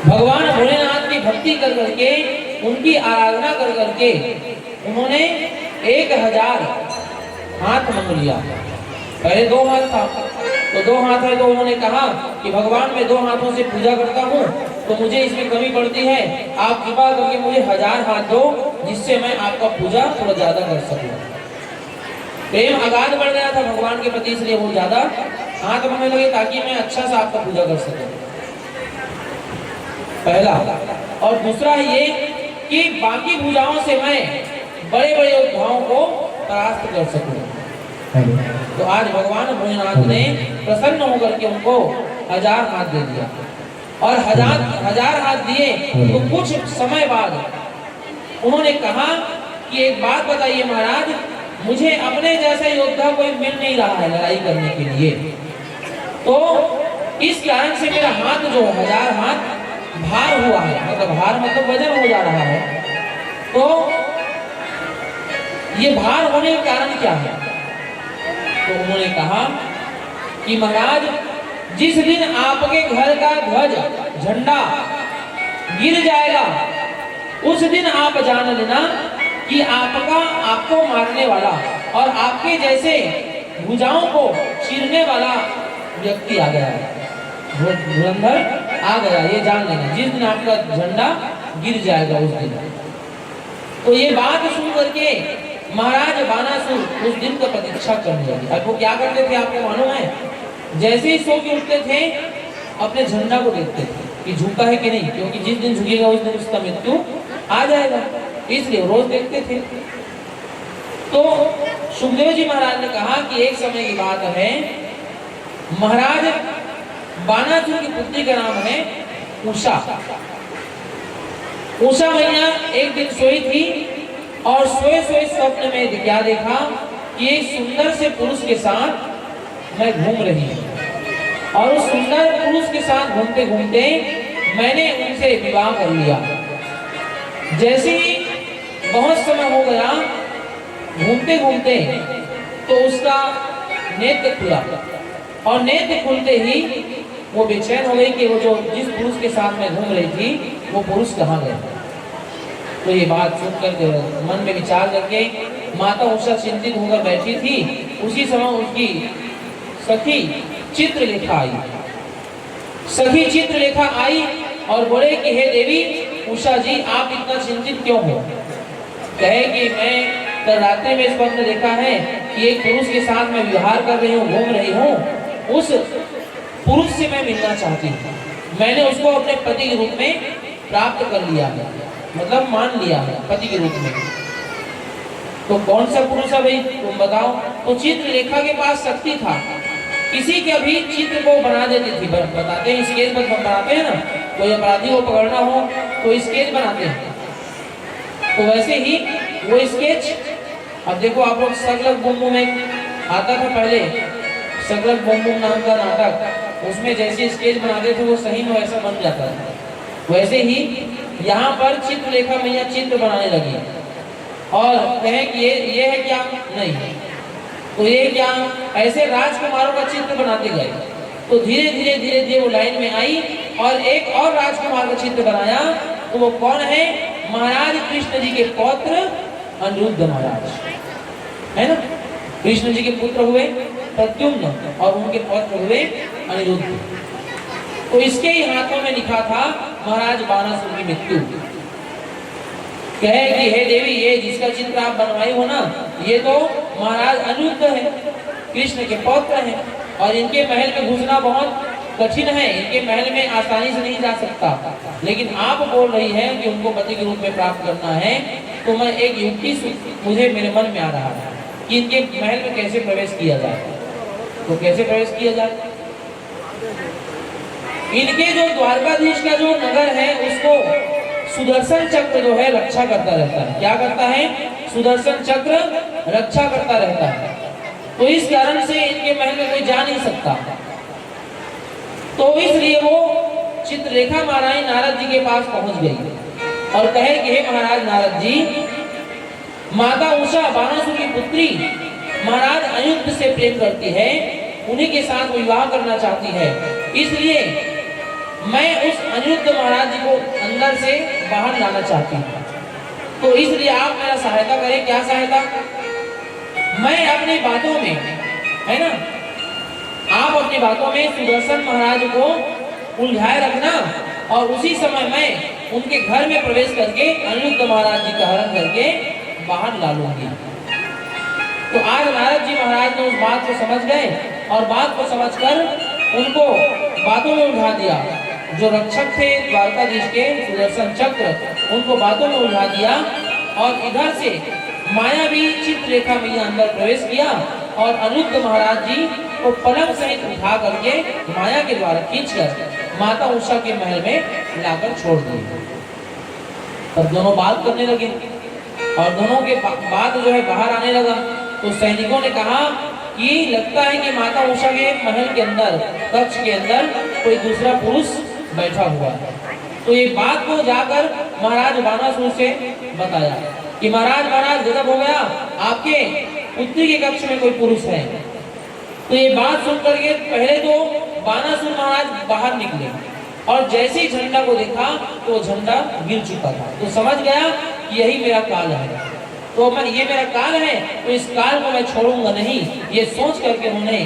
भगवान भोलेनाथ की भक्ति कर करके, उनकी आराधना कर करके उन्होंने एक हजार हाथ मांग लिया। पहले दो हाथ था, तो दो हाथ है, तो उन्होंने कहा कि भगवान, मैं दो हाथों से पूजा करता हूँ, तो मुझे इसमें कमी पड़ती है, आप कृपा करके मुझे हजार हाथ दो, जिससे मैं आपका पूजा थोड़ा ज्यादा कर सकूँ। प्रेम अगाध बढ़ गया था भगवान के प्रति, इसलिए वो ज्यादा हाथ मांगने लगे, ताकि मैं अच्छा सा आपका पूजा कर सकूं, पहला। और दूसरा ये कि बाकी भुजाओं से मैं बड़े बड़े योद्धाओं को परास्त कर सकूं। तो आज भगवान भोलेनाथ ने प्रसन्न होकर के उनको हजार हाथ दे दिया। और हजार हजार हाथ दिए, तो कुछ समय बाद उन्होंने कहा कि एक बात बताइए महाराज, मुझे अपने जैसा योद्धा कोई मिल नहीं रहा है लड़ाई करने के लिए। तो इस कारण से मेरा हाथ जो है, हजार हाथ भार हुआ है, मतलब भार मतलब वजन हो जा रहा है। तो ये भार होने का कारण क्या है? तो उन्होंने कहा कि महाराज, जिस दिन आपके घर का ध्वज, झंडा गिर जाएगा, उस दिन आप जान लेना कि आपका, आपको मारने वाला और आपके जैसे भुजाओं को चीरने वाला व्यक्ति आ गया है, धु-, धुरंधर आ गया, ये जान लेना। जिस दिन आपका झंडा गिर जाएगा उस दिन। तो ये बात सुन करके महाराज बानासुर उस दिन का प्रतीक्षा करने लगे। अब वो क्या करते थे आपको मालूम है? जैसे ही सो के उठते थे, अपने झंडा को देखते थे कि झुका है कि नहीं, क्योंकि जिस दिन झुकेगा उस दिन उसका मृत्यु आ जाएगा, इसलिए रोज देखते थे। तो सुखदेव जी महाराज ने कहा कि एक समय की बात है, महाराज बानासुर की पुत्री का नाम है उषा। उषा मैया एक दिन सोई थी और सोए सोए स्वप्न में क्या देखा कि एक सुंदर से पुरुष के साथ मैं घूम रही हूँ और उस सुंदर पुरुष के साथ घूमते घूमते मैंने उनसे विवाह कर लिया। जैसे ही बहुत समय हो गया घूमते घूमते, तो उसका नेत्र खुला और नेत्र खुलते ही वो बेचैन हो गई कि वो जो, जिस पुरुष के साथ मैं घूम रही थी, वो पुरुष कहाँ गए। तो ये बात सुनकर जो मन में विचार करके माता उषा चिंतित होकर बैठी थी। उसी समय उसकी सखी चित्रलेखा आई। सखी चित्रलेखा आई और बोले कि हे देवी उषा जी, आप इतना चिंतित क्यों हो? कहे कि मैं कल रात्रि में स्वप्न देखा है कि एक पुरुष के साथ मैं विहार कर रही हूँ, घूम रही हूँ, उस पुरुष से मैं मिलना चाहती हूँ। मैंने उसको अपने पति के रूप में प्राप्त कर लिया है, मतलब मान लिया है पति के रूप में। तो कौन सा पुरुष है भाई, तुम बताओ। तो चित्रलेखा के पास शक्ति था, किसी के भी चित्र को बना देती थी। ब-, बताते हैं, स्केच बन-, बनाते हैं ना, कोई अपराधी को पकड़ना हो तो स्केच बनाते हैं। तो वैसे ही वो स्केच, अब देखो आप लोग, सकलक बुम बुम एक आता था पहले, सकलक बुम बुम नाम का नाटक, उसमें जैसे स्केच बनाते थे वो सही में वैसा बन जाता था। वैसे ही यहाँ पर चित्रलेखा मैया चित्र बनाने लगी और कहे कि ये, ये है क्या? नहीं। तो ये क्या? ऐसे राजकुमारों का चित्र बनाते गए। तो धीरे धीरे धीरे धीरे वो लाइन में आई और एक और राजकुमार का चित्र बनाया। तो वो कौन है? महाराज कृष्ण जी के पौत्र अनिरुद्ध महाराज, है ना? कृष्ण जी के पुत्र हुए प्रद्युम्न और उनके पौत्र हुए अनिरुद्ध। तो इसके ही हाथों में लिखा था महाराज बानासुर की मृत्यु। कहे कि हे देवी, ये जिसका चित्र आप बनवाई हो ना, ये तो महाराज अनिरुद्ध है, कृष्ण के पौत्र हैं, और इनके महल में घुसना बहुत कठिन है, इनके महल में आसानी से नहीं जा सकता। लेकिन आप बोल रही हैं कि उनको पति के रूप में प्राप्त करना है, तो मैं एक युक्ति सु-, मुझे मेरे मन में आ रहा है कि इनके महल में कैसे प्रवेश किया जाए। तो कैसे प्रवेश किया जाए? इनके जो द्वारकाधीश का जो नगर है, उसको सुदर्शन चक्र जो है, रक्षा करता रहता है। क्या करता है? सुदर्शन चक्र रक्षा करता रहता है। तो इस कारण से इनके महल में कोई जा नहीं सकता। तो इसलिए वो चित्रलेखा महारानी नारद जी के पास पहुंच गई और कहे कि हे महाराज नारद जी, माता उषा, बाणासुर की पुत्री, महाराज अनिरुद्ध से प्रेम करती है, उन्हीं के साथ विवाह करना चाहती है। इसलिए मैं उस अनिरुद्ध महाराज जी को अंदर से बाहर लाना चाहती हूँ। तो इसलिए आप मेरा सहायता करें। क्या सहायता? मैं अपनी बातों में, है ना, आप अपनी बातों में सुदर्शन महाराज को उलझाए रखना और उसी समय मैं उनके घर में प्रवेश करके अनिरुद्ध महाराज जी का हरण करके बाहर ला लूंगी। तो आज नारद जी महाराज ने उस बात को समझ गए और बात को समझकर उनको बातों में उलझा दिया। जो रक्षक थे द्वारकाधीश के, सुदर्शन चक्र, उनको बातों में उलझा दिया और इधर से मायावी चित्रलेखा मैया अंदर प्रवेश किया और अनिरुद्ध महाराज जी को पलंग सहित उठा करके माया के द्वारा खींचकर माता उषा के महल में लाकर छोड़ दिए। तब दोनों बात करने लगे और दोनों के बा-, बात जो है बाहर आने लगा। तो सैनिकों ने कहा कि लगता है कि माता उषा के महल के अंदर, कक्ष के अंदर कोई दूसरा पुरुष बैठा हुआ है। तो ये बात को जाकर महाराज बाणासुर से बताया कि महाराज, महाराज, गजब हो गया, आपके पुत्री के कक्ष में कोई पुरुष है। तो ये बात सुन करके पहले तो बाणासुर महाराज बाहर निकले और जैसे ही झंडा को देखा तो वो झंडा गिर चुका था। तो समझ गया कि यही मेरा काल है, तो मैं, ये मेरा काल है, तो इस काल को मैं छोड़ूंगा नहीं। ये सोच करके उन्होंने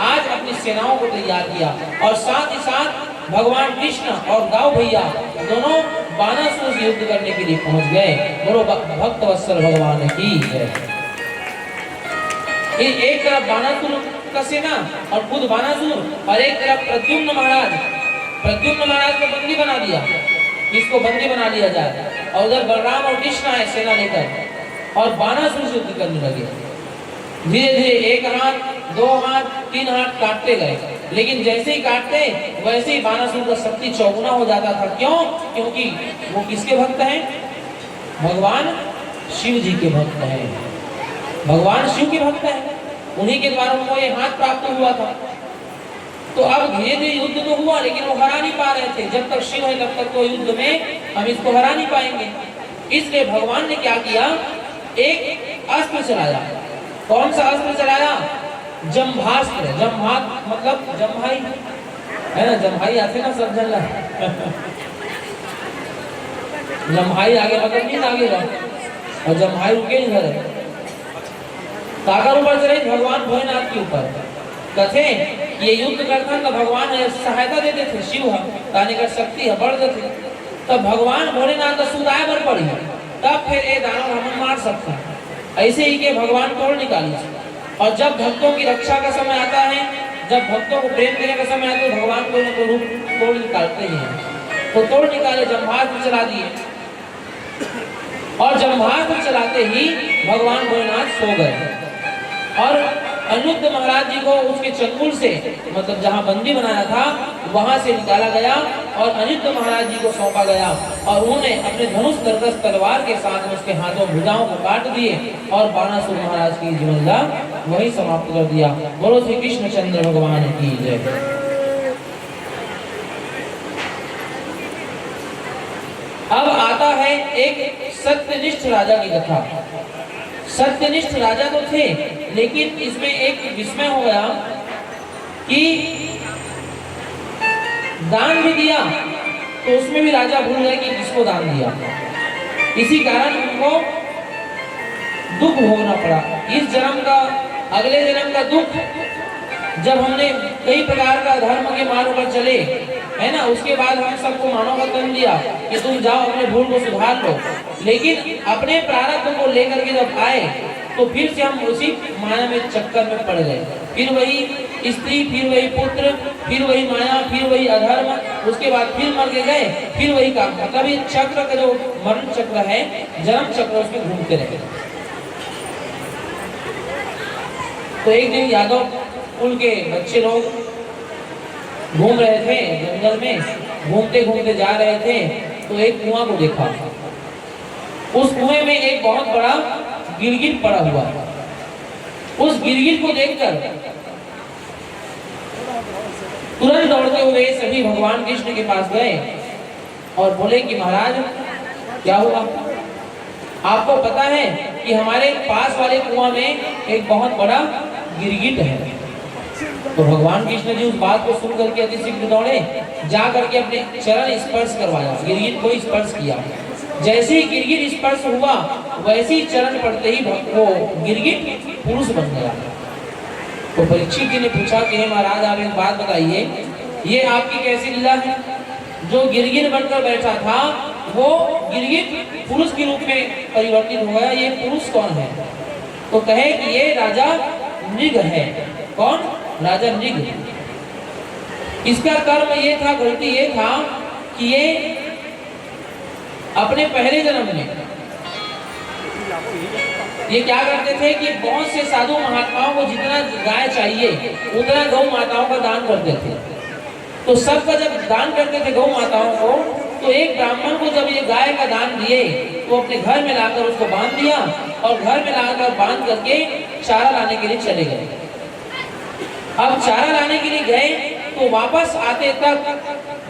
आज अपनी सेनाओं को तैयार किया और साथ ही साथ भगवान कृष्ण और दाऊ भैया दोनों बाणासुर से युद्ध करने के लिए पहुंच गए। बोलो भ-, भक्त वत्सल भगवान की जय। ये एक तरफ बाणासुर का सेना और खुद बाणासुर और एक तरफ प्रद्युम्न महाराज, प्रद्युम्न महाराज को बंदी बना दिया, इसको बंदी बना लिया जाए। और उधर बलराम और कृष्ण आए सेना लेकर और बाणासुर से युद्ध करने लगे। धीरे धीरे एक हाथ, दो हाथ, तीन हाथ काटते गए, लेकिन जैसे ही काटते वैसे ही बाणासुर का शक्ति चौगुना हो जाता था। क्यों? क्योंकि वो किसके भक्त हैं? भगवान शिव जी के भक्त हैं। भगवान शिव के भक्त हैं, उन्हीं के द्वारा उनको ये हाथ प्राप्त हुआ था। तो अब धीरे धीरे युद्ध तो हुआ, लेकिन वो हरा नहीं पा रहे थे। जब तक शिव है तब तक तो युद्ध में हम इसको हरा नहीं पाएंगे। इसलिए भगवान ने क्या किया, एक अस्त्र चलाया। कौन सा अस्त्र चलाया? जम्भास्त्र। जम्भात मतलब जम्भाई, है ना? जम्भाई आथे ना सब झन ला। जम्भाई आगे मतलब नींद आगे रहा और जम्भाई रुके नहीं घर। काकर ऊपर चले? भगवान भोलेनाथ के ऊपर। कथे ये युद्ध करथन तो भगवान सहायता दे देथे, शिव ह, ताने कर शक्ति ह बढ़ जाथे। तब भगवान भोलेनाथ का सुताए बर पड़ी, तब फिर ये दानव हमन मार सकते हैं। ऐसे ही के भगवान तोड़ निकाली। और जब भक्तों की रक्षा का समय आता है, जब भक्तों को प्रेम देने का समय आता है, तो भगवान कोई ना कोई रूप तोड़ निकालते ही हैं। तो तोड़ निकाले, जम्भास्त्र चला दिए। और जम्भास्त्र चलाते ही भगवान भोलेनाथ सो गए। और अनिरुद्ध महाराज जी को उसके चंगुल से, मतलब जहां बंदी बनाया था, वहां से निकाला गया और अनिरुद्ध महाराज जी को सौंपा गया। और उन्होंने अपने धनुष तरकस तलवार के साथ उसके हाथों भुजाओं को काट दिए और बाणासुर महाराज की जीवन का वही समाप्त कर दिया। बोलो श्री कृष्णचंद्र भगवान की जय। अब आता है एक सत्यनिष्ठ राजा की कथा। सत्यनिष्ठ राजा तो थे, लेकिन इसमें एक विस्मय हो गया कि दान भी दिया तो उसमें भी राजा भूल गए कि किसको दान दिया। इसी कारण उनको दुख भोगना पड़ा। इस जन्म का, अगले जन्म का दुख, जब हमने कई प्रकार का धर्म के मार्ग पर चले, है ना, उसके बाद हम सबको मानव का तन दिया कि तुम जाओ अपने भूल को सुधार लो, लेकिन अपने प्रारब्ध को लेकर के जब आए तो फिर से हम उसी माया में चक्कर में पड़ गए। फिर वही स्त्री, फिर वही पुत्र, फिर वही माया, फिर वही अधर्म, उसके बाद फिर मर के गए, फिर वही काम। मतलब ये चक्र का जो मरण चक्र है, जन्म चक्र, उसमें घूमते रहे। तो एक दिन यादव कुल के बच्चे लोग घूम रहे थे जंगल में, घूमते घूमते जा रहे थे तो एक कुआं को देखा। उस कुएं में एक बहुत बड़ा गिरगिट पड़ा हुआ। उस गिरगिट को देखकर तुरंत दौड़ते हुए सभी भगवान कृष्ण के पास गए और बोले कि महाराज, क्या हुआ? आपको पता है कि हमारे पास वाले कुआं में एक बहुत बड़ा गिरगिट है। तो भगवान कृष्ण जी उस बात को सुन करके अति शीघ्र दौड़े, जा करके अपने चरण स्पर्श करवाया, गिरगिट को स्पर्श किया। जैसे ही गिरगिट स्पर्श हुआ, वैसे ही चरण पड़ते ही भ-, वो गिरगिट पुरुष बन गया। तो परीक्षित जी ने पूछा कि हे महाराज, आप एक बात बताइए, ये आपकी कैसी लीला है? जो गिरगिट बनकर बैठा था, वो गिरगिट पुरुष के रूप में परिवर्तित हो गया, ये पुरुष कौन है? तो कहे कि ये राजा मृग है। कौन? राजा मृग। इसका कर्म ये था, गलती ये था कि ये अपने पहले जन्म में ये क्या करते थे कि बहुत से साधु महात्माओं को जितना गाय चाहिए, उतना गौ माताओं का दान करते थे। तो सबका जब दान करते थे गौ माताओं को, तो एक ब्राह्मण को जब ये गाय का दान दिए, तो अपने घर में लाकर उसको बांध दिया और घर में लाकर बांध करके चारा लाने के लिए चले गए। अब चारा लाने के लिए गए तो वापस आते तक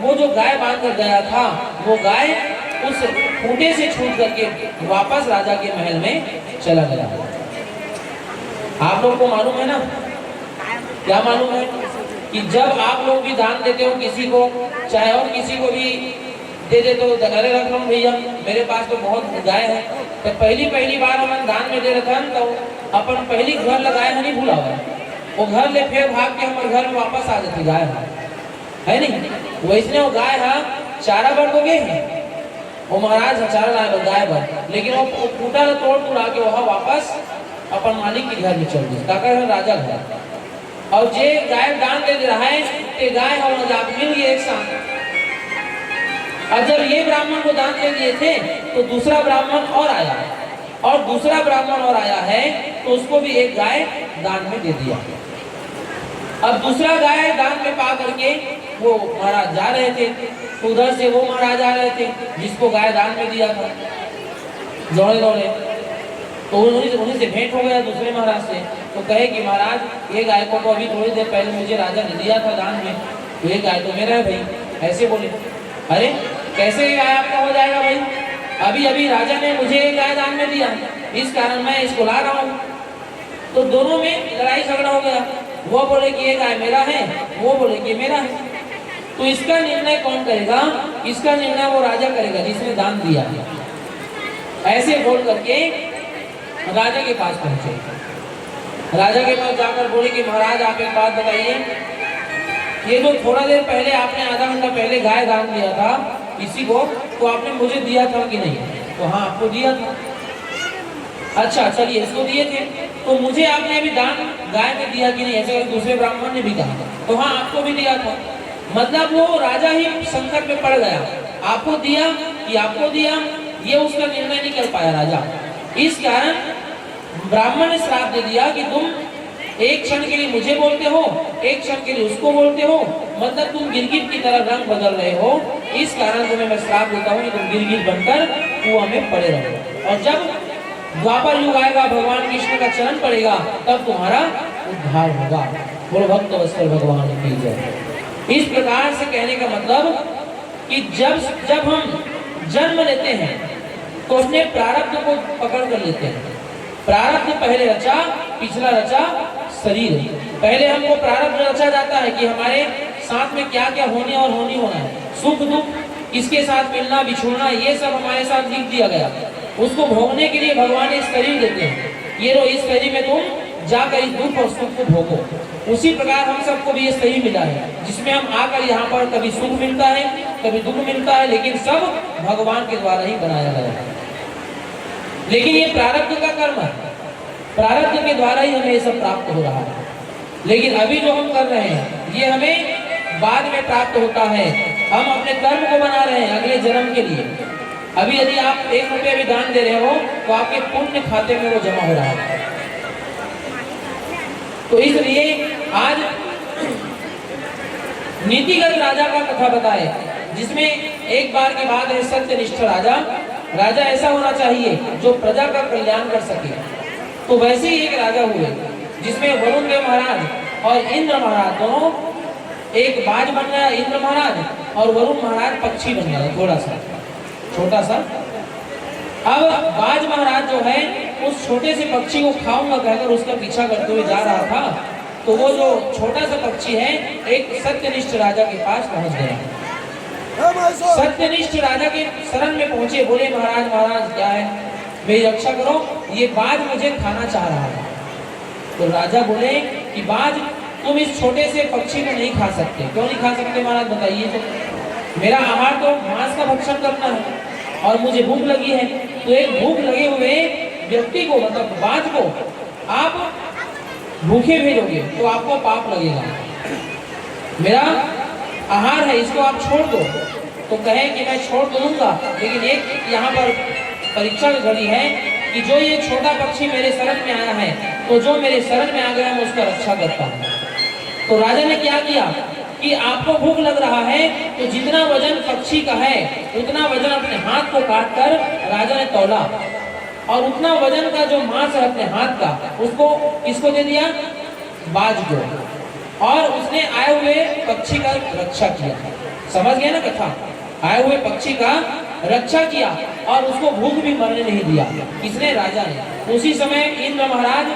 वो जो गाय बांध कर गया था, वो गाय उस खूंटे से छूट करके वापस राजा के महल में चला गया। आप लोग को मालूम है ना, क्या मालूम है कि जब आप लोग भी दान देते हो किसी को, चाहे और किसी को भी दे देते हो, अरे रख लो भैया, मेरे पास तो बहुत गाय है, तो पहली पहली बार हमन दान में दे रहे थे तो अपन पहली घर लगाए है नहीं भूला हुआ, वो घर ले फिर भाग के हमारे घर में वापस आ जाती गाय है, है नहीं? वैसने वो गाय है, चारा बर तो गए हैं, वो महाराज ह चारा लाए बर, गाय बर, लेकिन वो, वो खूंटा ला तोड़ तुड़ा के वहाँ वापस अपन मालिक के घर में चल गए, काकर घर, राजा घर। और जे गाय दान दे रहा है, ते गाय ह वहाँ जाके मिल गए एक साथ। और जब ये ब्राह्मण को दान दे दिए थे, तो दूसरा ब्राह्मण और आया, और दूसरा ब्राह्मण और आया है, तो उसको भी एक गाय दान में दे दिया। अब दूसरा गाय दान में पा करके वो महाराज जा रहे थे, तो उधर से वो महाराज आ रहे थे जिसको गाय दान में दिया था, दौड़े दौड़े। तो उन्हीं, उन्हीं से भेंट हो गया दूसरे महाराज से। तो कहे कि महाराज, ये गाय को तो अभी थोड़ी देर पहले मुझे राजा ने दिया था दान में, तो ये गाय तो मेरा है भाई। ऐसे बोले। अरे, कैसे ये गाय आपका हो जाएगा भाई? अभी अभी राजा ने मुझे ये गाय दान में दिया, इस कारण मैं इसको ला रहा हूँ। तो दोनों में लड़ाई झगड़ा हो गया। वो बोले कि ये गाय मेरा है, वो बोले कि मेरा है। तो इसका निर्णय कौन करेगा? इसका निर्णय वो राजा करेगा जिसने दान दिया है। ऐसे बोल करके राजा के पास पहुंचे। राजा के पास जाकर बोले कि महाराज, आप एक बात बताइए, ये जो थोड़ा देर पहले आपने, आधा घंटा पहले गाय दान दिया था इसी को, तो आपने मुझे दिया था कि नहीं? तो हाँ, आपको दिया था। अच्छा, चलिए, इसको दिए थे, तो मुझे आपने अभी दान गाय में दिया कि नहीं, ऐसे करके दूसरे ब्राह्मण ने भी कहा। तो हाँ, आपको भी दिया था। मतलब वो राजा ही संकट में पड़ गया, आपको दिया कि आपको दिया, ये उसका निर्णय नहीं कर पाया राजा। इस कारण ब्राह्मण ने श्राप दे दिया कि तुम एक क्षण के लिए मुझे बोलते हो, एक क्षण के लिए उसको बोलते हो, मतलब तुम गिरगिट की तरह रंग बदल रहे हो। इस कारण तुम्हें मैं श्राप देता हूँ कि तुम गिरगिट बनकर कुआं में पड़े रहो, और जब द्वापर युग आएगा, भगवान कृष्ण का चरण पड़ेगा, तब तुम्हारा उद्धार होगा। बोलो भक्त वत्सल भगवान की जय। इस प्रकार से कहने का मतलब कि जब जब हम जन्म लेते हैं तो अपने प्रारब्ध को पकड़ कर लेते हैं। प्रारब्ध पहले रचा, पिछला रचा शरीर। पहले हमको प्रारब्ध रचा जाता है कि हमारे साथ में क्या क्या होने और होनी होना है, सुख दुख, किसके साथ मिलना बिछुड़ना, ये सब हमारे साथ लिख दिया गया। उसको भोगने के लिए भगवान एक शरीर देते हैं, ये लो, इस शरीर में तुम जाकर इस दुख और सुख को भोगो। उसी प्रकार हम सबको भी ये शरीर मिला है, जिसमें हम आकर यहाँ पर कभी सुख मिलता है, कभी दुख मिलता है, लेकिन सब भगवान के द्वारा ही बनाया गया है। लेकिन ये प्रारब्ध का कर्म है, प्रारब्ध के द्वारा ही हमें ये सब प्राप्त हो रहा है। लेकिन अभी जो हम कर रहे हैं, ये हमें बाद में प्राप्त होता है। हम अपने कर्म को बना रहे हैं अगले जन्म के लिए। अभी यदि आप एक रुपया भी दान दे रहे हो, तो आपके पुण्य खाते में वो जमा हो रहा है। तो इसलिए आज नीतिगत राजा का कथा बताए, जिसमें एक बार की बात है, सत्यनिष्ठ राजा। राजा ऐसा होना चाहिए जो प्रजा का कल्याण कर सके। तो वैसे ही एक राजा हुए, जिसमें वरुण देव महाराज और इंद्र महाराज दोनों, एक बाज बन गया इंद्र महाराज, और वरुण महाराज पक्षी बन गया, थोड़ा सा, छोटा सा। अब बाज महाराज जो है, उस छोटे से पक्षी को खाऊंगा कहकर उसका पीछा करते हुए जा रहा था। तो वो जो छोटा सा पक्षी है, एक सत्यनिष्ठ राजा के पास पहुंच गया। सत्यनिष्ठ राजा के शरण में पहुंचे, बोले, महाराज, महाराज, क्या है, मेरी रक्षा करो, ये बाज मुझे खाना चाह रहा है। तो राजा बोले कि बाज, तुम इस छोटे से पक्षी को नहीं खा सकते। क्यों नहीं खा सकते महाराज, बताइए तो। मेरा आहार तो मांस का भक्षण करना है और मुझे भूख लगी है। तो एक भूख लगे हुए व्यक्ति को, मतलब बाज को, आप भूखे भेजोगे तो आपको पाप लगेगा। मेरा आहार है, इसको आप छोड़ दो। तो कहे कि मैं छोड़ तो दूंगा, लेकिन एक यहाँ पर परीक्षा की घड़ी है कि जो ये छोटा पक्षी मेरे शरण में आया है, तो जो मेरे शरण में आ गया, मैं उसका रक्षा करता हूँ। तो राजा ने क्या किया कि आपको भूख लग रहा है, तो जितना वजन पक्षी का है, उतना वजन अपने हाथ को काट कर राजा ने तौला, और उतना वजन का जो मांस है अपने हाथ का, उसको किसको दे दिया? बाज को। और उसने आए हुए पक्षी का रक्षा किया। समझ गए ना कथा? आए हुए पक्षी का रक्षा किया और उसको भूख भी मरने नहीं दिया। किसने? राजा ने। उसी समय इंद्र महाराज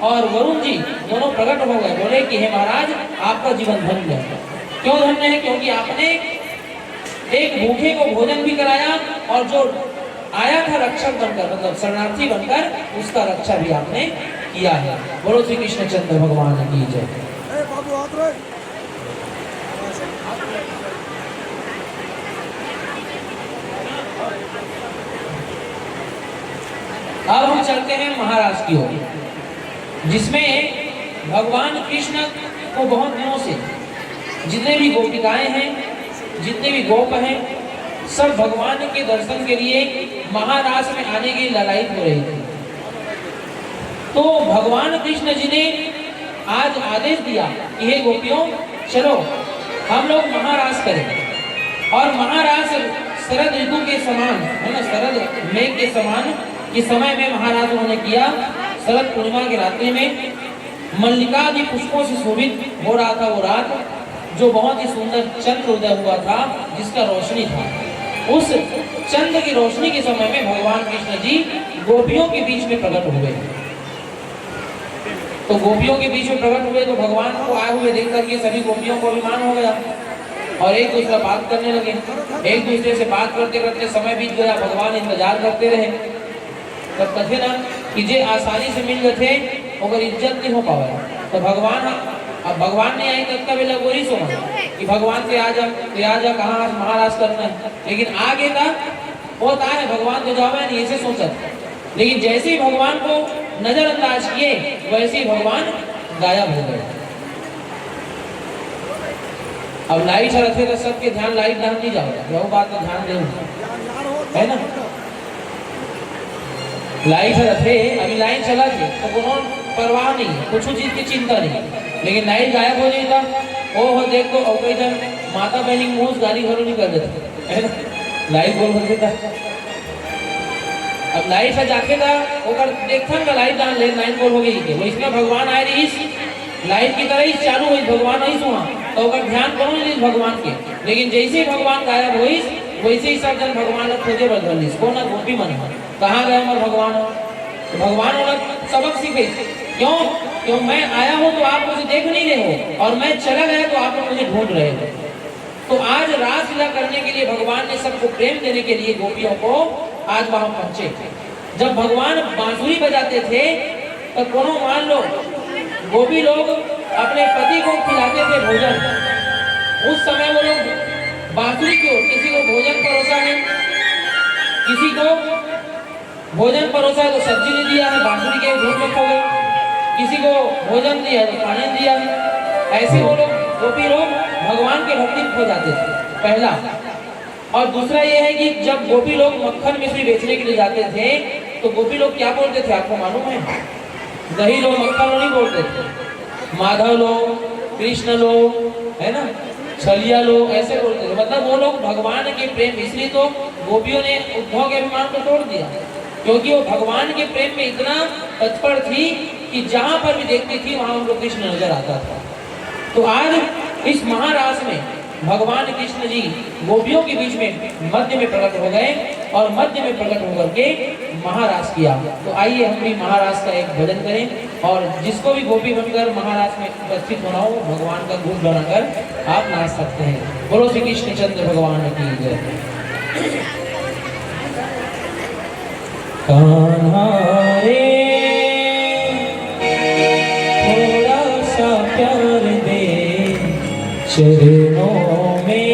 और वरुण जी दोनों प्रकट हो गए, बोले कि हे महाराज, आपका जीवन धन्य है। क्यों धन्य है? क्योंकि आपने एक भूखे को भोजन भी कराया और जो आया था रक्षक बनकर, मतलब शरणार्थी बनकर, उसका रक्षा भी आपने किया है। बोलो श्री कृष्ण चंद्र भगवान की जय। अब हम चलते हैं महारास की ओर, जिसमें भगवान कृष्ण को बहुत दिनों से जितने भी गोपिकाएं हैं, जितने भी गोप हैं, सब भगवान के दर्शन के लिए महारास में आने के लिए ललायित हो रही थी। तो भगवान कृष्ण जी ने आज आदेश दिया कि हे गोपियों, चलो हम लोग महारास करें। और महारास शरद ऋतु के समान, है ना, शरद मेघ के समान इस समय में महारास उन्होंने किया। शरद पूर्णिमा की रात्रि में मल्लिका आदि पुष्पों से शोभित हो रहा था वो रात, जो बहुत ही सुंदर चंद्र उदय हुआ था, जिसका रोशनी था। उस चंद्र की रोशनी के समय में भगवान कृष्ण जी गोपियों के बीच में प्रकट हुए। तो गोपियों के बीच में प्रकट हुए तो भगवान को आए हुए देख करके सभी गोपियों को अभिमान हो गया और एक दूसरा बात करने लगे। एक दूसरे से बात करते करते समय बीत गया, भगवान इंतजार करते रहे। तब कथे ना कि जे आसानी से मिल जथे, ओकर इज्जत नहीं हो पावे। तो भगवान, अब भगवान नहीं आए तब का बेला गोरी सोना कि भगवान के आ जा, के आ जा, कहाँ आज महारास करना है। लेकिन आगे का होता है, भगवान तो जावे नहीं, ऐसे सोचा। लेकिन जैसे ही भगवान को नजरअंदाज किए, वैसे ही भगवान गायब हो गए। अब लाइट ह रथे तो सबके ध्यान लाइट डाहर नहीं जावे, यहू बात तो ध्यान देहू, है ना? लाइट ह रथे, अभी लाइन चलत हे तो कोनो परवाह नहीं, कुछ चीज की चिंता नहीं। लेकिन लाइट गायब हो जाई त, ओ हो, देख तो, अउ कई झन माता बहिनी मुंह से गाली घलो निकल देथे, है ना? लाइट गोल होथे त। अब लाइट ह जाथे त ओकर देखथन का लाइट डाल ले, लाइन गोल हो गई के। वैसने भगवान आए रहिस, लाइट की तरह ही चालू होइस, भगवान आइस उहाँ, तो ओकर ध्यान कोनो नहीं दिस भगवान के। लेकिन जैसे ही भगवान गायब होइस, वैसे ही सब जन भगवान ला खोजे बर धर लिस। कोन ह? गोपी मन ह। कहाँ गए हमर भगवान? तो भगवान ओला सबक सिखाइस। क्यों? क्यों मैं आया हूँ तो आप मुझे देख नहीं रहे हो, और मैं चला गया तो आप लोग मुझे ढूंढ रहे हो। तो आज रासलीला करने के लिए भगवान ने सबको प्रेम देने के लिए गोपियों को आज वहां पहुंचे। जब भगवान बांसुरी बजाते थे तो कोनो, मान लो, गोपी लोग अपने पति को खिलाते थे भोजन, उस समय वो लोग बांसुरी की ओर, किसी को भोजन परोसा है, किसी को भोजन परोसा है तो सब्जी नहीं दिया है, बांसुरी के धुन में खो गए, किसी को भोजन दिया है तो पानी नहीं दिया है। ऐसे वो लोग, गोपी लोग, भगवान के भक्ति में खो जाते थे, पहला। और दूसरा ये है कि जब गोपी लोग मक्खन मिश्री बेचने के लिए जाते थे तो गोपी लोग क्या बोलते थे, आपको मालूम है? दही लो, मक्खन लो नहीं बोलते थे, माधव लो, कृष्ण लो, है ना? छलिया लोग ऐसे बोलते थे। मतलब, वो लोग भगवान के प्रेम, इसलिए तो गोपियों ने उद्धव के अभिमान को तोड़ दिया, क्योंकि वो भगवान के प्रेम में इतना तत्पर थी कि जहां पर भी देखती थी, वहां उनको कृष्ण नजर आता था। तो आज इस महारास में भगवान कृष्ण जी गोपियों के बीच में मध्य में प्रकट हो गए और मध्य में प्रकट होकर के महारास किया। तो आइए, हम भी महारास का एक भजन करें और जिसको भी गोपी बनकर महारास में उपस्थित होना हो, भगवान का गुण बनाकर आप नाच सकते हैं। बोलो श्री कृष्ण चंद्र भगवान की जय। कान्हा रे, थोड़ा सा प्यार दे चरणों में।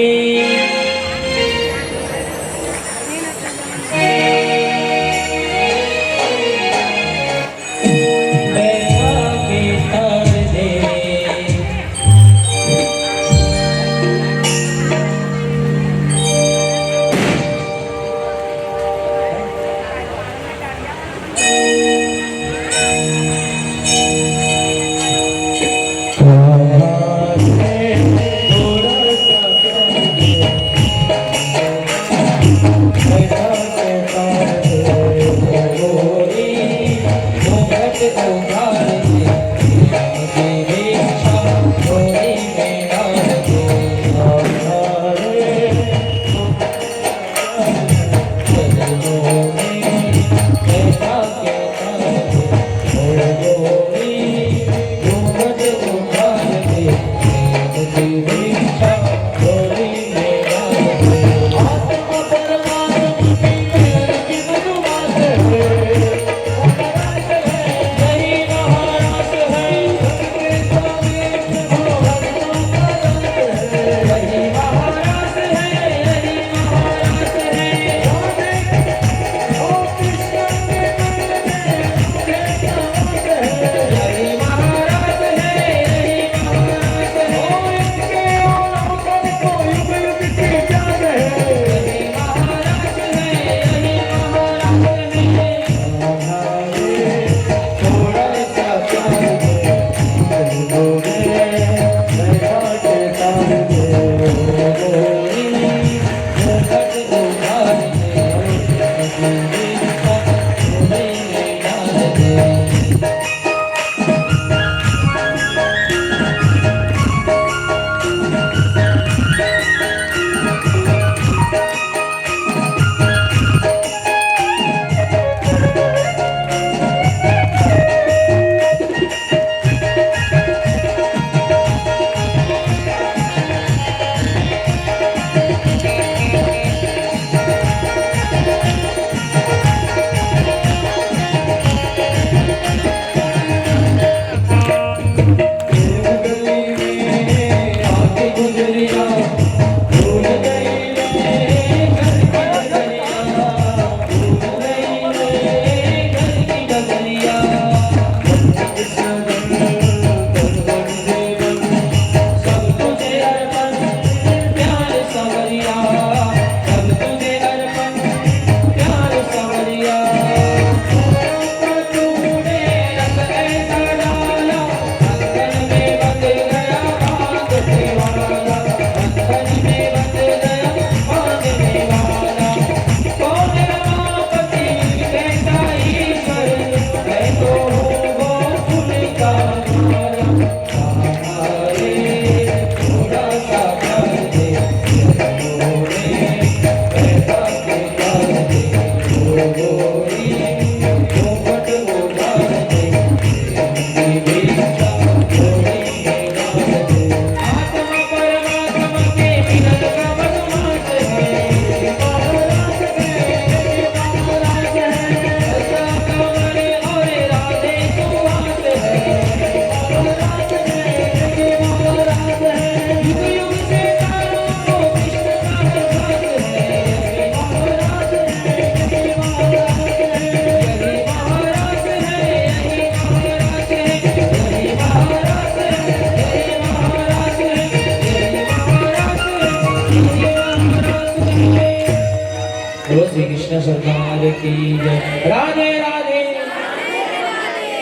बोलो श्री कृष्ण सरकार की जय। राधे राधे,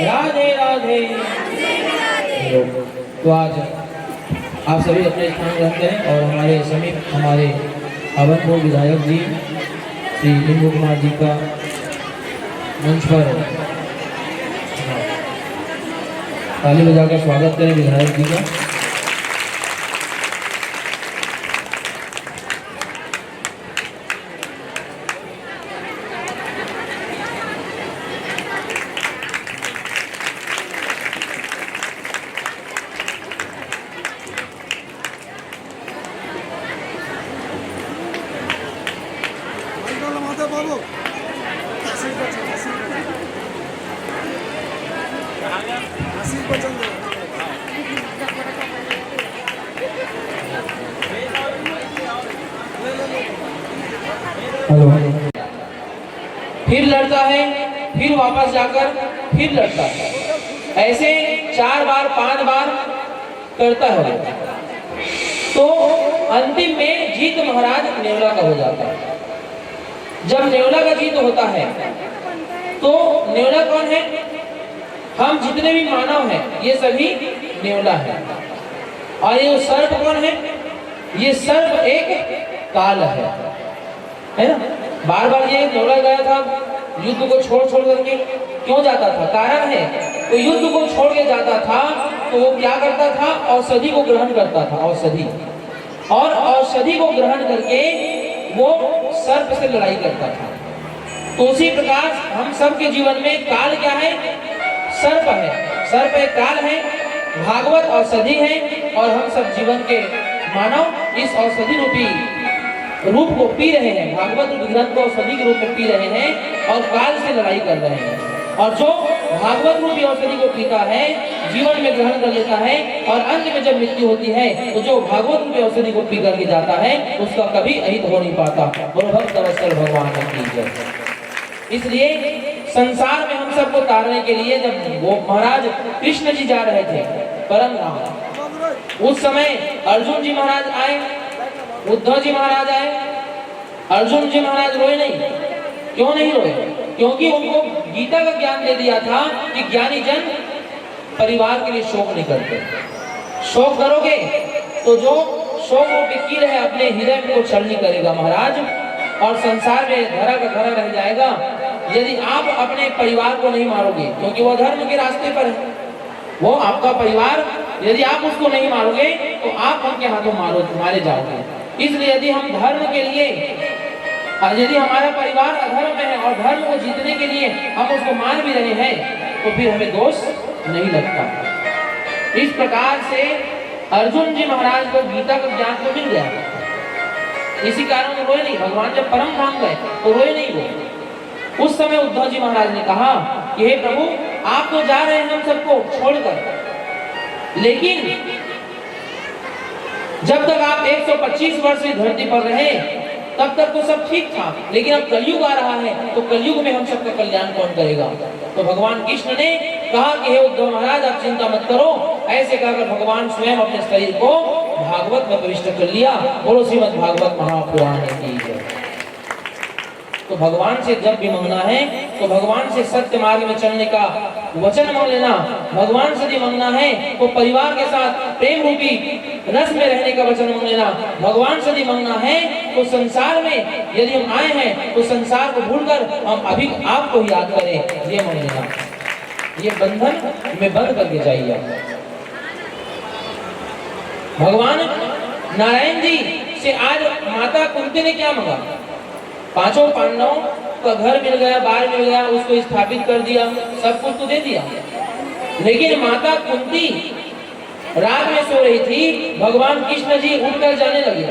राधे राधे। तो आज आप सभी अपने स्थान ग्रहण करें और हमारे समीप हमारे हवनपुर विधायक जी श्री इंदु कुमार जी का मंच पर ताली बजाकर स्वागत करें विधायक जी का। हेलो। फिर लड़ता है, फिर वापस जाकर फिर लड़ता है। ऐसे चार बार, पांच बार करता है वो। तो अंतिम में जीत महाराज नेवला का हो जाता है। जब नेवला का जीत होता है, तो नेवला कौन है? हम जितने भी मानव हैं, ये सभी नेवला है। और ये सर्प कौन है? ये सर्प एक काल है, है ना? बार बार ये नेवला गया था युद्ध को छोड़ छोड़ करके। क्यों जाता था? कारण है, तो युद्ध को छोड़ के जाता था, तो वो क्या करता था? औषधि को ग्रहण करता था, औषधि। और औषधि को ग्रहण करके वो सर्प से लड़ाई करता था। तो उसी प्रकार हम सबके जीवन में काल क्या है? सर्प है। सर्प एक काल है, भागवत औषधि है, और हम सब जीवन के मानव इस औषधि रूपी रूप को पी रहे हैं, भागवत रूपी ग्रंथ को औषधि के रूप में पी रहे हैं और काल से लड़ाई कर रहे हैं। और जो भागवत रूपी औषधि को पीता है, जीवन में ग्रहण कर लेता है और अंत में जब मृत्यु होती है, तो जो भागवत रूपी औषधि को पी करके जाता है, उसका कभी अहित हो नहीं पाता। बोलो भक्त वत्सल भगवान की जय। इसलिए संसार में हम सबको तारने के लिए जब वो महाराज कृष्ण जी जा रहे थे परम धाम, उस समय अर्जुन जी महाराज आए, उद्धव जी महाराज आए। अर्जुन जी महाराज रोए नहीं। क्यों नहीं रोए? क्योंकि उनको गीता का ज्ञान दे दिया था कि ज्ञानी जन परिवार के लिए शोक नहीं करते। शोक करोगे तो जो शोक रूपी कील है, अपने हृदय को छलनी करेगा महाराज, और संसार में धरा का धरा रह जाएगा। यदि आप अपने परिवार को नहीं मारोगे, क्योंकि वह धर्म के रास्ते पर है, वो आपका परिवार, यदि आप उसको नहीं मारोगे तो आप उनके हाथों मारो, मारे जाओगे। इसलिए यदि हम धर्म के लिए, और यदि हमारा परिवार अधर्म में है और धर्म को जीतने के लिए हम उसको मार भी रहे हैं, तो फिर हमें दोष नहीं लगता। इस प्रकार से अर्जुन जी महाराज को गीता का ज्ञान तो मिल गया, इसी कारण वो रोए नहीं। भगवान जब परम धाम गए तो रोए नहीं वो। उस समय उद्धव जी महाराज ने कहा कि हे प्रभु, आप तो जा रहे हैं हम सबको छोड़कर, लेकिन जब तक आप एक सौ पच्चीस वर्ष इस धरती पर रहे, तब तक तो सब ठीक था, लेकिन अब कलयुग आ रहा है, तो कलयुग में हम सबका कल्याण कौन करेगा? तो भगवान कृष्ण ने कहा कि हे उद्धव महाराज, आप चिंता मत करो। ऐसे कहकर भगवान स्वयं अपने शरीर को भागवत में प्रविष्ट कर लिया। बोलो श्रीमद् भागवत महापुराण की जय। तो भगवान से जब भी मंगना है, तो भगवान से सत्य मार्ग में चलने का वचन मांग लेना। भगवान से यदि मांगना है, तो परिवार के साथ प्रेम रूपी रस में रहने का वचन मांग लेना। भगवान से यदि मांगना है, तो संसार में यदि हम आए हैं, तो संसार को भूलकर हम अभी आपको याद करें, ये मांग लेना। ये बंधन में बंद करके जाइए। भगवान नारायण जी से आज माता कुंती ने क्या मांगा? पांचों पांडवों का घर मिल गया, बार मिल गया, उसको स्थापित कर दिया, सब कुछ तो दे दिया, लेकिन माता कुंती रात में सो रही थी, भगवान कृष्ण जी उठकर जाने लगे,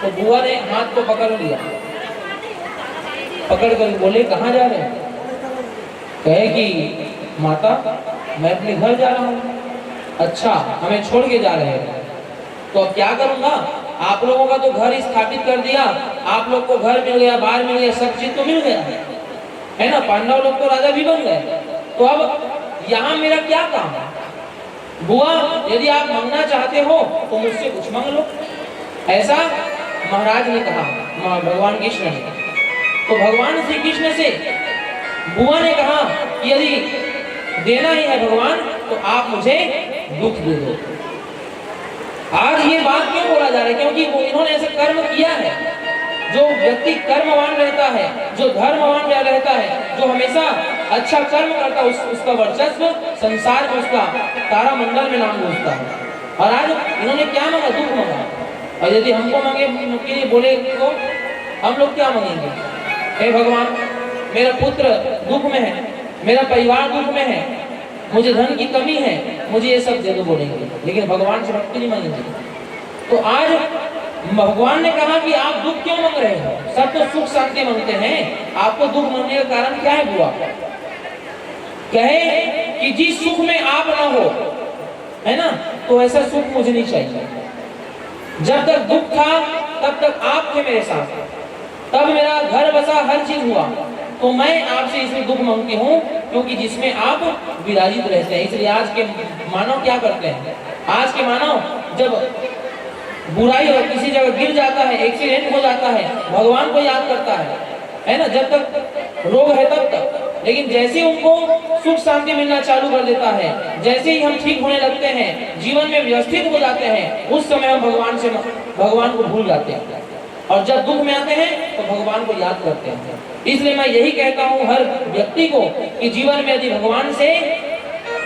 तो बुआ ने हाथ को पकड़ लिया, पकड़ कर बोले, "कहाँ जा रहे हो?" कहे कि, "माता, मैं अपने घर जा रहा हूँ।" "अच्छा, हमें छोड़ के जा रहे हो?" तो अब क्या करूंगा, आप लोगों का तो घर स्थापित कर दिया, आप लोग को घर मिल गया, बार मिल गया, सब चीज तो मिल गया, है ना? पांडव लोग तो राजा भी बन गए, तो अब यहाँ मेरा क्या काम है? बुआ, यदि आप मांगना चाहते हो तो मुझसे कुछ मांग लो, ऐसा महाराज ने कहा, भगवान कृष्ण ने। तो भगवान श्री कृष्ण से बुआ ने कहा कि यदि देना ही है भगवान, तो आप मुझे दुख दे दो। आज ये बात क्यों बोला जा रहा है? क्योंकि वो, इन्होंने ऐसा कर्म किया है। जो व्यक्ति कर्मवान रहता है, जो धर्मवान रह-, रहता है, जो हमेशा अच्छा कर्म करता है, उस, उसका वर्चस्व संसार में, उसका तारामंडल में नाम गूंजता है। और आज इन्होंने क्या मांगा? दुख मांगा। और यदि हमको मांगे, के लिए बोले तो हम लोग क्या मांगेंगे? "हे भगवान, मेरा पुत्र दुख में है, मेरा परिवार दुख में है, मुझे धन की कमी है, मुझे ये सब दे दो," बोलेंगे, लेकिन भगवान से भक्ति नहीं मांगेंगे। तो आज भगवान ने कहा कि आप दुख क्यों मांग रहे हो? सब तो सुख शांति मांगते हैं, आपको दुख मांगने का कारण क्या है बुआ? कहे कि जिस सुख में आप ना हो, है ना, तो ऐसा सुख मुझे नहीं चाहिए। जब तक दुख था, तब तक आप थे मेरे साथ, तब मेरा घर बसा, हर चीज हुआ, तो मैं आपसे इसलिए दुख मांगती हूँ क्योंकि जिसमें आप विराजित रहते हैं। इसलिए आज के मानव क्या करते हैं? आज के मानव जब बुराई और किसी जगह गिर जाता है, एक्सीडेंट हो जाता है, भगवान को याद करता है, है ना, जब तक रोग है तब तक। लेकिन जैसे ही उनको सुख शांति मिलना चालू कर देता है, जैसे ही हम ठीक होने लगते हैं, जीवन में व्यवस्थित हो जाते हैं, उस समय हम भगवान से, भगवान को भूल जाते हैं। और जब दुख में आते हैं तो भगवान को याद करते हैं। इसलिए मैं यही कहता हूँ हर व्यक्ति को कि जीवन में यदि भगवान से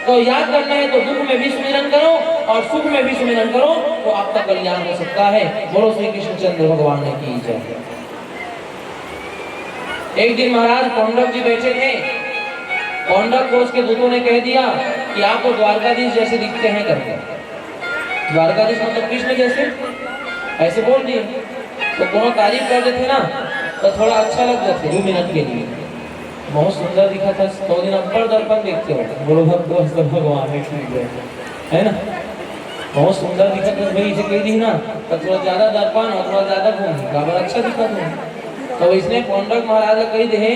को याद करना है तो दुख में भी सुमिरन करो और सुख में भी सुमिरन करो, तो आपका कल्याण हो सकता है। बोलो श्री कृष्णचंद्र भगवान की जय। एक दिन महाराज पौंडक जी बैठे थे, पौंडक को उसके दूतों ने कह दिया कि आप तो द्वारकाधीश जैसे दिखते हैं करके। द्वारकाधीश मतलब कृष्ण जैसे, ऐसे बोल दिए। तो दोनों तारीफ कर देते ना, तो थोड़ा अच्छा लग जाते दो मिनट के लिए। बहुत सुंदर दिखत हस, सौ दिन अब्बड़ दर्पण देखते हो। बोलो भक्तवत्सल भगवान की जय, है ना? बहुत सुंदर दिखत हस भाई, इसे कह दी ना, तो थोड़ा ज्यादा दर्पण और थोड़ा ज्यादा घूम, काबर अच्छा दिखत हो। तो इसने पौंडक महाराज ला कह दे,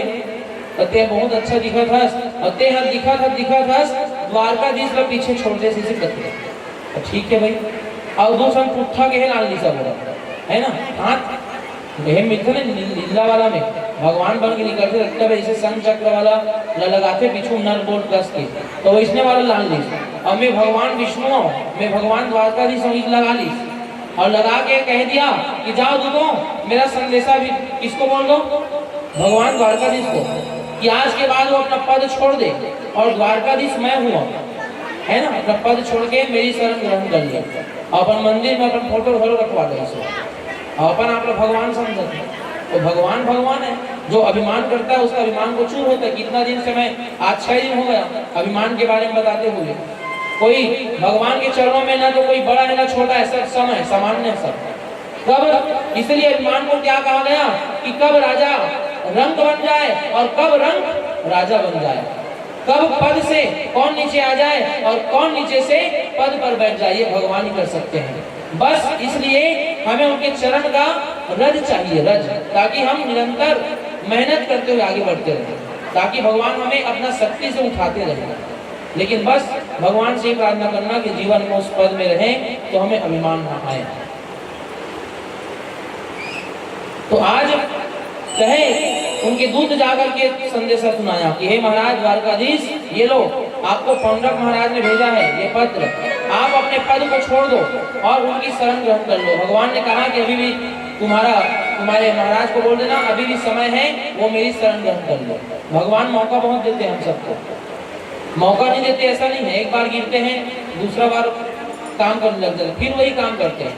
"ते बहुत अच्छा दिखत हस, और ते हर दिखत हस, दिखत हस, द्वारकाधीश ला पीछे छोड़ दे, इसे कथे।" तो ठीक है भाई, और दो संग पुट्ठा के है लाल निशा बोला, है ना? हाथ ये मिलथे ना ली-, लीला वाला में भगवान बन के निकलथे, रखता है ऐसे शंख चक्र वाला ल-, लगाथे पीछू नर बोल कस के, तो वैसने वाला लान लिस। अब मैं भगवान विष्णु हूँ, मैं भगवान द्वारकाधीश हूँ, इस लगा लिस। और लगा के कह दिया कि जाओ दूतों, मेरा संदेशा भी किसको बोल दो, भगवान द्वारकाधीश को, कि आज के बाद वो अपना पद छोड़ दे और द्वारकाधीश मैं हुआ, है ना, अपना पद छोड़ के मेरी शरण ग्रहण कर ले, अपन मंदिर में अपन फोटो घलो रखवा दे इसको। अपन आप लोग भगवान समझत है, तो भगवान भगवान है। जो अभिमान करता है उसका अभिमान को चूर होता है। कितना दिन से मैं, आज छह दिन हो गया अभिमान के बारे में बताते हुए। कोई भगवान के चरणों में ना तो कोई बड़ा है ना छोटा है, सब सम है, सामान्य है सब। कब, इसलिए अभिमान को क्या कहा गया कि कब राजा रंक बन जाए और कब रंक राजा बन जाए, कब पद से कौन नीचे आ जाए और कौन नीचे से पद पर बैठ जाए, ये भगवान ही कर सकते हैं। बस इसलिए हमें उनके चरण का रज चाहिए, रज, ताकि हम निरंतर मेहनत करते हुए आगे बढ़ते रहें, ताकि भगवान हमें अपना शक्ति से उठाते रहें। लेकिन बस भगवान से प्रार्थना करना कि जीवन में उस पद में रहें तो हमें अभिमान ना आए। तो आज कहे उनके दूत जाकर के संदेशा सुनाया कि हे महाराज द्वारकाधीश, ये लो, आपको पौंड्रक महाराज ने भेजा है ये पत्र, आप अपने पद को छोड़ दो और उनकी शरण ग्रहण कर लो। भगवान ने कहा कि अभी भी तुम्हारा, तुम्हारे महाराज को बोल देना, अभी भी समय है, वो मेरी शरण ग्रहण कर लो। भगवान मौका बहुत देते हैं हम सबको, मौका नहीं देते ऐसा नहीं है। एक बार गिरते हैं, दूसरा बार काम करने लग जाते, फिर वही काम करते हैं।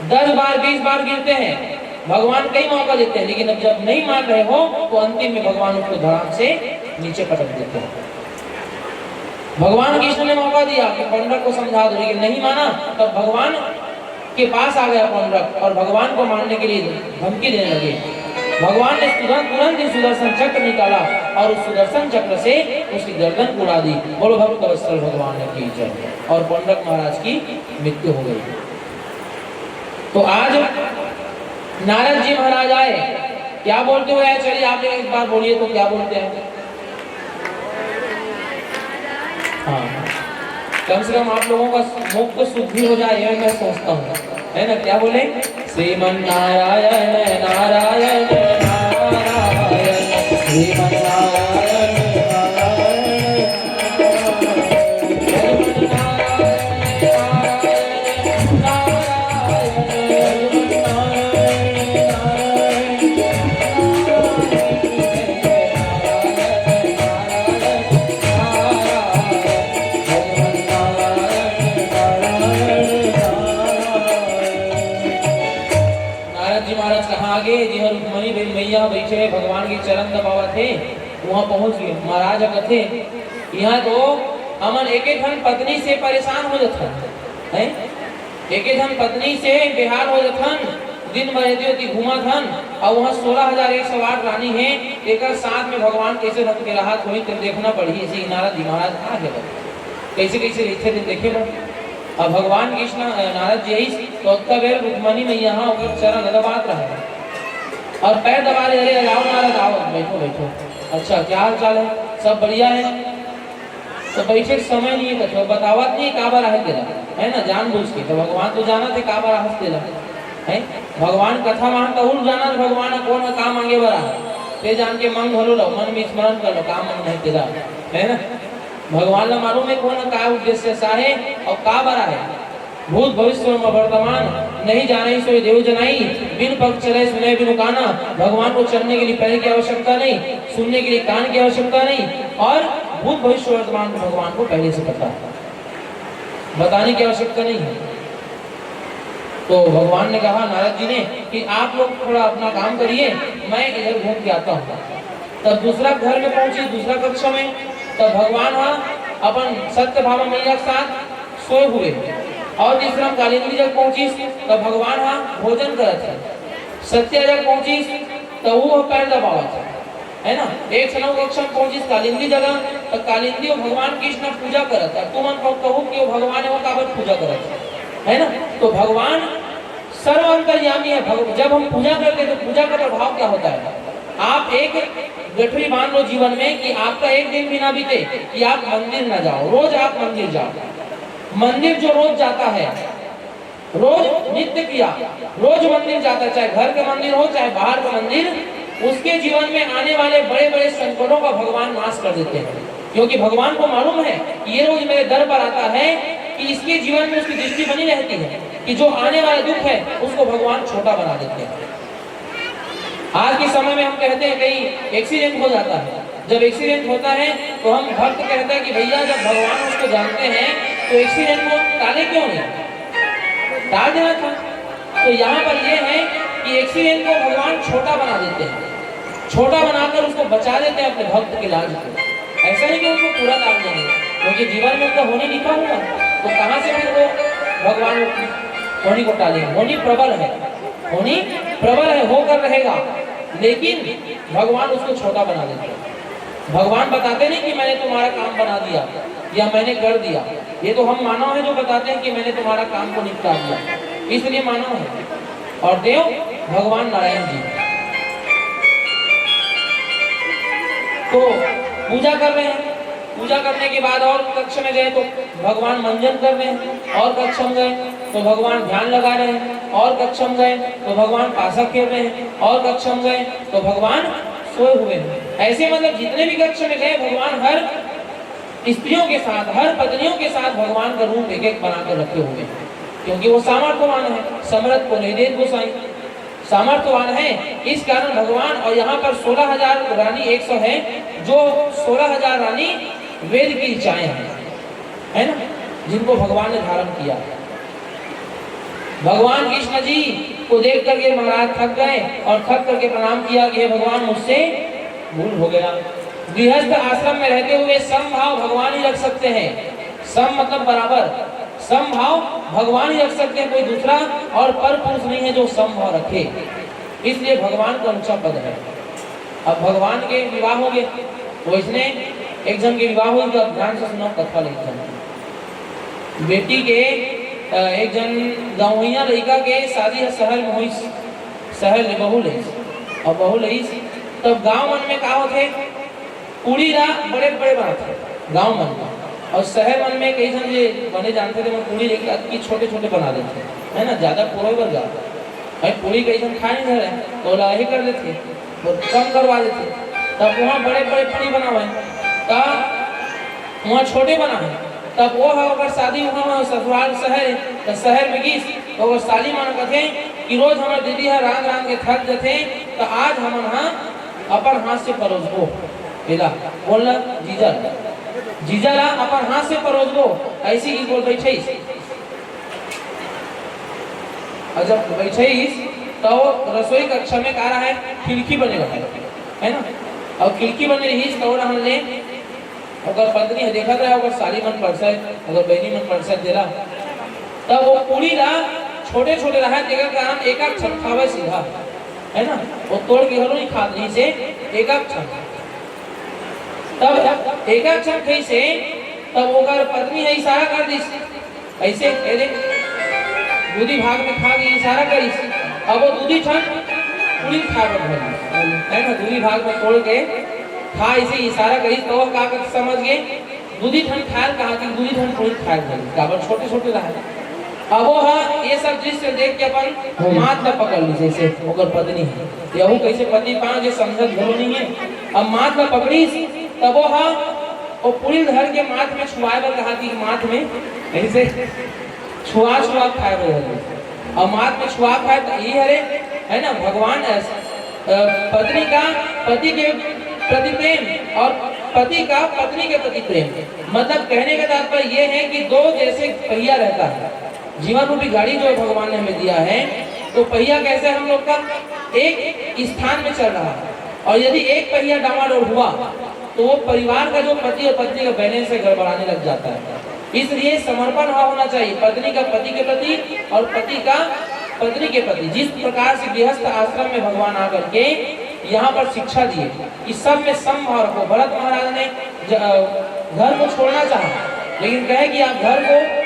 दस बार, बीस बार गिरते हैं, भगवान कई मौका देते हैं, लेकिन अब जब नहीं मान रहे हो तो अंतिम में भगवान उसको धड़ाम से नीचे पटक देते हैं। भगवान कृष्ण ने मौका दिया कि पौंड्रक को समझा दो, लेकिन नहीं माना। तब भगवान के पास आ गया पौंड्रक और भगवान को मारने के लिए धमकी देने लगे। भगवान ने तुरंत, तुरंत ही सुदर्शन चक्र निकाला और उस सुदर्शन चक्र से उसकी गर्दन उड़ा दी। बोलो भक्त वत्सल भगवान की जय। और पौंड्रक महाराज की मृत्यु हो गई। तो आज नारद जी महाराज आए, क्या बोलते हुए आए? चलिए आप एक बार बोलिए तो क्या बोलते हैं? हाँ, कम से कम आप लोगों का मुख तो शुद्धि हो जाए, ये मैं सोचता हूँ, है ना? क्या बोले? श्रीमन नारायण, नारायण, नारायण, श्रीमन नारायण, नारायण, श्रीमन नारायण, नारायण, नारायण। हे भगवान के चरण दबावत हे, वहाँ पहुँच गए। महाराज ह कथे, "यहाँ तो हमन एके ठन पत्नी से परेशान हो जथन, हैं? एके ठन पत्नी से बेहाल हो जथन, दिन भर एती ओती घूमत हन, अउ वहाँ सोलह हजार एक सौ आठ रानी हे, एकर साथ में भगवान कैसे रंग के रहत होही, तेन देखना पड़ही।" ऐसे ही नारद जी महाराज आ गए, कैसे कैसे रहिथे तेन देखे बर। अब भगवान कृष्ण, अ, नारद जी आइस, तो ओतका बेर रुक्मणी मैया ह ओकर चरण दबात रहे। और पैर दबा रहे, "अरे, अरे, आओ नारद, आओ, बैठो, बैठो। अच्छा, क्या हाल चाल है? सब बढ़िया है?" तो बैठे के समय नहीं है, कथो बतावत नहीं, काबर आहे तेला, है ना, जानबूझ के। तो भगवान तो जानत हे काबर आहे तेला, है? भगवान कथा मांगता उल जानत, भगवान कौन का मांगे बर आहे, ते जान के मांग घलो लो, मन में स्मरण कर लो, का मांगना है तेला, है ना? भगवान ला मालूम है कौन का उद्देश्य से आहे और काबर आहे। भूत भविष्य और वर्तमान नहीं जाने सोई देव जनाई, बिन पग चले सुने बिनु काना। भगवान को चलने के लिए पैर की आवश्यकता नहीं, सुनने के लिए कान की आवश्यकता नहीं, और भूत भविष्य वर्तमान को भगवान को पहले से पता है, बताने की आवश्यकता नहीं है। तो भगवान ने कहा नारद जी ने कि आप लोग थोड़ा अपना काम करिए, मैं इधर घूम के आता हूँ। तब दूसरा घर में पहुंची, दूसरा कक्ष में, तब भगवान हा अपन सत्य भामा मैया के साथ सोए हुए। और तीसरा कालिंदी जग पहुंचिस, तब भगवान हा भोजन करत हे। सत्या जग पहुंचिस, तब वो पैर दबावत हे, है ना? एक सनौ कक्ष में पहुंचिस कालिंदी जगह, तो कालिंदी और भगवान कृष्ण पूजा करत हे। तुमन को कहू कि वो भगवान है, वो काबर पूजा करत हे, है ना? तो भगवान सर्व अंतर्यामी है। भग-, जब हम पूजा करते हैं तो पूजा का प्रभाव क्या होता है? आप एक गठरी बांध लो जीवन में कि आपका एक दिन भी ना बीते कि आप मंदिर ना जाओ, रोज आप मंदिर जाओ। मंदिर जो रोज जाता है, रोज नित्य किया, रोज मंदिर जाता है, चाहे घर का मंदिर हो, चाहे बाहर का मंदिर, उसके जीवन में आने वाले बड़े-बड़े संकटों का भगवान नाश कर देते हैं। क्योंकि भगवान को मालूम है कि ये रोज मेरे दर पर आता है, कि इसके जीवन में उसकी दृष्टि बनी रहती है कि जो आने वाला दुख है, उसको भगवान छोटा बना देते हैं। आज के समय में हम कहते हैं, कहीं एक्सीडेंट हो जाता है, जब एक्सीडेंट होता है तो हम भक्त कहता है कि भैया, जब भगवान उसको जानते हैं तो एक्सीडेंट को टाले क्यों नहीं, टाल देना था। तो यहाँ पर ये है कि एक्सीडेंट को भगवान छोटा बना देते हैं, छोटा बनाकर उसको बचा देते हैं अपने भक्त के लाज को। ऐसा नहीं कि उनको पूरा टाल देंगे, क्योंकि जीवन में उनका होनी लिखा हुआ है, तो कहाँ से फिर वो भगवान होनी को टालेंगे? होनी प्रबल है, होनी प्रबल है, होकर रहेगा, लेकिन भगवान उसको छोटा बना देते हैं। भगवान बताते नहीं कि मैंने तुम्हारा काम बना दिया या मैंने कर दिया। ये तो हम मानव हैं जो बताते हैं कि मैंने तुम्हारा काम को निपटा दिया, इसलिए मानव है। और देव भगवान नारायण जी। तो पूजा कर रहे हैं, पूजा करने के बाद और कक्ष में गए तो भगवान मंजन कर रहे हैं, और कक्ष में गए तो भगवान ध्यान लगा रहे हैं, और कक्ष में गए तो भगवान पासा खेल रहे हैं, और कक्ष में गए तो भगवान सोए हुए हैं। ऐसे मतलब जितने भी कक्ष में गए, भगवान हर स्त्रियों के साथ, हर पत्नियों के साथ भगवान का रूप एक एक बनाकर रखे हुए हैं, क्योंकि वो सामर्थ्यवान है। समरथ को नहीं दे गोसाई, सामर्थ्यवान है, इस कारण भगवान। और यहाँ पर सोलह हजार रानी एक सौ है, जो सोलह हजार रानी वेद की ऋचाएं हैं, है ना, जिनको भगवान ने धारण किया। भगवान कृष्ण जी को देख करके महाराज थक गए और थक करके प्रणाम किया कि हे भगवान, मुझसे भूल हो गया। गृहस्थ आश्रम में रहते हुए समभाव भगवान ही रख सकते हैं। सम मतलब बराबर, समभाव भगवान ही रख सकते हैं, कोई दूसरा और पर पुरुष नहीं है जो समभाव रखे, इसलिए भगवान का ऊंचा पद है। अब भगवान के विवाह हो गए, वैसने एक झन के विवाह हो गया। अब ध्यान से सुनो कथा ले, एक झन बेटी के, अ, एक झन गाँवइया लइका के शादी ह शहर में होइस, शहर ले बहू ले, और बहू ले, तब गाँव मन में का होथे, पूड़ी ला बड़े बड़े बनाथे गाँव मन में, और शहर मन में कई झन जे बने जानथे, ते मन पूड़ी लेके अतकी छोटे छोटे बना देथे, है ना, ज्यादा पुरोय बर जाथे। भाई, पूड़ी कई झन खा नहीं रहे, तो ओला यही कर देथे, वो कम करवा देथे। तब वहाँ बड़े बड़े पूड़ी बनावे, तब वहाँ छोटे बनावे। तब वो ह ओकर शादी वहाँ, वहाँ ससुराल शहर है, तो शहर में गिस, तो वो साली मन कथे कि रोज हमर दीदी ह रांध रांध के थक जथे, तो आज हमन ह अपन हाथ से परोसबो। एला बोलना, जीजा ला, जीजा ला अपन हाथ से परोसबो। ऐसी ही बोल बैठे। और जब बैठे, तो रसोई कक्षा में का रहा है, खिड़की बने रहा है, है ना? और खिड़की बने रही तो रहन ले ओकर पत्नी ह देखत रहे, ओकर साली मन परसय, ओकर बहिनी मन परसय तेला। तब वो पूरी ला छोटे-छोटे रहा, जेकर कारण एक-एक छन खावे सीधा, है ना? वो तोड़ के घलो नहीं खात रही से एक-एक छन। तब एक-एक छन खाई से, तब ओकर पत्नी ह इशारा कर दिस, ऐसे, "ए दे, दूधी भाग में खा के इशारा करिस।" अब वो दूधी ठन पूरी खा बर धर लिस, है ना? दूधी भाग में तोड़ के खा, ऐसे इशारा करिस, तो वो का समझ गए? दूधी ठन खायल कहा कि दूधी ठन पूरी खायल धर लिस, काबर छोटे-छोटे रहा। अब वो ह ये सब दृश्य देख के अपन हम्म। माथ ला पकड़ लिस, जैसे ओकर पत्नी है, यहू कैसे पति पांव जे समझत घलो नहीं है। अब माथ ला पकड़िस, तब वो ह वो पूरी धर के माथ में छुआए बर कहा कि माथ में ऐसे छुआ छुआ खाए बर धर लिस। और माथ में छुआ खाए तो ये हरे, है ना, भगवान अ, अ, पत्नी का पति के प्रति प्रेम और पति का पत्नी के प्रति प्रेम। मतलब कहने का तात्पर्य ये है कि दो जैसे पहिया रहता है, जीवन रूपी गाड़ी जो भगवान ने हमें दिया है, तो पहिया कैसे हम लोग का एक स्थान में चल रहा है, और यदि एक पहिया डामाडोल हुआ तो वो परिवार का जो पति और पत्नी का बैलेंस है, गड़बड़ाने लग जाता है। इसलिए समर्पण भाव होना चाहिए पत्नी का पति के प्रति और पति का पत्नी के प्रति। जिस प्रकार से गृहस्थ आश्रम में भगवान आकर के यहाँ पर शिक्षा दिए कि सब में समभाव रखो। भरत महाराज ने ज-, अ, घर को छोड़ना चाहा, लेकिन कहे कि आप घर को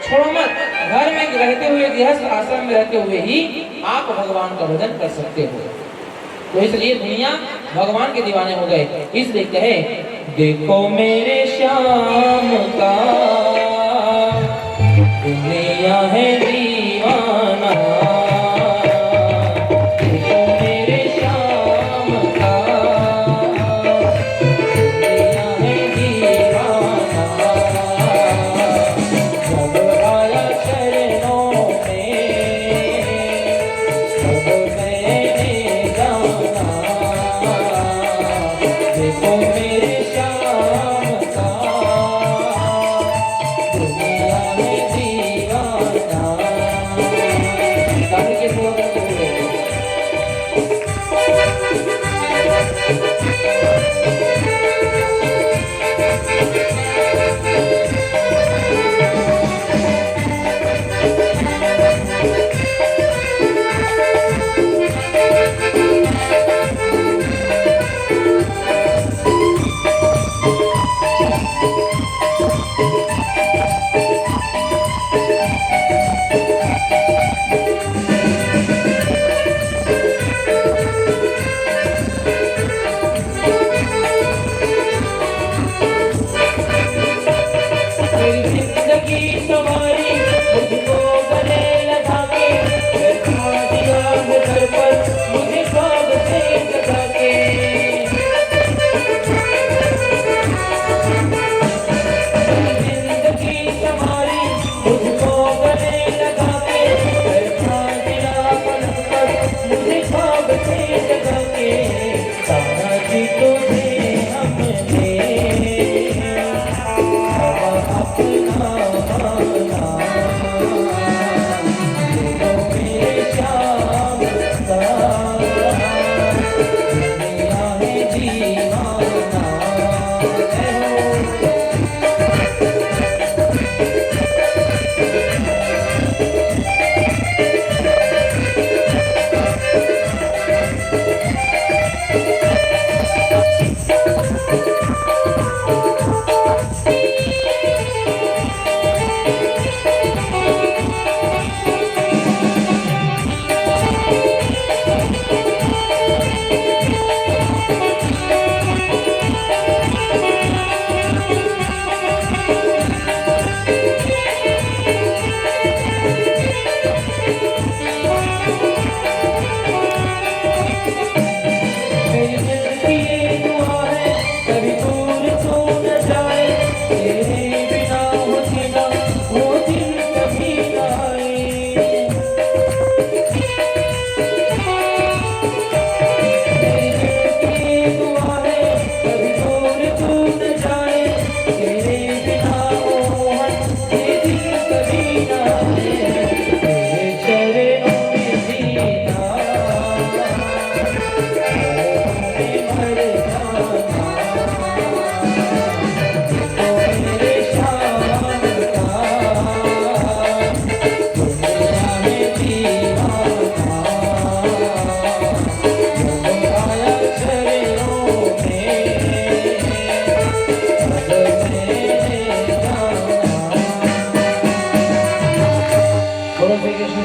छोड़ो मत, घर में रहते हुए, गृहस्थ आश्रम में रहते हुए ही आप भगवान का भजन कर सकते हो। तो इसलिए दुनिया भगवान के दीवाने हो गए, इसलिए कहे, "देखो मेरे श्याम का दुनिया है दीवाना, देखो मेरे श्याम का दुनिया है दीवाना, जब आया चरणों में।"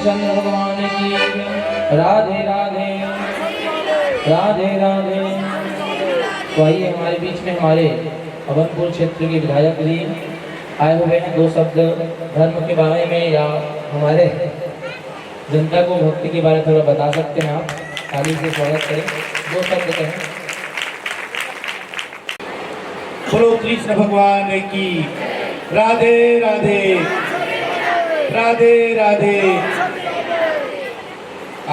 चंद्र भगवान की राधे राधे, राधे राधे। तो आइए, हमारे बीच में हमारे अभनपुर क्षेत्र के विधायक जी आए हुए हैं। दो शब्द धर्म के बारे में या हमारे जनता को भक्ति के बारे में थोड़ा बता सकते हैं आप। ताली से स्वागत करें, दो शब्द कहें। बोलो कृष्ण भगवान की राधे राधे, राधे राधे।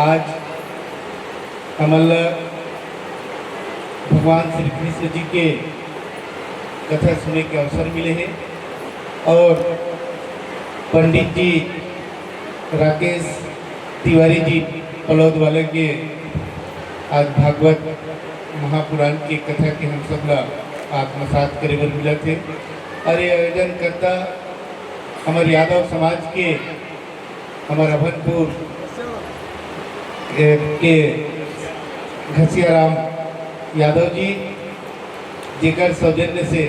आज हमन ला भगवान श्री कृष्ण जी के कथा सुने के अवसर मिले हे और पंडित जी राकेश तिवारी जी पलौद वाले के आज भागवत महापुराण के कथा के हम सब ला आत्मसात करे बर मिलत हे। और ये आयोजन करता हमर यादव समाज के, हमर अभनपुर, ए, के घसियाराम यादव जी, जेकर सौजन्य से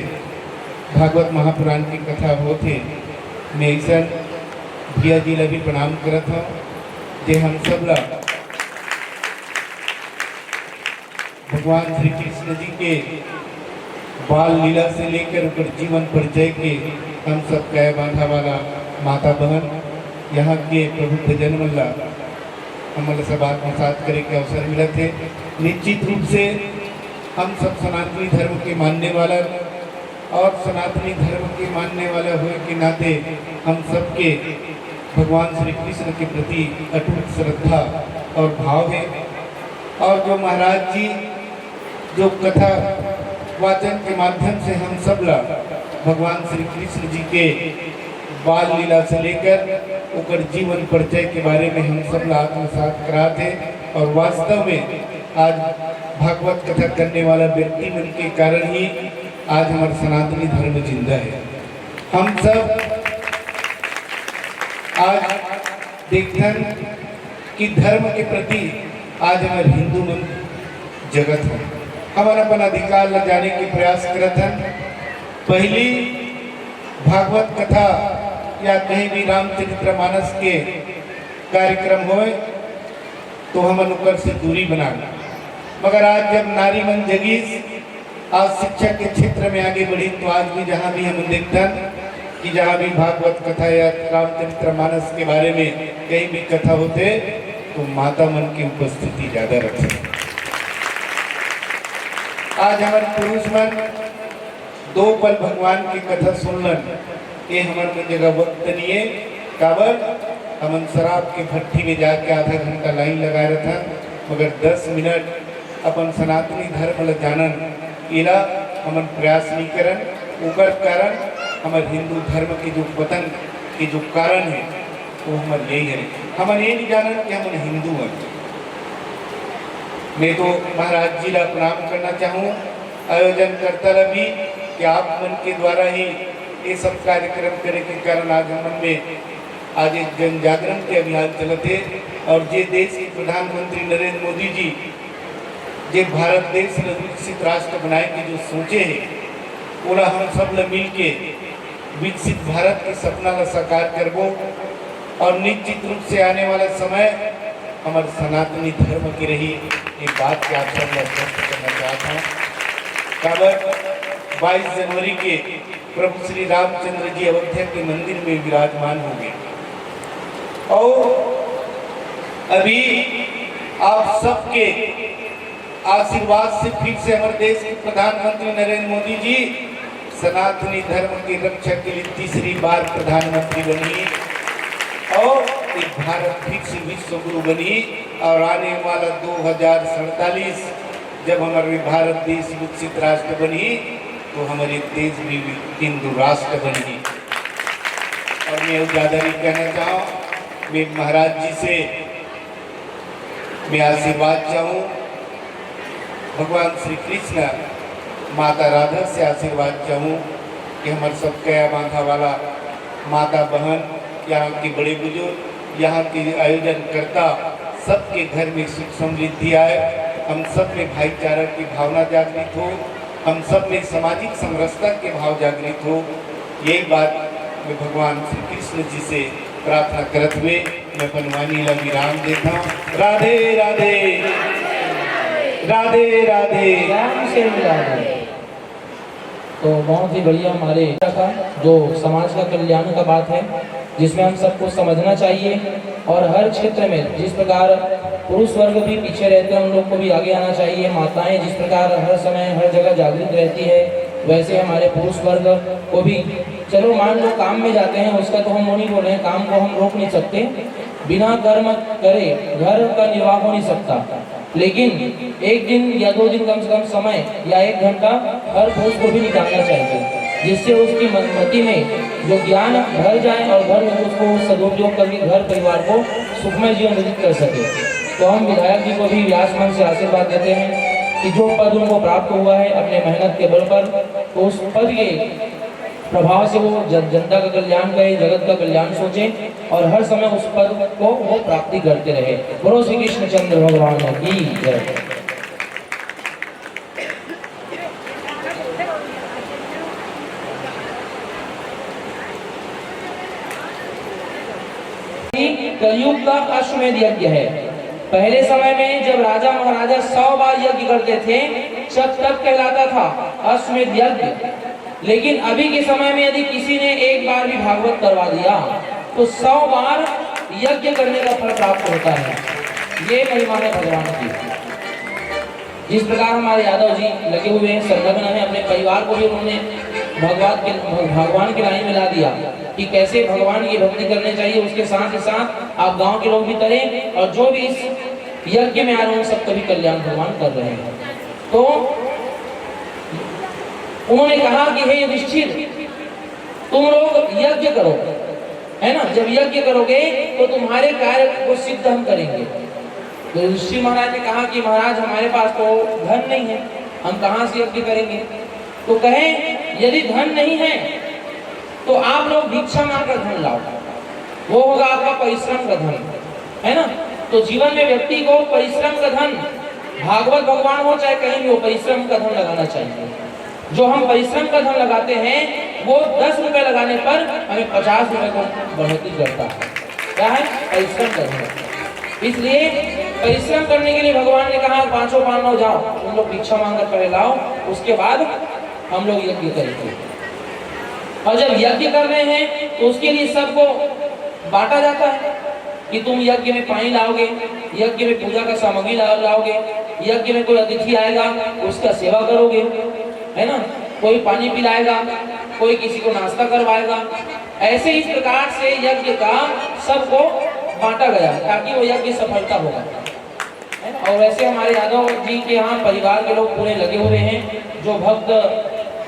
भागवत महापुराण की कथा होत हे। मैं अइसन भैया जी ला भी प्रणाम करत हूँ, जे हम सब ला भगवान श्री कृष्ण जी के बाल लीला से लेकर ओकर जीवन परिचय के हम सब कहे बांधा वाला माता बहन, यहाँ के प्रबुद्ध जन मन ला हमन ला सब आत्मसात करे के अवसर मिलत हे। निश्चित रूप से हम सब सनातनी धर्म के मानने वाला और सनातनी धर्म के मानने वाला होए के नाते हम सबके भगवान श्री कृष्ण के प्रति अटूट श्रद्धा और भाव है। और जो महाराज जी जो कथा वाचन के माध्यम से हम सब ला भगवान श्री कृष्ण जी के बाल लीला से लेकर ओकर जीवन परिचय के बारे में हम सब ला आत्मसात करात हे। और वास्तव में आज भागवत कथा करने वाला व्यक्ति मन के कारण ही आज हमार सनातनी धर्म जिंदा है। हम सब आज देखथन कि धर्म के प्रति आज हमार हिंदू मन जगत है। हमन अपन अधिकार ला जाने के प्रयास करत हन। पहली भागवत कथा या कहीं भी रामचरित्र मानस के कार्यक्रम होए तो हमन ओकर से दूरी बनान। मगर आज जब नारी मन जगीस, आज शिक्षा के क्षेत्र में आगे बढ़ी, तो आज भी जहाँ भी हम देखथन कि जहाँ भी भागवत कथा या रामचरित्र मानस के बारे में कहीं भी कथा होते तो माता मन की उपस्थिति ज्यादा रहती। आज हमारे पुरुष मन दो पल भगवान की कथा सुनलन, ये हमर मन जगह वक्त नहीं है। काबर हमन शराब के भट्टी में जाके आधा घंटा लाइन लगाए रहथन, मगर दस मिनट अपन सनातनी धर्म ल जानन, एला हमन प्रयास नहीं करन। ओकर कारण हमर हिंदू धर्म के जो पतन के जो कारण है, वो हमर यही है। हमन ये नहीं जानन कि हमन हिंदू हैं। मैं तो महाराज जी ला प्रणाम करना चाहूँ, आयोजनकर्ता ला भी, कि आप मन के द्वारा ही ये सब कार्यक्रम करे के कारण आज हमन में आज एक जन जागरण के अभियान चलत हे। और जे देश के प्रधानमंत्री नरेंद्र मोदी जी जे भारत देश ल विकसित राष्ट्र बनाए के जो सोचे हे, ओला हम सब ल मिल के विकसित भारत के सपना ल साकार करबो। और निश्चित रूप से आने वाला समय हमर सनातनी धर्म के रही, ये बात के आप सब ल स्पष्ट करना चाहत हूँ। काबर बाईस जनवरी के प्रभु श्री रामचंद्र जी अयोध्या के मंदिर में विराजमान हो गए। और अभी आप सबके आशीर्वाद से फिर से हमारे देश के प्रधानमंत्री नरेंद्र मोदी जी सनातनी धर्म की रक्षा के लिए तीसरी बार प्रधानमंत्री बनी और एक भारत फिर से विश्व गुरु बनी। और आने वाला दो हजार सैंतालीस जब हमारे भारत देश विकसित राष्ट्र बनी तो हमारे देश भी हिंदू राष्ट्र बनी। और मैं ज़्यादा नहीं कहना चाहूँ, मैं महाराज जी से मैं आशीर्वाद चाहूँ, भगवान श्री कृष्ण, माता राधा से आशीर्वाद चाहूँ कि हमारे सब कया बांधा वाला माता बहन, यहाँ के बड़े बुजुर्ग, यहाँ के आयोजनकर्ता, सबके घर में सुख समृद्धि आए, हम सब में भाईचारा की भावना जागृत हो, हम सब में सामाजिक समरसता के भाव जागृत हो। यही बात मैं भगवान श्री कृष्ण जी से प्रार्थना करत हुए मैं अपन वाणी ला विराम देता हूँ। राधे राधे। राधे राधे। राम से राधे। तो बहुत ही बढ़िया हमारे का, जो समाज का कल्याण का बात है, जिसमें हम सबको समझना चाहिए। और हर क्षेत्र में जिस प्रकार पुरुष वर्ग भी पीछे रहते हैं, उन लोग को भी आगे आना चाहिए। माताएं जिस प्रकार हर समय हर जगह जागृत रहती है, वैसे हमारे पुरुष वर्ग को भी, चलो मान लो काम में जाते हैं, उसका तो हम वो नहीं बोल रहे हैं, काम को हम रोक नहीं सकते। बिना कर्म करे घर का निर्वाह हो नहीं सकता, लेकिन एक दिन या दो दिन कम से कम समय या एक घंटा हर पुरुष को भी निकालना चाहिए, जिससे उसकी मन- मति में जो ज्ञान भर जाए और घर में उसको सदुपयोग करके घर परिवार को सुखमय जीवन व्यतीत कर सके। तो हम विधायक जी को भी व्यास मंच से आशीर्वाद देते हैं कि जो पद उनको प्राप्त हुआ है अपने मेहनत के बल पर, तो उस पद के प्रभाव से वो जन- जनता का कल्याण करें, जगत का कल्याण सोचें और हर समय उस पद को वो प्राप्ति करते रहे। बोलो श्री कृष्णचंद्र भगवान की जय। कलयुग का अश्वमेध यज्ञ है। पहले समय में जब राजा महाराजा सौ बार यज्ञ करते थे, जब तब कहलाता था अश्वमेध यज्ञ। लेकिन अभी के समय में यदि किसी ने एक बार भी भागवत करवा दिया, तो सौ बार यज्ञ करने का फल प्राप्त होता है। ये महिमा है भगवान की। जिस प्रकार हमारे यादव जी लगे हुए हैं, संलग्न हैं, अपने परिवार को भी उन्होंने भगवान के, भगवान के लाइन में ला दिया कि कैसे भगवान की भक्ति करनी चाहिए। उसके साथ ही साथ आप गांव के लोग भी करें और जो भी इस यज्ञ में आ रहे हैं, उन सबका भी कल्याण भगवान कर रहे हैं। तो उन्होंने कहा कि हे युधिष्ठिर, तुम लोग यज्ञ करो, है ना? जब यज्ञ करोगे तो तुम्हारे कार्य को सिद्ध हम करेंगे। तो युधिष्ठिर महाराज ने कहा कि महाराज, हमारे पास तो धन नहीं है, हम कहाँ से यज्ञ करेंगे? तो कहें, यदि धन नहीं है तो आप लोग भिक्षा मांगकर धन लाओ, वो होगा आपका परिश्रम का धन, है ना? तो जीवन में व्यक्ति को परिश्रम का धन, भागवत भगवान हो चाहे कहीं भी हो, परिश्रम का धन लगाना चाहिए। जो हम परिश्रम का धन लगाते हैं, वो दस रुपए लगाने पर हमें पचास रुपए को बढ़ोतरी करता है। क्या है? परिश्रम का धन। इसलिए परिश्रम करने के लिए भगवान ने कहा, पांचों पांडव जाओ, तुम लोग भिक्षा मांगकर पहले लाओ, उसके बाद हम लोग यज्ञ करेंगे। और जब यज्ञ कर रहे हैं तो उसके लिए सबको बांटा जाता है कि तुम यज्ञ में पानी लाओगे, यज्ञ में पूजा का सामग्री ला-, लाओगे, यज्ञ में कोई अतिथि आएगा, उसका सेवा करोगे, है ना? कोई पानी पिलाएगा, कोई किसी को नाश्ता करवाएगा। ऐसे इस प्रकार से यज्ञ का सबको बांटा गया ताकि वो यज्ञ सफलता होगा। और वैसे हमारे यादव जी के यहाँ परिवार के लोग पूरे लगे हुए हैं, जो भक्त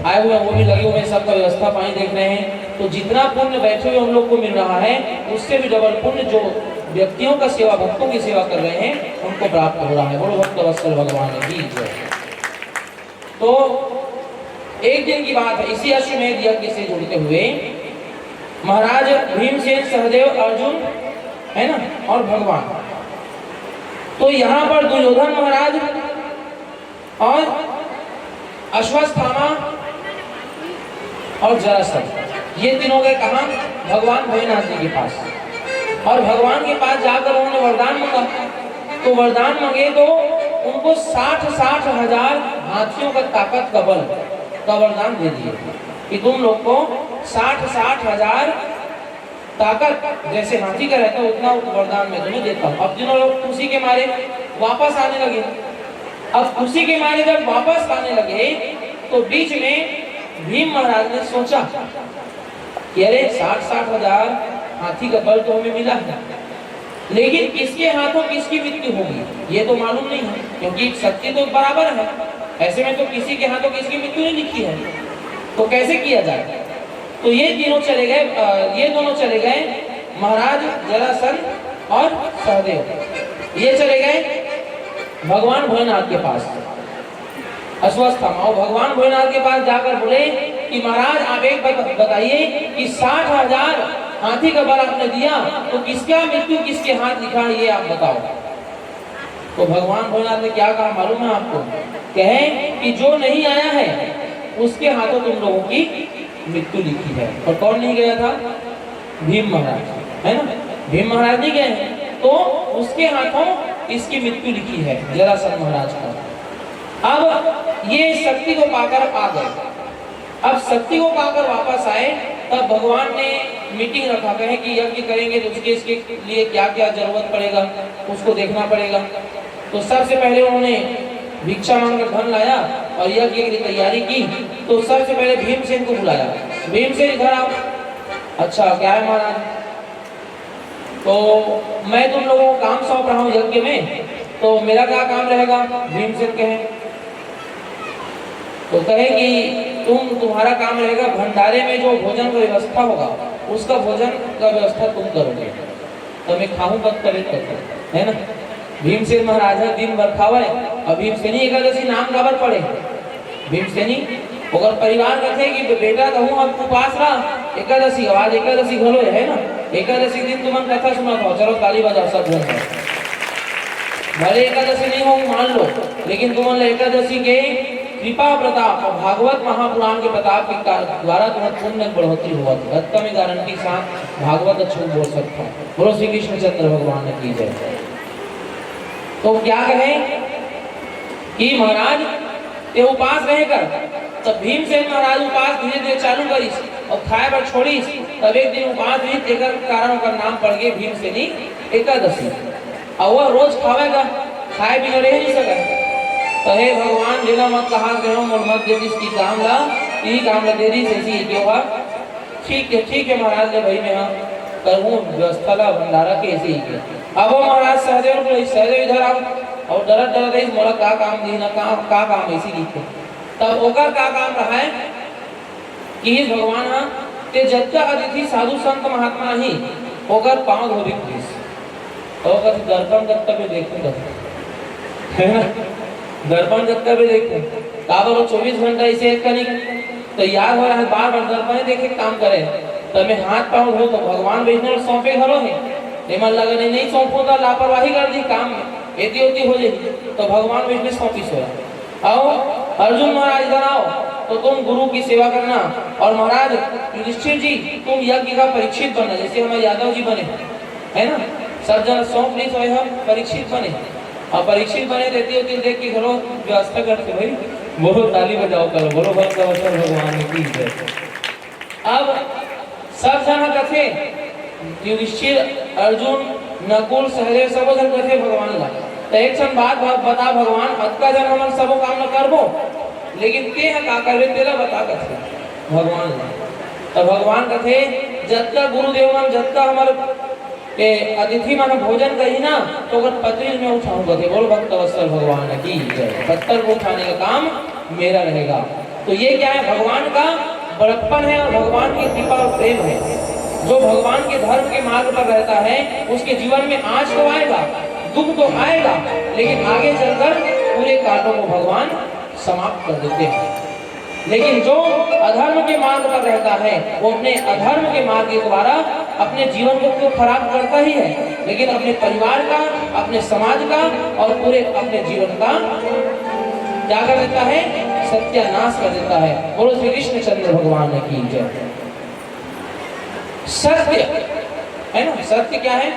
आए हुए हैं वो भी लगे हुए हैं, सबका व्यवस्था पानी देख रहे हैं। तो जितना पुण्य बैठे हुए उन लोग को मिल रहा है, उससे भी डबल पुण्य जो व्यक्तियों का सेवा, भक्तों की सेवा कर रहे हैं, उनको प्राप्त हो रहा है। बोलो भक्त वत्सल भगवान की जय। तो एक दिन की बात है, इसी अश्वमेध यज्ञ से जुड़ते हुए महाराज भीमसेन, सहदेव, अर्जुन, है ना, और भगवान। तो यहाँ पर दुर्योधन महाराज और अश्वत्थामा और जरासंध, ये तीनों गए कहाँ? भगवान भोलेनाथ जी के पास। और भगवान के पास जाकर उन्होंने वरदान मांगा। तो वरदान मांगे तो उनको साठ साठ हजार हाथियों का ताकत का बल का वरदान दे दिए कि तुम लोग को साठ साठ हजार ताकत जैसे हाथी का रहता है, उतना वरदान मैं तुम्हें देता हूँ। अब तीनों लोग खुशी के मारे वापस आने लगे। अब खुशी के मारे जब वापस आने लगे तो बीच में भीम महाराज ने सोचा कि अरे, साठ साठ हजार हाथी का बल तो हमें मिला है, लेकिन किसके हाथों किसकी मृत्यु होगी, ये तो मालूम नहीं है, क्योंकि शक्ति तो बराबर है। ऐसे में तो किसी के हाथों किसकी मृत्यु नहीं लिखी है, तो कैसे किया जाए? तो ये तीनों चले गए, अ, ये दोनों चले गए, महाराज जरासंध और सहदेव, ये चले गए भगवान भोलेनाथ के पास। अश्वत्थामा और भगवान भोलेनाथ के पास जाकर बोले कि महाराज, आप एक बात बताइए कि साठ हजार हाथी का बल आपने दिया, तो किसका मृत्यु किसके हाथ लिखा है, ये आप बताओ। तो भगवान भोलेनाथ ने क्या कहा मालूम है आपको? कहे कि जो नहीं आया है, उसके हाथों तुम लोगों की मृत्यु लिखी है। और कौन नहीं गया था? भीम महाराज। है ना, भीम महाराज नहीं गए हैं, तो उसके हाथों इसकी मृत्यु लिखी है जरासंध महाराज का। अब ये शक्ति को पाकर आ गए। अब शक्ति को पाकर वापस आए, तब भगवान ने मीटिंग रखा, कहे कि यज्ञ करेंगे तो उसके, इसके लिए क्या क्या जरूरत पड़ेगा, उसको देखना पड़ेगा। तो सबसे पहले उन्होंने भिक्षा मांगकर धन लाया और यज्ञ की तैयारी की। तो सबसे पहले भीमसेन को बुलाया, "भीमसेन, इधर आओ।" "अच्छा, क्या है महाराज?" "तो मैं तुम लोगों को काम सौंप रहा हूँ यज्ञ में, तो मेरा क्या काम रहेगा?" भीमसेन कहे, तो कहे कि तुम, तुम्हारा काम रहेगा, भंडारे में जो भोजन का व्यवस्था होगा, उसका भोजन का व्यवस्था तुम करोगे, तो मैं खाऊं कब तबे तक, है ना? भीमसेन महाराज ह दिन भर खावय, अउ भीमसेनी एकादशी नाम काबर पड़े? भीमसेनी, ओकर परिवार कथे कि बेटा, तहूं अब उपास रह, एकादशी, आज एकादशी घलो है ना, एकादशी दिन तुमन कथा सुनत हो, चलो ताली बजाओ सब झन। भले एकादशी नहीं हो, मान लो, लेकिन तुमन ल एकादशी के कृपा प्रताप और भागवत महापुराण के प्रताप के कार-, द्वारा तुम्हार पुण्य में बढ़ोतरी होवत है। अतका मैं गारंटी के साथ भागवत अच्छा बोल सकता हूँ। बोलो श्री कृष्णचंद्र भगवान की जय। तो क्या कहे कि महाराज, ते उपास रहे कर, तब भीमसेन महाराज उपास धीरे धीरे चालू करिस और खाए बर छोड़िस, तब एक दिन उपास रहिस, तेकर कारण ओकर नाम पड़ गए भीमसेनी एकादशी। अउ वो रोज खावे का, खाए बिना रह नहीं सके। तो हे भगवान, जेला मत कहा गयो, मोर मत दे दिस की काम ला, यही काम ला दे दिस, ऐसी ही क्यों हुआ? ठीक है, ठीक है महाराज, ले भाई मैं हाँ करूँ व्यवस्था ला भंडारा के, ऐसे ही के। अब वो महाराज सहदेव को, "सहदेव इधर आओ।" और डरत डरत रहिस, "मोला का काम दी ना, का, का काम ऐसी लिखे?" तब ओकर का काम रहा है कि हे भगवान, हाँ, ते जतका अतिथि साधु संत महात्मा ही, ओकर पाँव धोबी पुलिस। और कभी दर्पण जब तभी देखूं, है ना, दर्पण जब तभी देखूं। काबर वो चौबीस घंटा इसे एक कनिक तैयार हो रहा है, बार बार दर्पण देखे काम करे, तो मैं हाथ पाँव धो तो भगवान वैष्णव सौंपे घलो है। एमन लगा नहीं, नहीं सौंपो तो लापरवाही कर दी काम में, एती ओती हो जाई, तो भगवान वैष्णव सौंपी सोया। आओ अर्जुन महाराज, इधर आओ, तो तुम गुरु की सेवा करना, और महाराज युधिष्ठिर जी, तुम यज्ञ का परीक्षित बनना, जैसे हमारे यादव जी बने, है ना, सब जन सौंप ली तो हम परीक्षित बने, और परीक्षित बने देती होती देख के घरो व्यवस्था करते भाई, बोलो ताली बजाओ, करो, बोलो भक्त वत्सल भगवान की जय। अब सब झन ह कथे, युधिष्ठिर, अर्जुन, नकुल, सहदेव, सबो झन कथे भगवान ला, "त एक ठन बात भ-, बता भगवान, अतका झन हमन सबो काम ल करबो, लेकिन ते ह का करबे, तेला बता," कथे भगवान ला। त भगवान कथे, "जतका गुरुदेव मन, जतका हमर ए, अतिथि मन भोजन करही ना, तो ओकर पतरी ल मैं उठाहूं," कथे। बोल भक्त वत्सल भगवान की जय। पत्थर को उठाने का काम मेरा रहेगा। तो ये क्या है? भगवान का बड़प्पन है और भगवान की कृपा और प्रेम है। जो भगवान के धर्म के मार्ग पर रहता है, उसके जीवन में आज तो आएगा, दुख तो आएगा, लेकिन आगे चलकर पूरे कांटों को भगवान समाप्त कर देते हैं। लेकिन जो अधर्म के मार्ग पर रहता है, वो अपने अधर्म के मार्ग के द्वारा अपने जीवन को तो खराब करता ही है, लेकिन अपने परिवार का, अपने समाज का और पूरे अपने जीवन का क्या कर देता है? सत्यानाश कर देता है। बोलो श्री कृष्णचंद्र भगवान की जय। सत्य है ना, सत्य क्या है?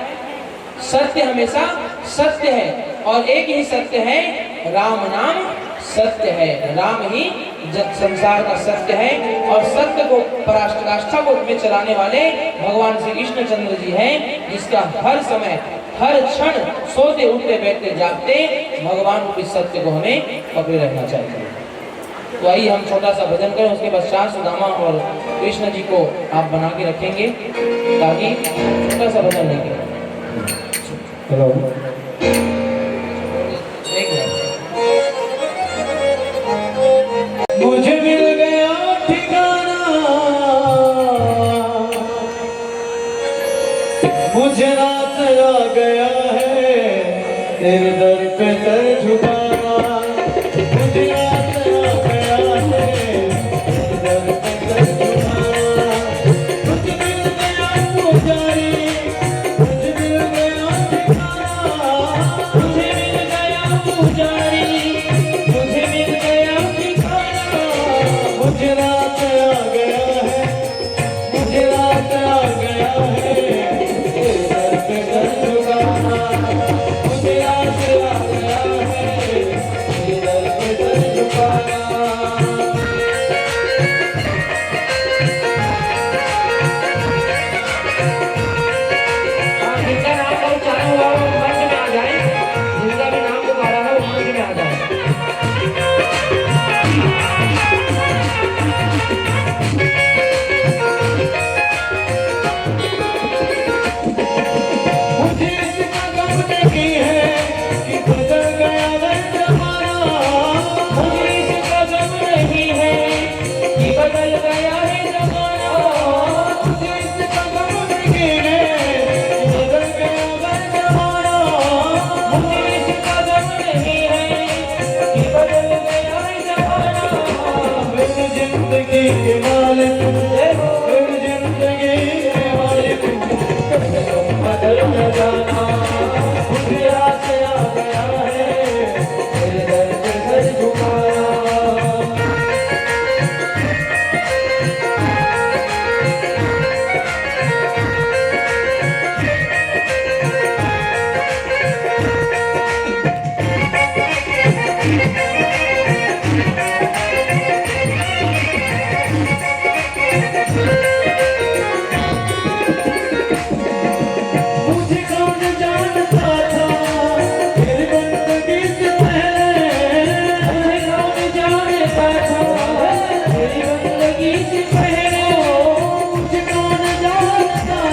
सत्य हमेशा सत्य है और एक ही सत्य है, राम नाम सत्य है। राम ही जग संसार का सत्य है और सत्य को पराकाष्ठा को में चलाने वाले भगवान श्री कृष्णचंद्र जी हैं, जिसका हर समय, हर क्षण, सोते, उठते, बैठते, जागते भगवान रूपी सत्य को हमें पकड़े रहना चाहिए। तो आइए हम छोटा सा भजन करें, उसके पश्चात सुदामा और कृष्ण जी को आप बना के रखेंगे, ताकि छोटा सा भजन लेंगे। हेलो। एक मिनट। मुझे मिल गया ठिकाना, मुझे रात आ गया है तेरे दर पे सर झुकाना। मुझे रात आ गया है तेरे दर पे सर झुकाना। मुझे मिल गया पुजारी, मुझे मिल गया ठिकाना, मुझे मिल गया पुजारी, मुझे मिल गया ठिकाना। मुझे रात आ गया है, मुझे रात आ गया है,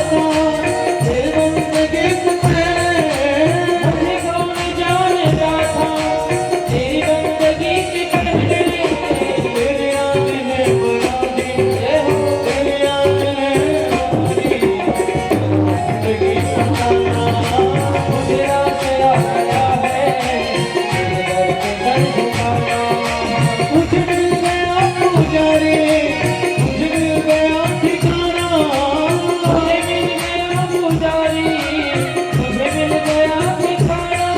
तेरी बंदगी से पहले मुझे कौन जानता था, तेरी बंदगी से पहले तेरे आने में बड़ा दिन है, तेरे आने में बड़ा दिन है। बंदगी से पहले मुझे रात आ गया है, तेरे दर पे सर झुकाया। मुझे मिल गया पुजारी, मुझे मिल गया ठिकाना। मुझे मिल गया पुजारी, मुझे मिल गया ठिकाना।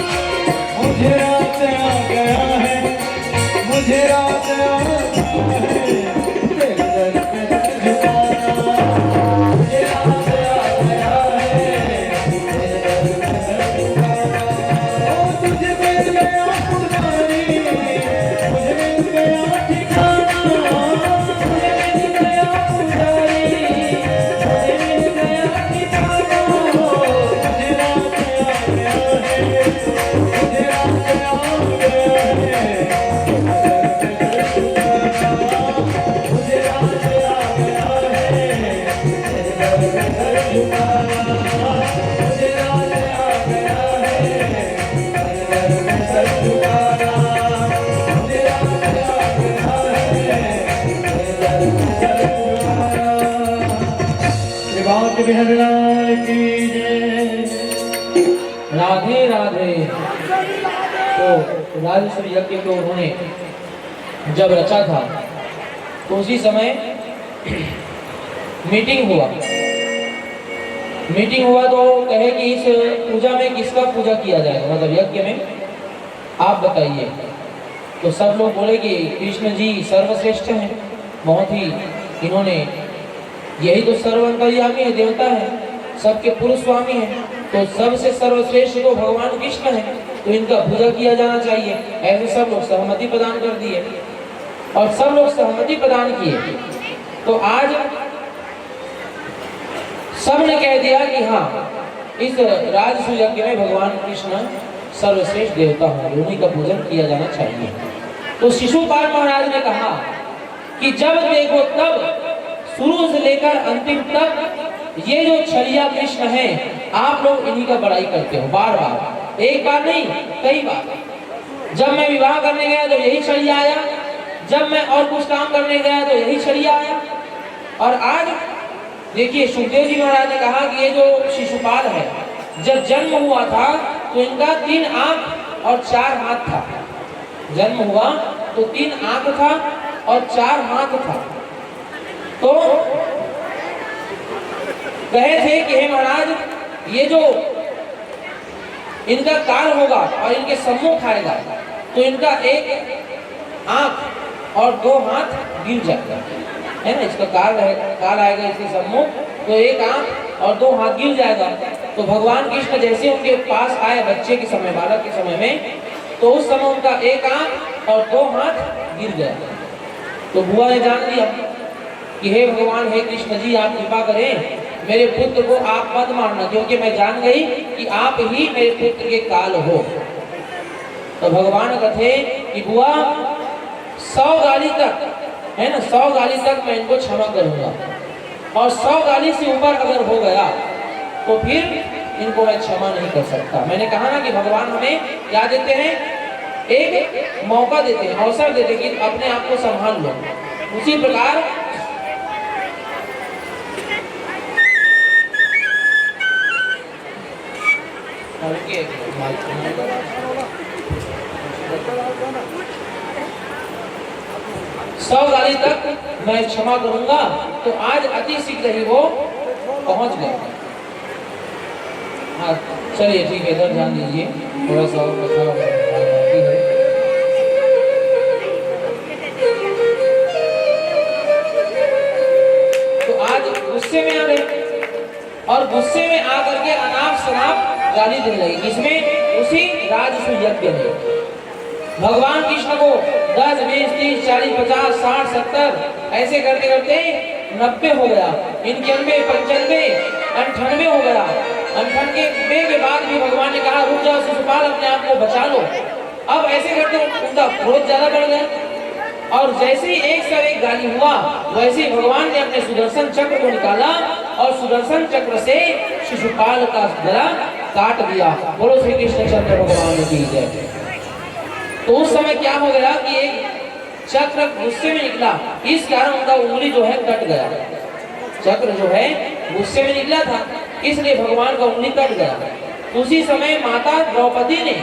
मुझे रात आ गया है, मुझे रात आ गया है, तेरे दर पे सर झुकाना। मुझे रात आ गया है, तेरे दर पे सर झुकाना। ओ, तुझे मिल गया पुजारी, मुझे मिल गया ठिकाना। मुझे मिल गया पुजारी, मुझे मिल गया ठिकाना। मुझे रात आ गया है, मुझे रात आ गया है। श्री बांके बिहारी लाल की जय। राधे राधे। तो राजसूय यज्ञ को उन्होंने जब रचा था, तो उसी समय मीटिंग हुआ। मीटिंग हुआ तो कहे कि इस पूजा में किसका पूजा किया जाएगा, मतलब यज्ञ में आप बताइए। तो सब लोग बोले कि कृष्ण जी सर्वश्रेष्ठ हैं, बहुत ही इन्होंने, यही तो सर्व अंतर्यामी है, देवता है, सबके पूर्ण स्वामी है, तो सबसे सर्वश्रेष्ठ तो भगवान कृष्ण है, तो इनका पूजा किया जाना चाहिए। ऐसे सब लोग सहमति प्रदान कर दिए और सब लोग सहमति प्रदान किए। तो आज सबने कह दिया कि हाँ, इस राजसूय यज्ञ में भगवान कृष्ण सर्वश्रेष्ठ देवता होंगे, उन्हीं का पूजन किया जाना चाहिए। तो शिशुपाल महाराज ने कहा कि जब देखो तब, शुरू से लेकर अंतिम तक, ये जो छलिया कृष्ण हैं, आप लोग इन्हीं का बड़ाई करते हो बार बार, एक बार नहीं, कई बार। जब मैं विवाह करने गया तो यही छलिया आया, जब मैं और कुछ काम करने गया तो यही छलिया आया। और आज देखिए, सुखदेव जी महाराज ने कहा कि ये जो शिशुपाल है, जब जन्म हुआ था तो इनका तीन आंख और चार हाथ था। जन्म हुआ तो तीन आंख था और चार हाथ था। तो कहे थे कि हे महाराज, ये जो इनका काल होगा और इनके सम्मुख आएगा, तो इनका एक आंख और दो हाथ गिर जाएगा, है ना। इसका काल है, काल आएगा इसके सम्मुख, तो एक आंख और दो हाथ गिर जाएगा। तो भगवान कृष्ण जैसे उनके पास आए बच्चे के समय, बालक के समय में, तो उस समय उनका एक आंख और दो हाथ गिर गया। तो बुआ ने जान लिया कि हे भगवान, हे कृष्ण जी, आप कृपा करें, मेरे पुत्र को आप मत मारना, क्योंकि मैं जान गई कि आप ही मेरे पुत्र के काल हो। तो भगवान कथे कि बुआ, सौ गाली तक, है ना, सौ गाली तक मैं इनको क्षमा करूंगा, और सौ गाली से ऊपर अगर हो गया तो फिर इनको मैं क्षमा नहीं कर सकता। मैंने कहा ना कि भगवान हमें क्या देते हैं, एक मौका देते हैं, अवसर देते हैं कि अपने आप को संभाल लो। उसी प्रकार सौ गाली तक मैं क्षमा करूंगा, तो आज अति शीघ्र ही वो पहुंच गए। हाँ, चलिए, ठीक है, इधर ध्यान दीजिए, थोड़ा सा और कथा बाकी है। तो आज गुस्से में आ गए और गुस्से में आकर के अनाप शनाप गाली देने लगे। किसमें? उसी राजसूय यज्ञ में। भगवान कृष्ण को दस, बीस, तीस, चालीस, पचास, साठ, सत्तर, ऐसे करते करते नब्बे हो गया, इक्यानवे, पंचानवे, अंठानवे हो गया। अंठानवे के बाद भी भगवान ने कहा, "रुक जाओ शिशुपाल, अपने आप को बचा लो।" अब ऐसे करते उनका क्रोध ज्यादा बढ़ गया और जैसे ही एक सौ एक गाली हुआ, वैसे ही भगवान ने अपने सुदर्शन चक्र को निकाला और सुदर्शन चक्र से शिशुपाल का गला काट दिया। बोलो श्री कृष्णचंद्र भगवान की जय। तो उस समय क्या हो गया कि एक चक्र गुस्से में निकला, इस कारण उनका उंगली जो है कट गया। चक्र जो है गुस्से में निकला था, इसलिए भगवान का उंगली कट गया। उसी समय माता द्रौपदी ने,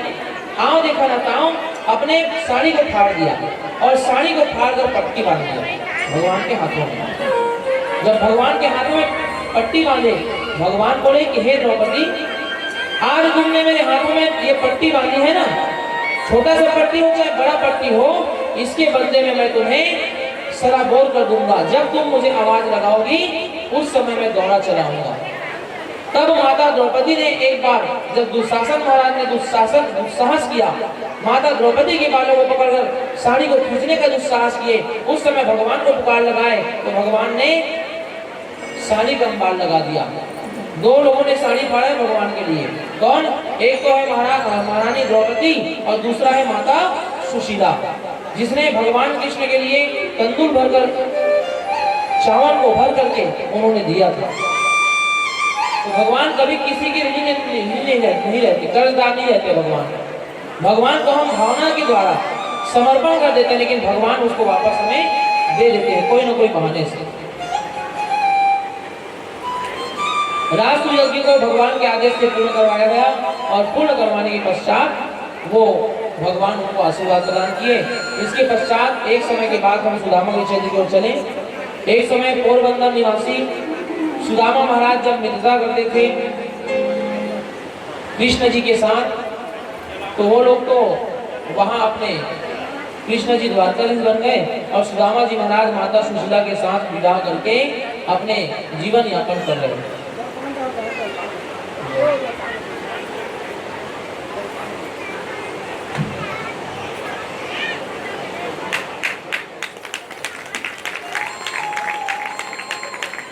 आओ देखा ना ताओ, अपने साड़ी को फाड़ दिया और साड़ी को फाड़ कर पट्टी बांध दिया भगवान के हाथों में। जब भगवान के हाथों में पट्टी बांधे, भगवान बोले कि हे द्रौपदी, आज तुमने मेरे हाथों में ये पट्टी बांधी है ना, छोटा सा पट्टी हो चाहे बड़ा पट्टी हो, इसके बदले में मैं तुम्हें सराबोर कर दूंगा। जब तुम मुझे आवाज लगाओगी, उस समय मैं दौड़ा चला आऊंगा। तब माता द्रौपदी ने एक बार, जब दुशासन महाराज ने दुशासन दुस्साहस किया, माता द्रौपदी के बालों को पकड़कर साड़ी को खींचने का दुस्साहस किए, उस समय भगवान को पुकार लगाए तो भगवान ने साड़ी का अंबार लगा दिया। दो लोगों ने साड़ी फाड़ा है भगवान के लिए। कौन? एक तो है महाराज महारानी द्रौपदी और दूसरा है माता सुशीला, जिसने भगवान कृष्ण के लिए तंदूर भरकर, चावल को भर करके उन्होंने दिया था। तो भगवान कभी किसी के ऋणी नहीं, नहीं रहते, नहीं रहते, कर्जदार नहीं रहते भगवान। भगवान को हम भावना के द्वारा समर्पण कर देते हैं, लेकिन भगवान उसको वापस हमें दे देते हैं कोई ना कोई बहाने से। राष्ट्र यज्ञ को भगवान के आदेश से पूर्ण करवाया गया और पूर्ण करवाने के पश्चात वो भगवान उनको आशीर्वाद प्रदान किए। इसके पश्चात एक समय के बाद हम सुदामा के चरित्र की ओर चले। एक समय पोरबंदर निवासी सुदामा महाराज जब मित्रता करते थे कृष्ण जी के साथ, तो वो लोग तो वहां अपने कृष्ण जी द्वारकाधीश बन गए और सुदामा जी महाराज माता सुशीला के साथ विवाह करके अपने जीवन यापन कर रहे।